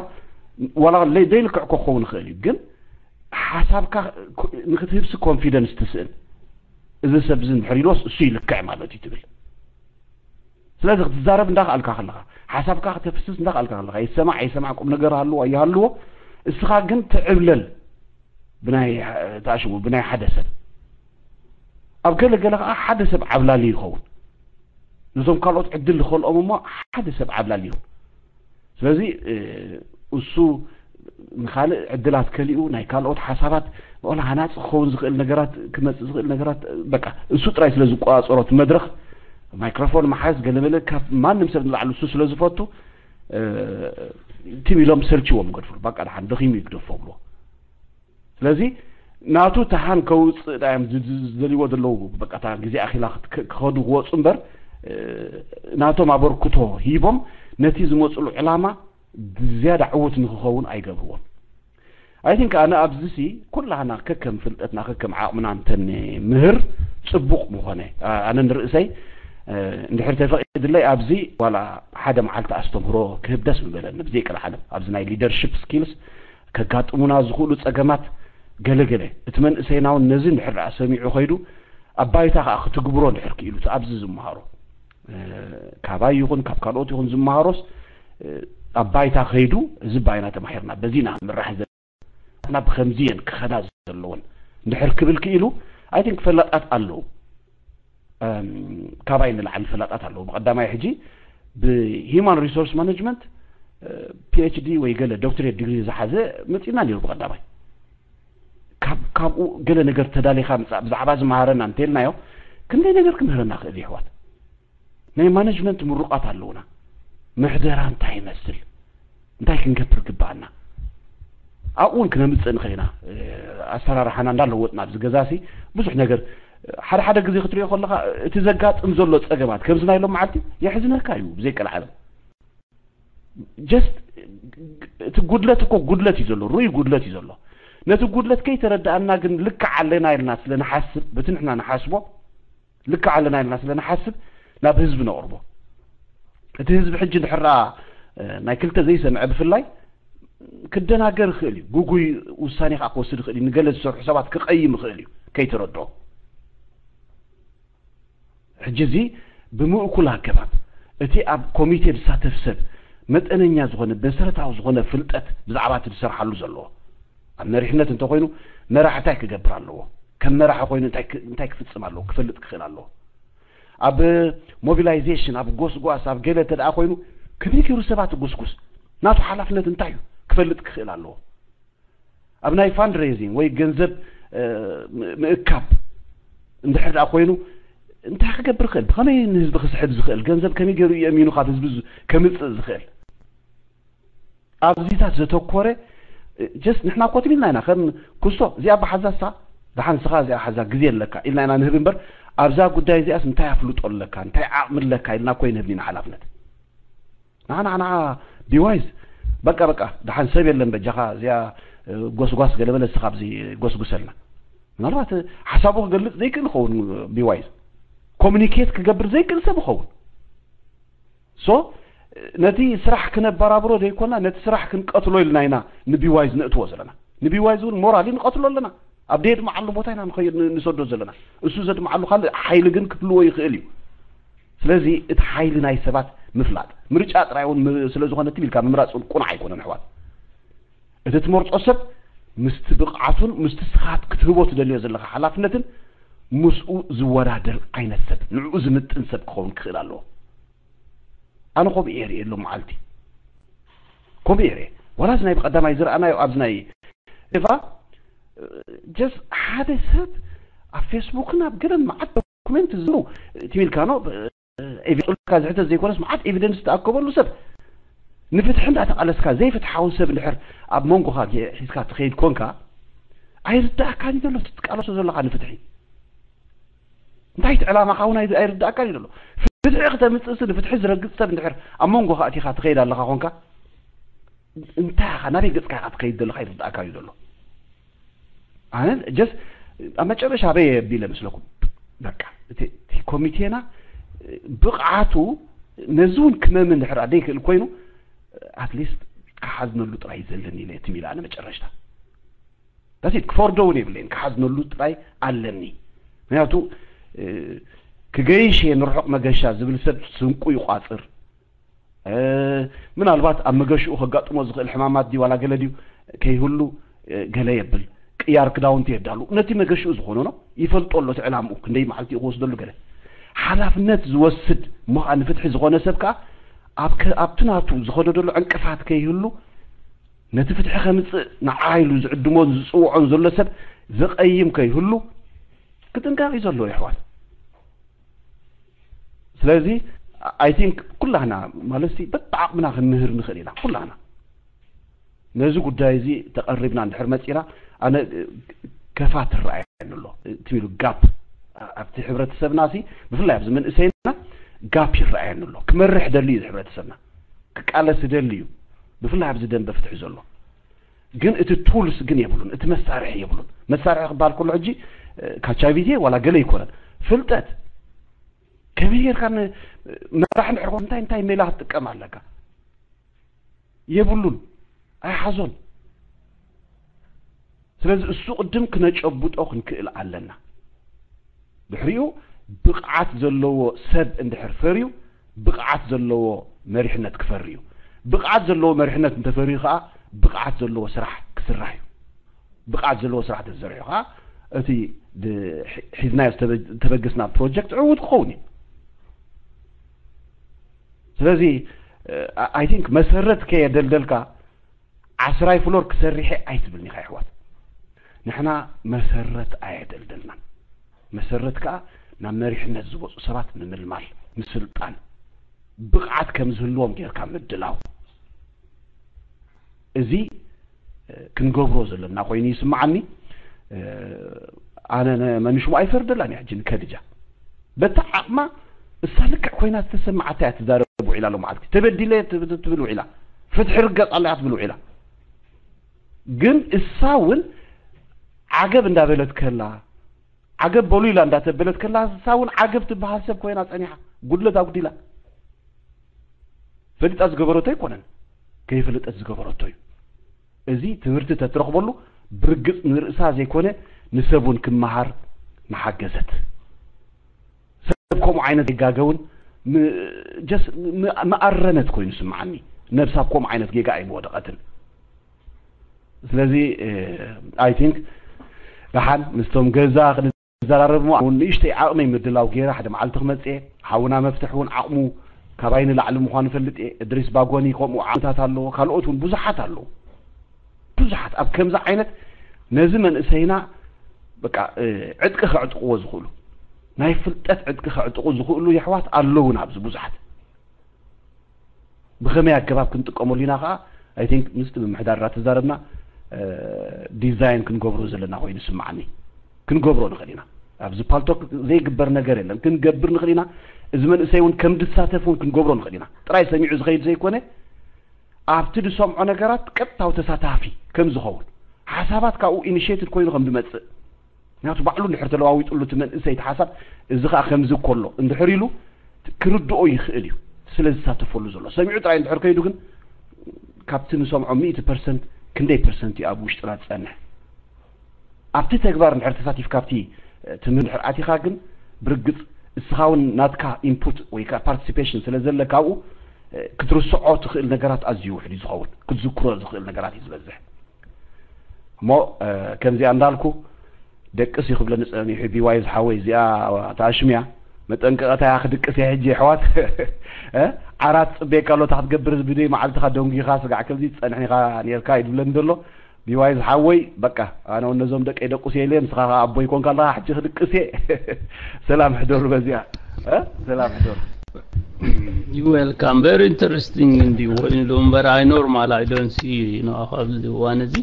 ዋላ ለይ- ዘይልክዕ እኮ ክኸውን ይኽእል እዩ፣ ግን ሓሳብካ ኮ- ንክትህብሲ ኮንፊደንስ ትስእን። እዚ ሰብ እዚ እንድሕር ኢልዎስ እሱ ይልክዕ ማለት እዩ ትብል። ስለዚ ክትዛረብ እንዳኽኣልካ ከለኻ፣ ሓሳብካ ክተፍስስ እንዳኽኣልካ ከለኻ፣ ይሰማዕ ኣይሰማዕ፣ ቁም ነገር ሃልዎ ኣይሃልዎ፣ እስኻ ግን ትዕብለል ብናይ ተኣሽሙ ብናይ ሓደ ሰብ። ኣብ ገለ ገለ ከዓ ሓደ ሰብ ዓብላሊ ይኸውን። ነቶም ካልኦት ዕድል ዝኸልኦም እሞ ሓደ ሰብ ዓብላሊ ይኸውን። ስለዚ እሱ ንኻልእ ዕድላት ከሊኡ ናይ ካልኦት ሓሳባት ዋላ ሃናፂ ክኸውን ዝኽእል ነገራት ክመፅእ ዝኽእል ነገራት በቃ እሱ ጥራይ ስለ ዝቆፃፀሮ እቲ መድረኽ ማይክሮፎን መሓዝ ገለመለ ካብ ማንም ሰብ ንላዕሊ እሱ ስለ ዝፈቱ ትም ኢሎም ሰልችዎም ይገድፍሉ። በቃ ደሓን ደኺሙ ይግደፎ ብሎ ስለዚ ናቱ ተሃን ከውፅእ ዳዮም ዝደልይዎ ዘለዉ በቃ እታ ግዜ ኣኺላ ክኸዱ ክወፁ እምበር ናቶም ኣበርክቶ ሂቦም ነቲ ዝመፅሉ ዕላማ ዝያዳ ዕዉት ንክኸውን ኣይገብርዎን። ኣይ ቲንክ ኣነ ኣብዚ ሲ ኩላህና ከከም ፍልጠትና ከከም ዓቕምና እንተን ምህር ፅቡቕ ምኾነ ኣነ ንርእሰይ እንድሕር ተፈቒድለይ ኣብዚ ዋላ ሓደ መዓልቲ ኣስተምህሮ ክህብ ደስ ምበለኒ ብዘይ ቀልዓለም ኣብዚ ናይ ሊደርሽፕ ስኪልስ ከጋጥሙና ዝኽእሉ ጸገማት ገለገለ እቲ መንእሰይና እውን ነዚ እንድሕር ደኣ ሰሚዑ ከይዱ ኣብ ባይታ ከዓ ክትግብሮ እንድሕር ክኢሉ እቲ ኣብዚ ዝመሃሮ ካባይ ይኹን ካብ ካልኦት ይኹን ዝመሃሮስ ኣብ ባይታ ከይዱ እዚ ባይና ተማሂርና በዚ ኢና ምራሕ ዘለና ብከምዚ እየን ክኸዳ ዘለወን እንድሕር ክብል ክኢሉ ኣይ ቲንክ ፈላጣት ኣለዉ ካባይ ንላዕሊ ፈላጣት ኣለዉ ብቀዳማይ ሕጂ ብሂማን ሪሶርስ ማነጅመንት ፒኤችዲ ወይ ገለ ዶክትሬት ዲግሪ ዝሓዘ መፂና ነይሩ ብቀዳማይ ካብኡ ገለ ነገር ተዳሊኻ ምፃእ ብዛዕባ ዝመሃረና እንተልናዮ ክንደይ ነገር ክምህረና ክእል ይሕዋት ናይ ማነጅመንት ምሩቃት ኣለውና ምሕደራ እንታይ ይመስል እንታይ ክንገብር ግባኣና ኣብኡ እውን ክነምፅእ ንኽእል ኢና ኣሰራርሓና እንዳለወጥና ኣብዚ ገዛሲ ብዙሕ ነገር ሓደ ሓደ ግዜ ክትሪኦ ከለካ እቲ ዘጋጥም ዘሎ ፀገማት ከምዚ ናይ ሎም መዓልቲ የሕዝነካ እዩ ብዘይ ቀልዓለም just እቲ ጉድለት እኮ ጉድለት እዩ ዘሎ ሩይ ጉድለት እዩ ዘሎ ነቲ ጉድለት ከይተረዳእና ግን ልክዕ ኣለና ኢልና ስለ ንሓስብ በቲ ንሕና ንሓስቦ ልክዕ ኣለና ኢልና ስለ ንሓስብ ናብ ህዝቢ ነቕርቦ እቲ ህዝቢ ሕጂ እንድሕር ደኣ ናይ ክልተ ዘይሰምዐ ብፍላይ ክደናገር ይኽእል እዩ ጉጉይ ውሳኔ ከዓ ክወስድ ይኽእል እዩ ንገለ ዝሰርሑ ሰባት ክቐይም ይኽእል እዩ ከይተረድኦ ሕጂ እዚ ብምእኩል ኣገባብ እቲ ኣብ ኮሚቴ ዝሳተፍ ሰብ መጠነኛ ዝኾነ መሰረታዊ ዝኾነ ፍልጠት ብዛዕባ እቲ ዝሰርሓሉ ዘለዎ ኣብ መሪሕነት እንተኮይኑ መራሕ እንታይ ክገብር ኣለዎ ከም መራሕ ኮይኑ እንታይ ክፍፅም ኣለዎ ክፈልጥ ክኽእል ኣለዎ ኣብ ሞቢላይዜሽን ኣብ ጎስጓስ ኣብ ገለ እንተ ኮይኑ ከመይ ገይሩ ሰባት ጎስጉስ ናቱ ሓላፍነት እንታይ እዩ ክፈልጥ ክኽእል ኣለዎ ኣብ ናይ ፋንድሬዚንግ ወይ ገንዘብ ምእካብ እንድሕር ደኣ ኮይኑ እንታይ ክገብር ይኽእል ብኸመይ ንህዝቢ ክስሕብ ዝኽእል ገንዘብ ከመይ ገይሩ የእሚኑ ካብ ህዝቢ ከምፅእ ዝኽእል ኣብዚታት ዘተኮረ ጀስት ንሕና ኮትም ኢልና ኢና ከም ኩስቶ እዚኣ ብሓዛ ሳ ደሓን ስኻ እዚኣ ሓዛ ግዜ ኣለካ ኢልና ኢና ንህብ እምበር ኣብዛ ጉዳይ እዚኣስ እንታይ ኣፍልጦ ኣለካ እንታይ ዓቕሚ ኣለካ ኢልና ኮይ ንህብኒና ሓላፍነት ንዓና ንዓ ቢዋይዝ በቃ በቃ ደሓን ሰብ የለን በጃኻ እዚኣ ጎስጓስ ገለበለ እስኻ ኣብዚ ጎስጉሰልና ምናልባት ሓሳቡ ክገልፅ ዘይክእል ይኸውን ቢዋይዝ ኮሚኒኬት ክገብር ዘይክእል ሰብ ይኸውን ሶ ነቲ ስራሕ ክነበራብሮ ዘይኮና ነቲ ስራሕ ክንቀትሎ ኢልና ኢና ንቢዋይዝ ንእትዎ ዘለና ንቢዋይዝ እውን ሞራሊ ንቀትሎ ኣለና ኣብ ደየድመዓሉ ቦታ ኢና ንሰዶ ዘለና እሱ ዘድመዓሉ ካልእ ሓይሊ ግን ክህልዎ ይኽእል እዩ ስለዚ እቲ ሓይሊ ናይ ሰባት ምፍላጥ ምርጫ ጥራይ እውን ስለ ዝኾነ ትም ኢልካ ምምራፅ እውን ቁኑዕ ኣይኮነን ኣሕዋት እቲ ትመርፆ ሰብ ምስቲ ብቕዓቱን ምስቲ ስኻት ክትህቦ ትደልዮ ዘለካ ሓላፍነትን ምስኡ ዝወዳደር ዓይነት ሰብ ንዕኡ ዝምጥን ሰብ ክኸውን ክኽእል ኣለዎ ኣነ ከምኡ እየ ርእየ ሎ መዓልቲ ከምኡ እየ ርእየ ዋላስ ናይ ብቀዳማይ ዝረኣናዮ ኣብዚ ናይ ኤቫ ጀስ ሓደ ሰብ ኣብ ፌስቡክን ኣብ ገለን መዓት ዶኩሜንት ዝሩ ትሚልካ ነው ኤቪደንስካ ዝሕተት ዘይኮነስ መዓት ኤቪደንስ ዝተኣከበሉ ሰብ ንፍትሒ እንዳተቃለስካ ዘይፍትሓዊ ሰብ እንድሕር ኣብ መንጎኻ ሒዝካ ትኸይድ ኮንካ ኣይርዳእካን ዘሎ ትቃለሶ ዘለኻ ንፍትሒ እንታይ እቲ ዕላማኻ እውን ኣይርዳእካን እዩ ዘሎ ፍትሒ ክተምፅእሲ ንፍትሒ ዝረግፅ ሰብ እንድሕር ኣብ መንጎኻ እቲኻ ትኸይድ ኣለኻ ኮንካ እንታይ ኢኻ ናበይ ገፅካ ኢኻ ትኸይድ ዘለኻ ይርዳእካ እዩ ዘሎ ኣነ ጀስ ኣብ መጨረሻ ኣበይ የቢለ ምስለኩም በቃ እቲ ኮሚቴና ብቕዓቱ ነዚ እውን ክመምን ድሕር ኣደይ ክእል ኮይኑ ኣትሊስት ክሓዝነሉ ጥራይ ዘለኒ ኢለ ትም ኢለ ኣነ መጨረሽታ ዳሲት ክፈርዶ እውን የብለይን ክሓዝነሉ ጥራይ ኣለኒ። ምክንያቱ ክገይሽ እየ ንርሑቕ መገሻ ዝብል ሰብ ስንቁ ይቋፅር። ምናልባት ኣብ መገሽኡ ከጋጥሞ ዝኽእል ሕማማት ድዩ ዋላ ገለ ድዩ ከይህሉ ገለ የብል። ቅያር ክዳውንቲ የዳሉ ነቲ መገሽኡ ዝኾነ ነው ይፈልጦ ኣሎ እቲ ዕላምኡ ክንደይ መዓልቲ ክወስደሉ ገለ ሓላፍነት ዝወስድ እሞ ከዓ ንፍትሒ ዝኾነ ሰብ ከዓ ኣብቲ ናቱ ዝኸደደሉ ዕንቅፋት ከይህሉ ነቲ ፍትሒ ከምፅእ ንዓ ኢሉ ዝዕድሞን ዝፅውዖን ዘሎ ሰብ ዘቐይም ከይህሉ ክጥንቀቕ እዩ ዘለዎ ይሕዋት። ስለዚ I think ኩላህና ማለት በብዓቕምና ክንምህር ንኽእል ኢና ኩላህና። ነዚ ጉዳይ እዚ ተቐሪብና እንድሕር መፂና ኣነ ከፋት ትረኣየኒ ኣሎ ትብሉ ጋፕ ኣብቲ ሕብረተሰብና ሲ ብፍላይ ኣብዚ መንእሰይና ጋፕ ይረኣየኒ ኣሎ። ክመርሕ ደሊ እዩ ሕብረተሰብና ክቃለስ ደሊ እዩ ብፍላይ ኣብዚ ደንበ ፍትሒ ዘሎ ግን እቲ ቱልስ ግን የብሉን። እቲ መሳርሒ የብሉን። መሳርሒ ክበሃል ከሎ ሕጂ ካቻቪቴ ዋላ ገለ ይኮነን ፍልጠት ከመይ ጌርካ መራሕ ንሕርኮ እንታይ እንታይ ሜላ ክትጥቀም ኣለካ የብሉን። ኣይሓዞን። ስለዚ እሱ ቅድም ክነጨብጦ ክንክእል ኣለና። ድሕሪኡ ብቕዓት ዘለዎ ሰብ እንድሕር ፈርዩ ብቕዓት ዘለዎ መሪሕነት ክፈሪ እዩ። ብቕዓት ዘለዎ መሪሕነት እንተፈርዩ ከዓ ብቕዓት ዘለዎ ስራሕ ክስራሕ እዩ። ብቕዓት ዘለዎ ስራሕ ተዘሪሑ ከዓ እቲ ሒዝናዮ ዝተበገስና ፕሮጀክት ዕውት ክኸውን እዩ። ስለዚ I think መሰረት ከየደልደልካ ዓስራይ ፍሎር ክሰርሐ ኣይትብልኒ ኢኻ ይሕዋት። ንሕና መሰረት ኣየደልደልናን። መሰረት ከዓ ናብ መሪሕነት ዝበፁ ሰባት ንምልማል ምስልጣን ብቕዓት ከም ዝህልዎም ጌርካ ምድላው እዚ ክንገብሮ ዘለና ኮይኑ ይስምዓኒ። ኣነ መንሽሙ ኣይፈርደላን እየ ሕጂ ንከድጃ በታ ዓቕማ እሳ ልክዕ ኮይና ዝተሰማዓታ እያ ትዛረብ ውዒላ ሎመዓልቲ ተበዲለ ትብል ውዒላ ፍትሒ ርገፅ ኣላ እያ ትብል ውዒላ ግን እሳ እውን ዓገብ እንዳበለት ከላ ዓገብ በሉ ኢላ እንዳተበለት ከላ እሳ እውን ዓገብ ትበሃል ሰብ ኮይና ፀኒሓ ጉድለት ኣጉዲላ ፈሊጣ ዝገበረቶ ኣይኮነን ከይፈለጠት ዝገበረቶ እዩ። እዚ ትምህርቲ ተትረኽበሉ ብርግፅ ንርእሳ ዘይኮነ ንሰብ እውን ክመሃር መሓገዘት ሰብ ከምኡ ዓይነት ይጋገውን ጀስ መኣረነት ኮይኑ ስምዓኒ ነብሳ ኣብ ከምኡ ዓይነት ጌጋ ኣይምወደቐትን ስለዚ I think ደሓን ምስቶም ገዛ ክንዘራረብ ሞ ንእሽተይ ዓቕመይ ምድላው ገይረ ሓደ መዓልቲ ክመፅእ ሓውና መፍትሕ እውን ዓቕሙ ካባይ ንላዕሊ ምዃኑ ፈልጥ እየ እድሪስ ባጎኒ ከምኡ ዓቕምታት ኣለዎ ካልኦት እውን ብዙሓት ኣለዉ ብዙሓት ኣብ ከምዚ ዓይነት ነዚ መንእሰይና በቃ ዕጥቂ ከዕጥቅዎ ዝኽእሉ ናይ ፍልጠት ዕጥቂ ከዕጥቁ ዝኽእሉ የሕዋት ኣለዉን ኣብዚ ብዙሓት ብኸመይ ኣገባብ ክንጥቀመሉ ኢና ከዓ I think ምስቲ ምምሕዳር እናተዛረብና ዲዛይን ክንገብሮ ዘለና ኮይኑ ስምዓኒ ክንገብሮ ንኽእል ኢና ኣብዚ ፓልቶክ ዘይግበር ነገር የለን ክንገብር ንኽእል ኢና እዚ መንእሰይ እውን ከም ድሳተፍ እውን ክንገብሮ ንኽእል ኢና ጥራይ ሰሚዑ ዝኸይድ ዘይኮነ ኣብቲ ዝሰምዖ ነገራት ቀጥታዊ ተሳታፊ ከም ዝኸውን ሓሳባት ካብኡ ኢኒሽቲቭ ኮይኑ ከም ዝመፅእ ምክንያቱ ባዕሉ እንድሕር ተለዋዊጥሉ እቲ መንእሰይ እቲ ሓሳብ እዚ ከዓ ከምዚ እኮ ኣሎ እንድሕር ኢሉ ክርድኦ ይኽእል እዩ ስለ ዝሳተፈሉ ዘሎ ሰሚዑ ጥራይ እንድሕር ከይዱ ግን ካብቲ ንሰምዖ ሚእቲ ፐርሰንት ክንደይ ፐርሰንት እዩ ኣብ ውሽጥና ዝፀንሕ ኣብቲ ተግባር እንድሕር ተሳቲፍካ ኣብቲ ትምህርቲ እንድሕር ኣቲኻ ግን ብርግፅ እስኻ እውን ናትካ ኢንፑት ወይ ከዓ ፓርቲሲፔሽን ስለ ዘለካ ኣብኡ ክትርስዖ ትኽእል ነገራት ኣዝዩ ውሕድ እዩ ዝኸውን ክትዝክሮ ዝኽእል ነገራት እዩ ዝበዝሕ እሞ ከምዚኣ እንዳልኩ ደቅስ እዩ ክብለኒ ፀኒሑ ቢዋይ ዝሓወይ እዚኣ ተኣሽምያ መጠንቀቐታ እያ ክድቅስ እየ ሕጂ የሕዋት ዓራት ፅቤካ ኣሎ ታክትገብር ብደይ መዓልትኻ ደንጉኻ ስጋዕ ከምዚ ትፀንሕ ኢኻ ነርካ እዩ ዝብለኒ ዘሎ ቢዋይ ዝሓወይ በቃ ኣነ እውን ነዞም ደቀይ ደቁስ እየ ኢለ ንስኻ ከዓ ኣቦ ይኮንካ ኣለኻ ሕጂ ክድቅስ እየ ሰላም ሕደሩ በዚኣ ሰላም ሕደሩ You welcome. Very interesting እንዲ ኮይኑ ዶ እምበር ኣይ ኖርማል ኣይ ዶን ሲ ኣብዚ እዋን እዚ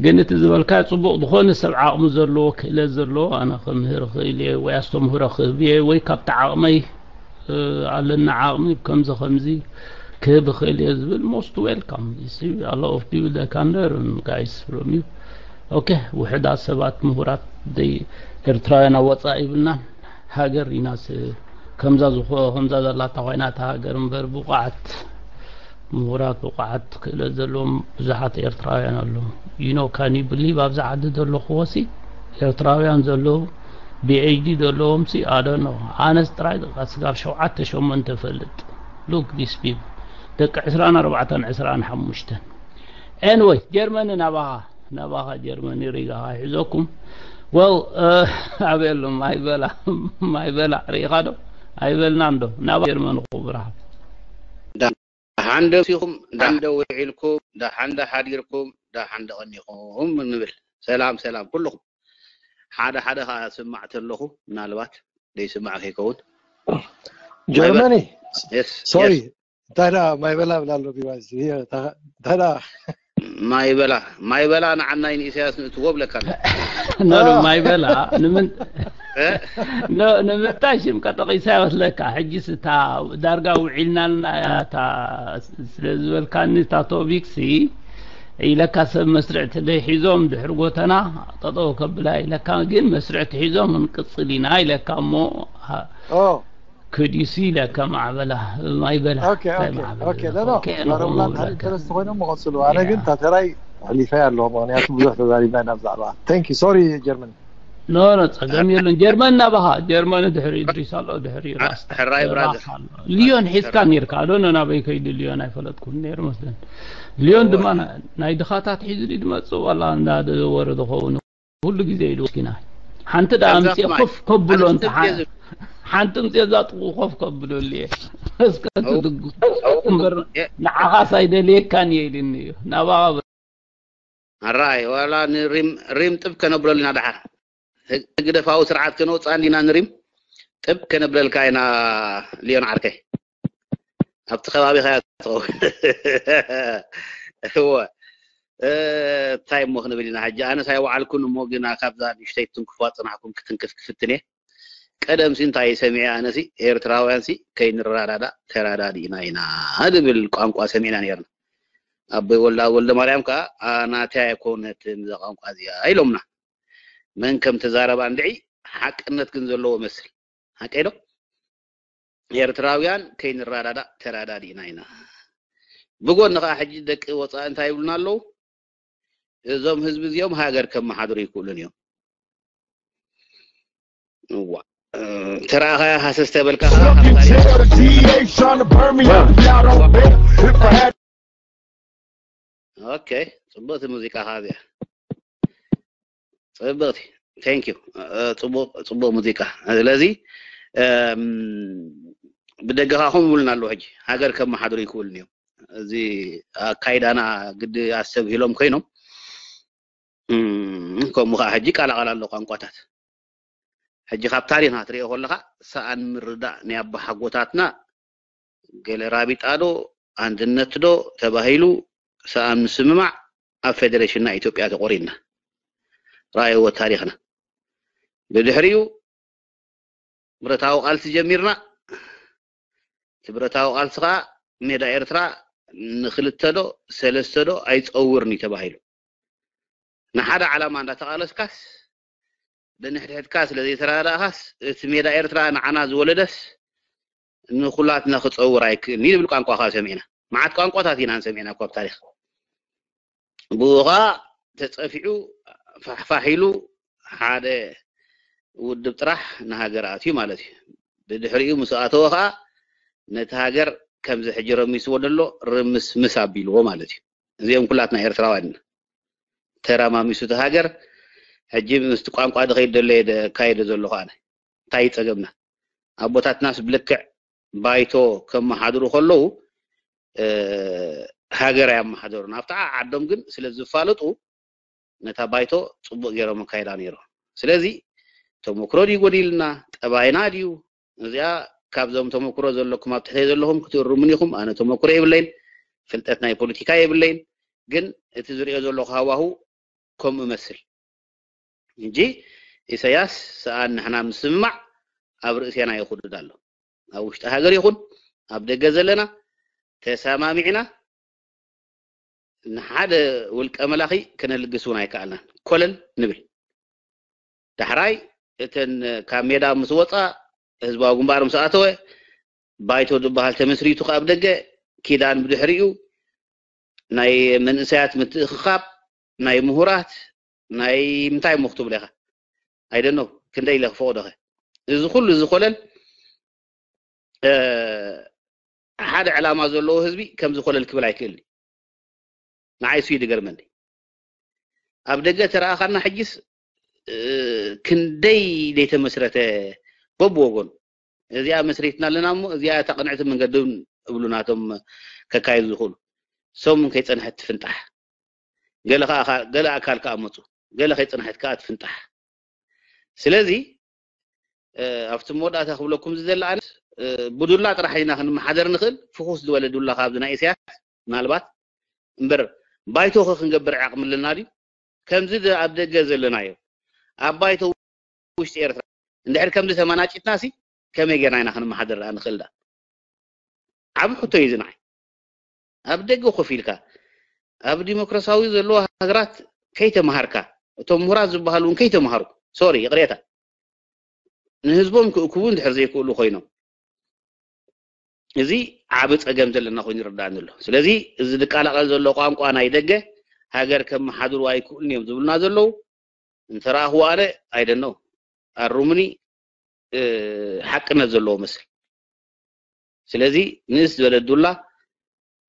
ግን እቲ ዝበልካ ፅቡቅ ዝኾነ ሰብ ዓቕሚ ዘለዎ ክእለት ዘለዎ ኣነ ክምህር ክእል እየ ወይ ኣስተምህሮ ክህብ እየ ወይ ካብቲ ዓቕመይ ኣለና ዓቕሚ ከምዚ ከምዚ ክህብ ክእል እየ ዝብል most welcome you see a lot of people they can learn guys from you okay ውሕዳት ሰባት ምሁራት they ኤርትራውያን ኣብ ወፃኢ ይብልና ሃገር ኢናስ ከምዛ ዝኾ ከምዛ ዘላታ ኮይና እታ ሃገር እምበር፣ ብቑዓት ምሁራት፣ ብቑዓት ክእለት ዘለዎም ብዙሓት ኤርትራውያን ኣለዉ። You know, can you believe? ኣብዚ ዓዲ ዘለኹዎ ሲ ኤርትራውያን ዘለዉ፣ ቢ ኤች ዲ ዘለዎም ሲ፣ I don't know። ኣነስ ጥራይ ስጋብ ሸውዓተ ሸሞንተ ፈልጥ። Look, these people፣ ደቂ ዕስራን ኣርባዕተን ዕስራን ሓሙሽተን። Anyway፣ ጀርመኒ ናባኻ፣ ናባኻ ጀርመኒ ሪጋኻ ይሕዘኩም። Well፣ ኣበይ ኣሎ ማይ በላ፣ ማይ በላ ርኢኻ ዶ? ኣይበልናን ዶ? ናባ ጀርመን ክቡር ሓብ። ደሓን ዶ ምሲኹም፣ ደሓን ዶ ውዒልኩም፣ ደሓን ዶ ሓዲርኩም፣ ደሓን ዶ ቀኒኹም ንብል። ሰላም፣ ሰላም ኩልኹም። ሓደ ሓደ ኸዓ ስማዕ ተለኹ፣ ምናልባት ደይስማዕ ከይከውን። ጀርመኒ፣ የስ፣ ሶሪ፣ የስ። እንታይ ደኣ ማይ በላ ብላ ኣሎ ቢባዚ። እንታይ ደኣ ማይ በላ፣ ማይ በላ ንዓናይ ንኢሳያስ ንእትዎ ብለካ ኣሎ። ኖ፣ ኖ፣ ማይ በላ፣ ንምን-፣ እ? ኖ፣ ንምንታይ ሽም ቀጠቒሳ ይመስለካ? ሕጂስ እታ ዳርጋ ውዒልናልና እያ፣ እታ ስለ ዝበልካኒ፣ እታ ቶፒክሲ ኢለካ፣ ሰብ መስርዕ ተደይ ሒዞም ድሕሪ ጎተና ጠጠው ከብላ ኢለካ፣ ግን መስርዕ ተሒዞም ክንቅጽል ኢና ኢለካ እሞ፣ ኦ። ክዲሲ ኢለካ ማዕበላ፣ ማይ በላ፣ ኦኬ፣ እንታይ ኦኬ፣ ማዕበላ ኦኬ፣ ኢለካ? ኖ፣ ኖ፣ ኦኬ፣ ኣረብላ ንኸምኡ እንድሕር ኢለካ። ኢንተረስት ኮይኖም መቐጽሉ። ኣነ ያ። ግን ታተራይ ኣሕሊፈያ ኣለኹ፣ ምኽንያቱ ብዙሕ ተዛሪብና ኢና ብዛዕባ። Thank you፣ ሶሪ ጀርመን። ኖ፣ ኖ፣ ጸገም የለን። ጀርመን ናባኻ፣ ጀርመን ድሕሪ እድሪስ ኣሎ፣ ድሕሪ ራስታ። ሕራይ ብራዘር። ናባኻ ኣሎ። ሊዮን ሒዝካ ኔርካ፣ ኣዶ፣ ኖ፣ ናበይ ከይዱ ሊዮን ኣይፈለጥኩን ነይሩ መስለን። ሊዮን እወ። ድማ ና-፣ ናይ ድኻታት ሒዙ ድመጽእ ዋላ እንዳዘወረ ዝኸውን። ኩሉ ግዜ ኢሉ ወኪና። ሓንቲ ደኣ ከምዛ ኣምጽኦ ከማይ። ኮፍ ከብሎ ኣነ እንተ ስብ ሓ-፣ የዝብ-፣ ሓንቲ ኣምጽኦ እዛ ጥቑ ኮፍ ከብለሉ እየ። እስከ ኣው-፣ ትድግፉ ኣው-፣ እምበር የ-፣ ንዓኻስ ኣይደልየካን እየ ኢልኒ እዩ። ናባኻ በ-፣ ኣራይ፣ ዋላ ንሪም፣ ሪም ጥብ ከነብለሉ ኢና ደሓር። ህግ-፣ ህግደፋዊ ስርዓት ከነውጽኣ እንዲና ንሪም ጥብ ከነብለልካ ኢና ሊዮን ዓርከይ። ኣብቲ ከባቢኻ እያ ትኸውን። እወ። እ፣ እንታይ እሞ ክንብል ኢና ሕጂ? ኣነስ ኣይወዓልኩን እሞ፣ ግና ካብዛ ንእሽተይ ትንክፋ ጽናሕኩም ክትንክፍ ክፍትን እየ። ቀደም ሲ እንታይ ሰሚዐ? ኣነ ሲ ኤርትራውያን ሲ ከይንረዳዳእ ተረዳዲእና ኢና ዝብል ቋንቋ ሰሚዕና ነይርና። ኣቦይ ወልደ፣ ወልደ ማርያም ከኣ፣ "ኣ፣ ናተይ ኣይኮነትን እዛ ቋንቋ እዚኣ" ኢሎምና። መን ከም ተዛረባ እንድዒ፣ ሓቅነት ግን ዘለዎ መስል። ሓቀይ ዶ? ኤርትራውያን ከይንረዳዳእ ተረዳዲእና ኢና። ብጎኒ ኸኣ ሕጂ ደቂ ወጻኢ እንታይ ይብሉና ኣለዉ? "እዞም ህዝቢ እዚኦም ሃገር ከመሓድሩ ኣይክእሉን እዮም።" እዋ፣ እ፣ ተረኣኻያ ሃሰስ ተበልካ ኸኣ ካብ ታሪኽ ኦኬ፣ ጽብቕቲ ሙዚቃ ኸኣ እዚኣ። ጽብቕቲ። Thank you። እ፣ ጽቡቕ፣ ጽቡቕ ሙዚቃ። ስለዚ፣ እም፣ ብደገኻ ከምኡ ይብሉና ኣለዉ ሕጂ። ሃገር ከመሓድሩ ይክእሉን እዮም። እዚ ኣካይዳና ግዲ ኣስተብሂሎም ኮይኖም፣ እም፣ ከምኡ ኸዓ ሕጂ ይቀላቐል ኣሎ ቋንቋታት። ሕጂ ካብ ታሪኽና ትሪኦ ከለኻ፣ ሰኣን ምርዳእ ናይ ኣቦሓጎታትና ገለ ራቢጣ ዶ፣ ኣንድነት ዶ ተባሂሉ ሰኣን ምስምማዕ ኣብ ፌደሬሽንና ኢትዮጵያ ተቖሪንና። ረኣይዎ ታሪኽና። ብድሕሪኡ ብረታዊ ቃልሲ ጀሚርና። እቲ ብረታዊ ቃልሲ ኸዓ ሜዳ ኤርትራ ንኽልተ ዶ ሰለስተ ዶ ኣይጸውርን እዩ ተባሂሉ። ንሓደ ዓላማ እንዳተቓለስካስ፣ ብንሕድሕድካ ስለ ዘይተረዳዳእኻስ፣ እቲ ሜዳ ኤርትራ ንዓና ዝወለደስ ንኹላትና ክጸውር ኣይክእልን እዩ ዝብል ቋንቋ ኸዓ ሰሚዕና። መዓት ቋንቋታት ኢና ሰሚዕና እኮ ኣብ ታሪኽ። ብኡ ኸዓ ተጸፊዑ ፋሕፋሕ ኢሉ ሓደ ውድብ ጥራሕ ንሃገር ኣትዩ ማለት እዩ። ብድሕሪኡ ምስ ኣተወ ኸዓ ነቲ ሃገር ከምዚ ሕጂ ረሚስዎ ዘሎ ርምስምስ ኣቢልዎ ማለት እዩ። እዚኦም ኩላትና ኤርትራውያን ኢና። ተረማሚሱ እቲ ሃገር ሕጂ ምስቲ ቋንቋ ድኸይድ ደለየ ደ-፣ ካይደ ዘለኹ ኣነ። እንታይ እዩ ጸገምና? ኣቦታትናስ ብልክዕ ባይቶ ከመሓድሩ ከለዉ፣ እ፣ ሃገር ኣየመሓደሩን። ኣብታ ዓዶም ግን ስለ ዝፋለጡ ነታ ባይቶ ጽቡቕ ገይሮም ኣካይዳ ነይሩ። ስለዚ ተመክሮ ድዩ ጎዲልና፣ ጠባይና ድዩ? እዚኣ ካብዞም ተመክሮ ዘለኩም ኣብ ትሕተይ ዘለኹም ክትእርሙን ኢኹም። ኣነ ተመክሮ የብለይን፣ ፍልጠት ናይ ፖለቲካ የብለይን። ግን እቲ ዝሪኦ ዘለኹ ሃዋሁ ከምኡ እመስል እንጂ ኢሳያስ ሰኣን ንሕና ምስምማዕ ኣብ ርእሴና ይኹድድ ኣሎ። ኣብ ውሽጢ ሃገር ይኹን ኣብ ደገ ዘለና ተሰማሚዕና ንሓደ ውልቀ መላኺ ከነልግስ እውን ኣይከኣልናን። ኮለል ንብል። ዳሕራይ እተን ካብ ሜዳ ምስ ወጻ ህዝባዊ ግንባር ምስ ኣተወ፣ ባይቶ ዝበሃል ተመስሪቱ ካብ ደገ፣ ኪዳን ብድሕሪኡ፣ ናይ መንእሰያት ምትእኽኻብ፣ ናይ ምሁራት፣ ናይ ምንታይ እሞ ክትብሎ ኢኻ? ኣይደኖ ክንደይ ኢለ ክፈቕዶ ኸ? እዚ ኩሉ እዚ ኮለል፣ እ፣ ሓደ ዕላማ ዘለዎ ህዝቢ ከምዚ ኮለል ክብል ኣይክእልን እዩ። ንዓይ እሱ እዩ ዝገርመኒ። ኣብ ደገ ተረኣኻና ሕጅስ፣ እ፣ ክንደይ ዘይተመስረተ በብወገኑ። እዚኣ መስሪትና ኣለና እሞ እዚኣ እታ ቅንዕቲ መንገዲ እውን እብሉ ናቶም ከካይዱ ዝኽእሉ። ሰሙን ከይጸንሐት ትፍንጣሕ። ገለ ከኣ፣ ገለ ኣካል ከኣ መጹ። ገለ ከይጸንሐት ከኣ ትፍንጣሕ። ስለዚ፣ እ፣ ኣብቲ መወዳእታ ክብለኩም ዝደሊ ኣነ፣ እ፣ ብዱላ ጥራሕ ኢና ክንመሓደር ንኽእል። ፍኹስ ዝበለ ዱላ ካብዚ ናይ ኢሳያስ ምናልባት እምበር፣ ባይቶ ከ ክንገብር ዓቕሚ ኣለና ድዩ? ከምዚ ደ-፣ ኣብ ደገ ዘለናዮ፣ ኣብ ባይቶ ውሽጢ ኤርትራ እንድሕር ከምዚ ተመናጭትና ሲ፣ ከመይ ጌርና ኢና ክንመሓደር ደኣ ንኽእል ደኣ? ዓቢ ሕቶ እዩ እዚ ንዓይ። ኣብ ደገ ኮፍ ኢልካ፣ ኣብ ዲሞክራሲያዊ ዘለዋ ሃገራት ከይተምሃርካ፣ እቶም ምሁራት ዝበሃሉ እውን ከይተምሃሩ፣ ሶሪ፣ ይቕሬታ፣ ንህዝቦም ክእክቡ እንድሕር ዘይክእሉ ኮይኖም፣ እዚ ዓቢ ጸገም ዘለና ኮይኑ ይርዳእኒ ኣሎ። ስለዚ እዚ ዝቀላቐል ዘሎ ቋንቋ ናይ ደገ ሃገር ከመሓድሩ ኣይክእሉን እዮም ዝብሉና ዘለዉ፣ እንተ ረኣኽዎ ኣነ፣ I don't know፣ ኣሩሙኒ፣ እ፣ ሓቅነት ዘለዎ መስል። ስለዚ ንእስ ዝበለት ዱላ፣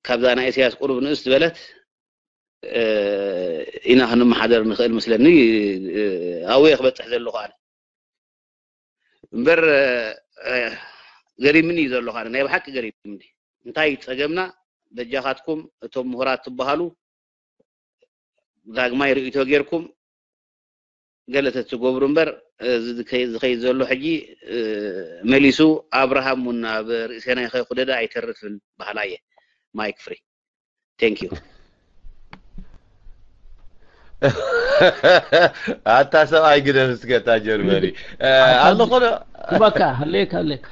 ካብዛ ናይ ኢሳያስ ቁሩብ ንእስ ዝበለት፣ እ፣ ኢና ክንመሓደር ንኽእል መስለኒ። እ፣ ኣብየ ክበጽሕ ዘለኹ ኣነ። እምበር፣ እ፣ ገሪምኒ እዩ ዘለኹ ኣነ፣ ናይ ብሓቂ ገሪምኒ። እንታይ ጸገምና? በጃኻትኩም እቶም ምሁራት ትበሃሉ ዳግማይ ርእይቶ ጌርኩም ገለ ተትገብሩ እምበር፣ እዚ ዝከይ-፣ ዝኸይድ ዘሎ ሕጂ፣ እ፣ መሊሱ ኣብርሃም እውን ኣብ ርእሴና ከይኹደደ ኣይተርፍን በሃላይ እየ። ማይክ ፍሪ። Thank you። ኣታ ሰብኣይ ግደፍ እስከ እታ ጀርመኒ። እ፣ ኣሎ ኮነ ክበካ፣ ሃሌክ፣ ሃሌክ።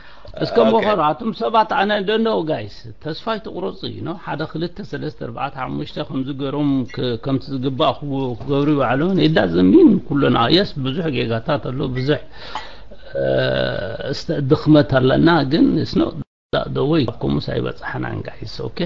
እስከ ኦኬ። ሞኸሩ፣ ኣቱም ሰባት፣ ኣነ ደኖ ጋይስ፣ ተስፋ ኣይትቑረጹ እዩ፣ ኖ? ሓደ፣ ክልተ፣ ሰለስተ፣ ኣርባዕተ፣ ሓሙሽተ፣ ከምዚ ገይሮም ክ-፣ ከምቲ ዝግባእ ክቡ-፣ ክገብሩ ይባዕሎም። It doesn't mean ኩሎና፣ የስ፣ ብዙሕ ጌጋታት ኣሎ፣ ብዙሕ፣ እ፣ እስተ-፣ ድኽመት ኣለና፣ ግን it's not the way፣ ኣብ ከምኡስ ኣይበጻሕናን ጋይስ። ኦኬ?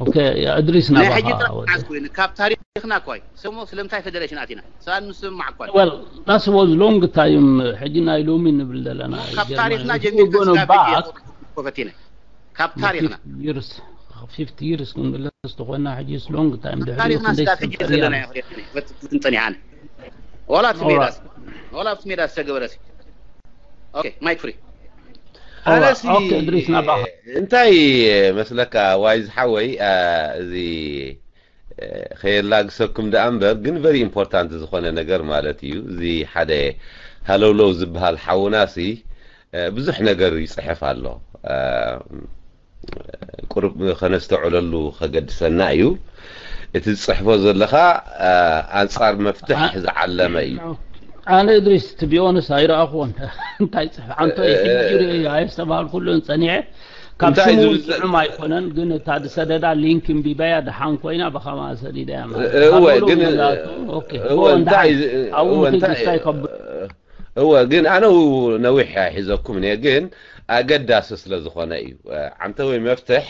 ኦኬ፣ ያ እድሪስ ናይ ናባኻ ሕጂ ጥራሕ ወዲ። ኮይኑ፣ ካብ ታሪኽና እኮ እዩ። ሰሞ ስለምንታይ ፌደሬሽን ኣቲና? ሰኣን ምስምማዕ እኮ እዩ። Well, that was long time፣ ሕጂ ናይ ሎሚ ንብል ዘለና። ካብ ጀርመን ታሪኽና if you ጀሚርካ go ስጋብ ሕጂ back፣ እኮ ፈቲነ። ካብ ታሪኽና። fifty years፣ fifty years ክንምለስ ተኾይና፣ ሕጂ is long time ድሕሪ ታሪኽና ክንደይ ስጋብ ሕጂ ስንት ዘለና እያ? እያ። ፈቲነ። ፈት-፣ ፈትን ጸኒሓን። ዋላ ኣብቲ ኖራ። ሜዳስ፣ ዋላ ኣብቲ ሜዳስ ተገበረሲ። ኦኬ፣ ማይክ ፍሪ። ኣነሲ ኦኬ፣ እድሪስ ናባኻ። እንታይ መስለካ ዋይዝ ሓወይ፣ አ፣ እዚ፣ እ፣ ከየላግሰኩም ደኣ እምበር፣ ግን very important ዝኾነ ነገር ማለት እዩ። እዚ ሓደ ሃለውለው ዝበሃል ሓውናሲ፣ እ፣ ብዙሕ ነገር ይጽሕፍ ኣሎ። እ፣ ቁሩብ ከነስተውዕለሉ ከገድሰና እዩ። እቲ ዝጽሕፎ ዘለኻ፣ እ፣ ኣንጻር መፍትሕ አ-፣ ዝዓለመ እዩ። ኣነ እድሪስ፣ to be honest፣ ኣይረኣኹዎን። እንታይ ጽሕፍ? ዓንቶ እ፣ ሕጂ እ፣ ርእየ ኣየስተባሃልኩሉን ጸኒዐ። ካብ እንታይ ሽሙ ዝብል ዘ-፣ ውጽዑም ኣይኮነን፣ ግን እታ ዝሰደዳ ሊንክ እምቢባያ ደሓን ኮይና ብኸማ ሰዲዳያ ማለት። እወ፣ ሃለውለው ግን፣ ንላቱ፣ ኦኬ። እወ፣ ጎ እንታይ ኣንዳይ። ዝ-፣ ኣብኡ እወ፣ ምኽድ እንታይ፣ ክስታይ ከብ-፣ እወ፣ ግን ኣነ ው-፣ ነዊሕ ኣይሕዘኩም እየ፣ ግን ኣገዳሲ ስለ ዝኾነ እዩ። እ፣ ዓንተ ወይ መፍትሕ፣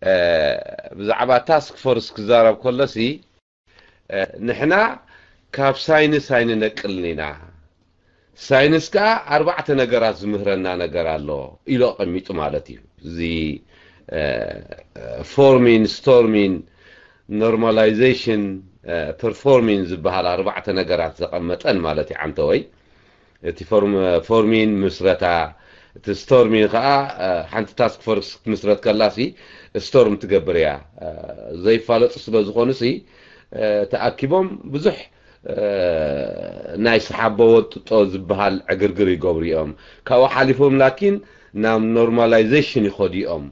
እ፣ ብዛዕባ ታስክ ፎርስ ክዛረብ ከሎሲ፣ እ፣ ንሕና ካብ ሳይንስ ኣይንነቅልን ኢና። ሳይንስ ከኣ ኣርባዕተ ነገራት ዝምህረና ነገር ኣሎ ኢሉ ኣቐሚጡ ማለት እዩ። እዚ፣ እ፣ ፎርሚን፣ ስቶርሚን፣ ኖርማላይዜሽን፣ እ፣ ፐርፎርሚን ዝበሃል ኣርባዕተ ነገራት ዘቐመጠን ማለት እዩ ዓንተወይ። እቲ ፎርም-፣ ፎርሚን ምስረታ፣ እቲ ስቶርሚን ከኣ፣ እ፣ ሓንቲ ታስክ ፎርስ ክትምስረት ከላሲ ስቶርም ትገብር እያ። እ፣ ዘይፋለጡ ስለ ዝኾኑሲ፣ እ፣ ተኣኪቦም ብዙሕ፣ እ፣ ናይ ሰሓቦ ወጥጦ ዝበሃል ዕግርግር ይገብሩ እዮም። ካብኡ ሓሊፎም ላኪን ናብ ኖርማላይዜሽን ይኸዱ እዮም።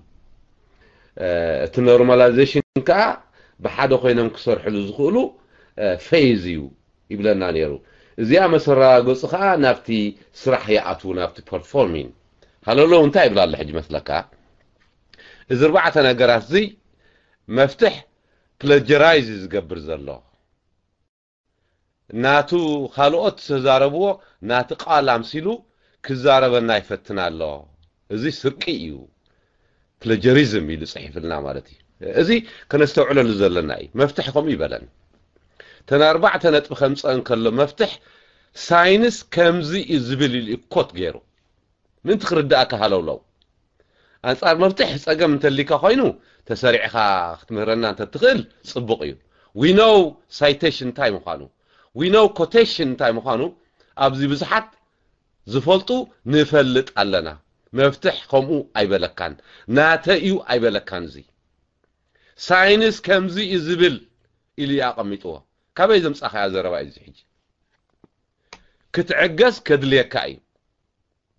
እ፣ እቲ ኖርማላይዜሽን ከኣ ብሓደ ኮይኖም ክሰርሕሉ ዝኽእሉ፣ እ፣ ፌዝ እዩ ይብለና ነይሩ። እዚኣ መሰራገጹ ከኣ ናብቲ ስራሕ ይኣትዉ፣ ናብቲ ፐርፎርሚንግ። ሃለሎ እንታይ ይብላ ኣሎ ሕጂ መስለካ? እዚ ኣርባዕተ ነገራት እዚ መፍትሕ ፕለጀራይዝ እዩ ዝገብር ዘሎ። ናቱ ካልኦት ዝተዛረብዎ ናቲ ቃል ኣምሲሉ ክዛረበና ይፈትን ኣሎ። እዚ ስርቂ እዩ፣ ፕለጀሪዝም ኢሉ ጽሒፍልና ማለት እዩ። እዚ ከነስተውዕለሉ ዘለና እዩ። መፍትሕ ከምኡ ይበለን። ተን ኣርባዕተ ነጥቢ ከምፀ እንከሎ መፍትሕ ሳይንስ ከምዚ እዩ ዝብል ኢሉ ኮት ገይሩ ምእንቲ ክርዳእካ ሃለውለው። ኣንጻር መፍትሕ ጸገም እንተሊካ ኮይኑ ተሰሪዕኻ ክትምህረና እንተትኽእል ጽቡቕ እዩ። We know citation እንታይ ምዃኑ፣ we know quotation እንታይ ምዃኑ ኣብዚ ብዙሓት ዝፈልጡ ንፈልጥ ኣለና። መፍትሕ ከምኡ ኣይበለካን፣ ናተ እዩ ኣይበለካን። እዚ ሳይንስ ከምዚ እዩ ዝብል ኢሉ እዩ ኣቐሚጥዎ። ካበይ ዘምጻኻያ ዘረባ እዩ እዚ ሕጂ? ክትዕገስ ከድልየካ እዩ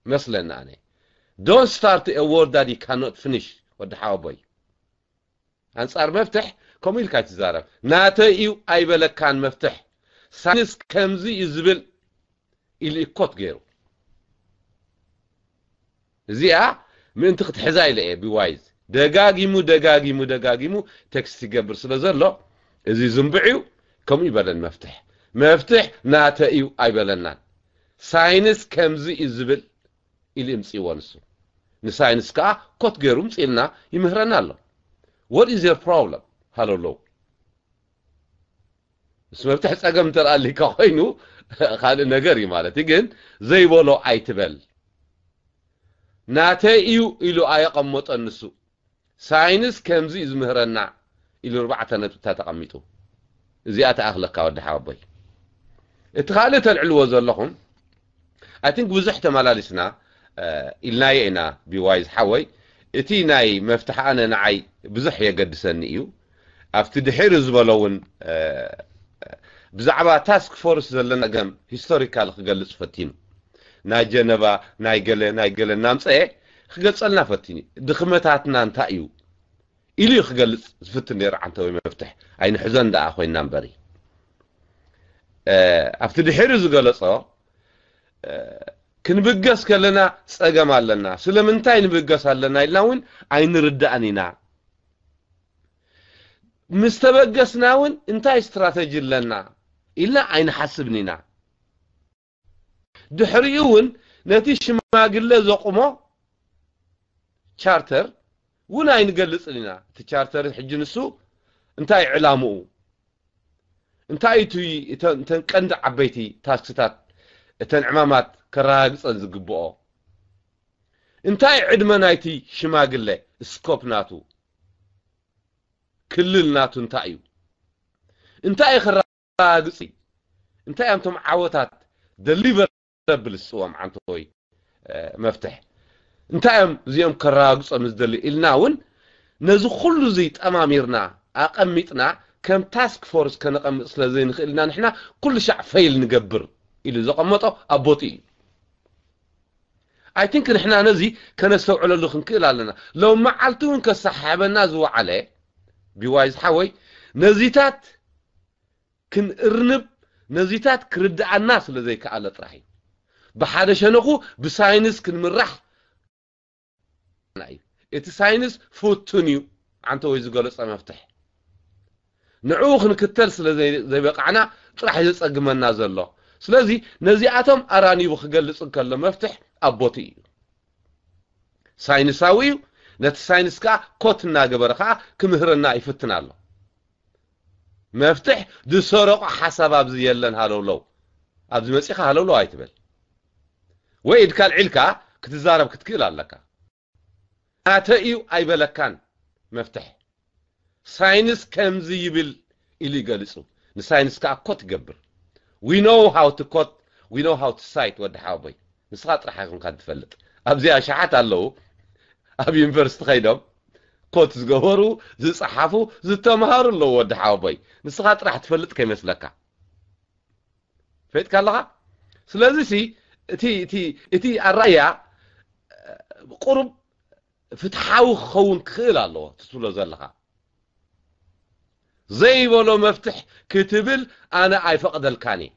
መስለኒ ኣነ። Don't start a war that you cannot finish ወዲ ሓወቦይ። ኣንጻር መፍትሕ ከምኡ ኢልካ ትዛረብ። ናተይ እዩ ኣይበለካን መፍትሕ። ሳይንስ ከምዚ እዩ ዝብል ኢሉ ኮት ገይሩ። እዚኣ ምእንቲ ክትሕዛ ኢለ እየ ብዋይዝ ደጋጊሙ ደጋጊሙ ደጋጊሙ ቴክስት ይገብር ስለ ዘሎ እዚ ዝንብዕ እዩ። ከምኡ ይበለን መፍትሕ። መፍትሕ ናተ እዩ ኣይበለናን። ሳይንስ ከምዚ እዩ ዝብል ኢሉ ይምፅእዎ ንሱ። ንሳይንስ ከዓ ኮት ገይሩ ምፅልና ይምህረና ኣሎ። What is your problem? ሃለለው ምስ መፍትሕ ጸገም እንተልኣሊካ ኮይኑ ካልእ ነገር እዩ ማለት እዩ። ግን ዘይበሎ ኣይትበል። ናተይ እዩ ኢሉ ኣየቐመጦን ንሱ። ሳይንስ ከምዚ እዩ ዝምህረና ኢሉ ኣርባዕተ ነጥብታት ኣቐሚጡ። እዚኣ ተኣኽለካ ወዲ ሓወቦይ። እቲ ካልእ ተልዕልዎ ዘለኹም I think ብዙሕ ተመላሊስና ኢልናዮ ኢና። ቢዋይዝ ሓወይ፣ እቲ ናይ መፍትሕ ኣነ ንዓይ ብዙሕ የገድሰኒ እዩ። ኣብቲ ድሒር ዝበሎ እውን ብዛዕባ ታስክ ፎርስ ዘለና ገም ሂስቶሪካል ክገልጽ ፈቲኑ። ናይ ጀነቫ ናይ ገለ ናይ ገለ እናምፀኤ ክገልጸልና ፈቲኑ። ድኽመታትና እንታይ እዩ ኢሉ እዩ ክገልጽ ዝፍትን ነይሩ። ዓንተወይ መፍትሕ ኣይንሕዘን ደኣ ኮይና እምበሪ ኣብቲ ድሒሩ ዝገለጾ ክንብገስ ከለና ጸገም ኣለና። ስለምንታይ ንብገስ ኣለና ኢልና እውን ኣይንርዳእን ኢና። ምስ ተበገስና እውን እንታይ ስትራተጂ ኣለና ኢልና ኣይንሓስብን ኢና። ድሕሪኡ እውን ነቲ ሽማግለ ዘቑሞ ቻርተር እውን ኣይንገልጽን ኢና። እቲ ቻርተር ሕጂ ንሱ እንታይ ዕላምኡ እንታይ እቲ እተን ቀንዲ ዓበይቲ ታስክታት እተን ዕማማት ከረጋግጸን ዝግብኦ እንታይ ዕድመ ናይቲ ሽማግለ ስኮፕ ናቱ ክልል ናቱ እንታይ እዩ እንታይ እዩ ክረጋግጽ እንታይ እዮም ቶም ዓወታት ደሊቨረብልስ እዎም ዓንተወይ መፍትሕ እንታይ እዮም እዚኦም ከረጋግጾም ዝደሊ ኢልና እውን ነዚ ኩሉ እዚ ጠማሚርና ኣቐሚጥና ከም ታስክ ፎርስ ከነቐምጥ ስለ ዘይንኽእል ኢና ንሕና ኩሉ ሻዕ ፈይል ንገብር ኢሉ ዘቐመጦ ኣቦቲ እዩ። I think ንሕና ነዚ ከነስተውዕለሉ ክንክእል ኣለና። ሎም መዓልቲ እውን ከሰሓሕበና ዝወዓለ ቢዋይዝ ሓወይ ነዚታት ክንእርንብ ነዚታት ክርድኣና ስለ ዘይከኣለ ጥራሕ እዩ። ብሓደ ሸነኹ ብሳይንስ ክንምራሕ እዩ። እቲ ሳይንስ ፍቱን እዩ ዓንተ ወይ ዝገለጸ መፍትሕ ንዕኡ ክንክተል ስለ ዘይበቃዕና ጥራሕ ዘጸግመና ዘሎ። ስለዚ ነዚኣቶም ኣራኒቡ ክገልጽ እንከሎ መፍትሕ ኣቦቲ እዩ። ሳይንሳዊ እዩ። ነቲ ሳይንስ ከዓ ኮት እናገበረ ከዓ ክምህረና ይፍትን ኣሎ። መፍትሕ ዝሰረቆ ሓሳብ ኣብዚ የለን ሃለውለው ኣብዚ መፂኻ ሃለውለው ኣይትበል ወይ ኢድካ ልዒልካ ክትዛረብ ክትክእል ኣለካ ናተ እዩ ኣይበለካን መፍትሕ ሳይንስ ከምዚ ይብል ኢሉ ይገልፁ ንሳይንስ ከዓ ኮት ይገብር we know how to quote we know how to cite ወዲ ሓወቦይ ንስኻ ጥራሕ ኣይኮንካ ትፈልጥ ኣብዚ ኣሻሓት ኣለዉ ኣብ ዩኒቨርሲቲ ከይዶም ኮት ዝገበሩ ዝፀሓፉ ዝተምሃሩ ኣለዉ ወዲ ሓወቦይ ንስኻ ጥራሕ ትፈልጥ ከይመስለካ ፈጥካ ኣለኻ ስለዚ ሲ እቲ እቲ እቲ ኣራያ ቁሩብ ፍትሓዊ ክኸውን ክኽእል ኣለዎ ትብሎ ዘለኻ ዘይበሎ መፍትሕ ክትብል ኣነ ኣይፈቕደልካን እየ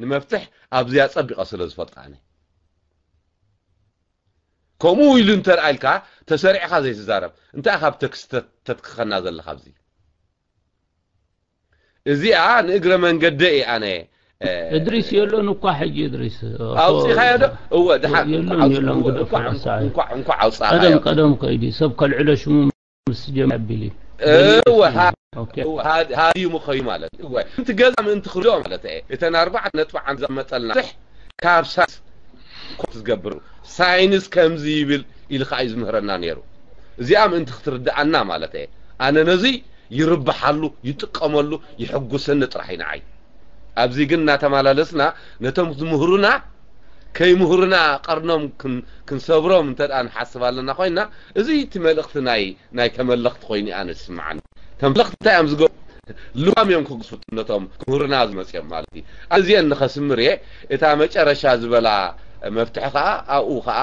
ንመፍትሕ ኣብዚኣ ጸቢቐ ስለ ዝፈልጣ ኣነ ከምኡ ኢሉ እንተርኣልካ ተሰሪዕኻ ዘይትዛረብ እንታይ ካብ ተክስ ተትክኸና ዘለኻ ኣብዚ እዚኣ ንእግረ መንገደ እየ ኣነ እድሪስ የሎን እኳ ሕጂ እድሪስ ኣውፂኻዮ ዶ? እወ ድሓን የሎን ኣውፂ- የሎን እወ፣ ግደፎ እንኳዕ- ሓሳይ እንኳዕ- እንኳዕ ቀደም ኣውፃኻዮ። ቀደም ከይዲ ሰብ ከልዕሎ ሽሙ ምስ ጀመረ ኣቢሊ እወ፣ ሃ- ኦኬ እወ፣ ሃ- ሃዲሙ ኸዩ ማለት እወ። እቲ ገዛ ምእንቲ ክርድኦ ማለት እየ። እተን ኣርባዕተ ነጥቢ ዓንዲ ዘቐመጠልና ስራሕ ካብ ሳይንስ ኮት ዝገብር ሳይንስ ከምዚ ይብል ኢሉ ከዓ እዩ ዝምህረና ነይሩ። እዚኣ ምእንቲ ክትርድኣና ማለት እየ። ኣነ ነዚ ይርብሓሉ፣ ይጥቀመሉ፣ ይሕጉሰኒ ጥራሕ እዩ ንዓይ። ኣብዚ ግን እናተመላለስና ነቶም ዝምህሩና ከይምህሩና ቀርኖም ክን- ክንሰብሮም እንተ ደኣ ንሓስብ ኣለና ኮይና፣ እዚ እቲ መልእኽቲ ናይ ናይ ተመለኽቲ ኮይኑ ኣነ ዝስምዓኒ። ተመለኽቲ እንታይ እዮም ዝገብሩ? ልባም እዮም ክግስቱ ነቶም ክምህሩና ዝመፅኦም ማለት እዩ። ኣዚአን ንኸስምር እየ። እታ መጨረሻ ዝበላ መፍትሒ ከዓ ኣብኡ ከዓ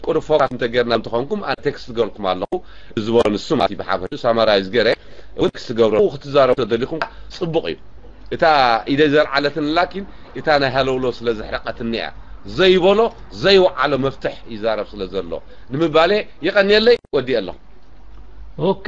ቁሩብ ፎካስ እንተጌርና እንተኾንኩም ኣነ ቴክስት ገርኩም ኣለኹ ዝበሎ ንሱ ማለት እዩ። ብሓፈሹ ሳማራይዝ ገረ እውን ቴክስት ገብረ ክትዛረቡ ተደሊኹም ፅቡቕ እዩ። እታ ኢደ ዘልዓለትን ላኪን እታ ናይ ሃለውሎ ስለ ዘሕረቐትኒ እያ። ዘይበሎ ዘይወዓሎ መፍትሕ ይዛረብ ስለ ዘሎ ንምባሌ የቐንየለይ። ወዲኤ ኣለኹ። ኦኬ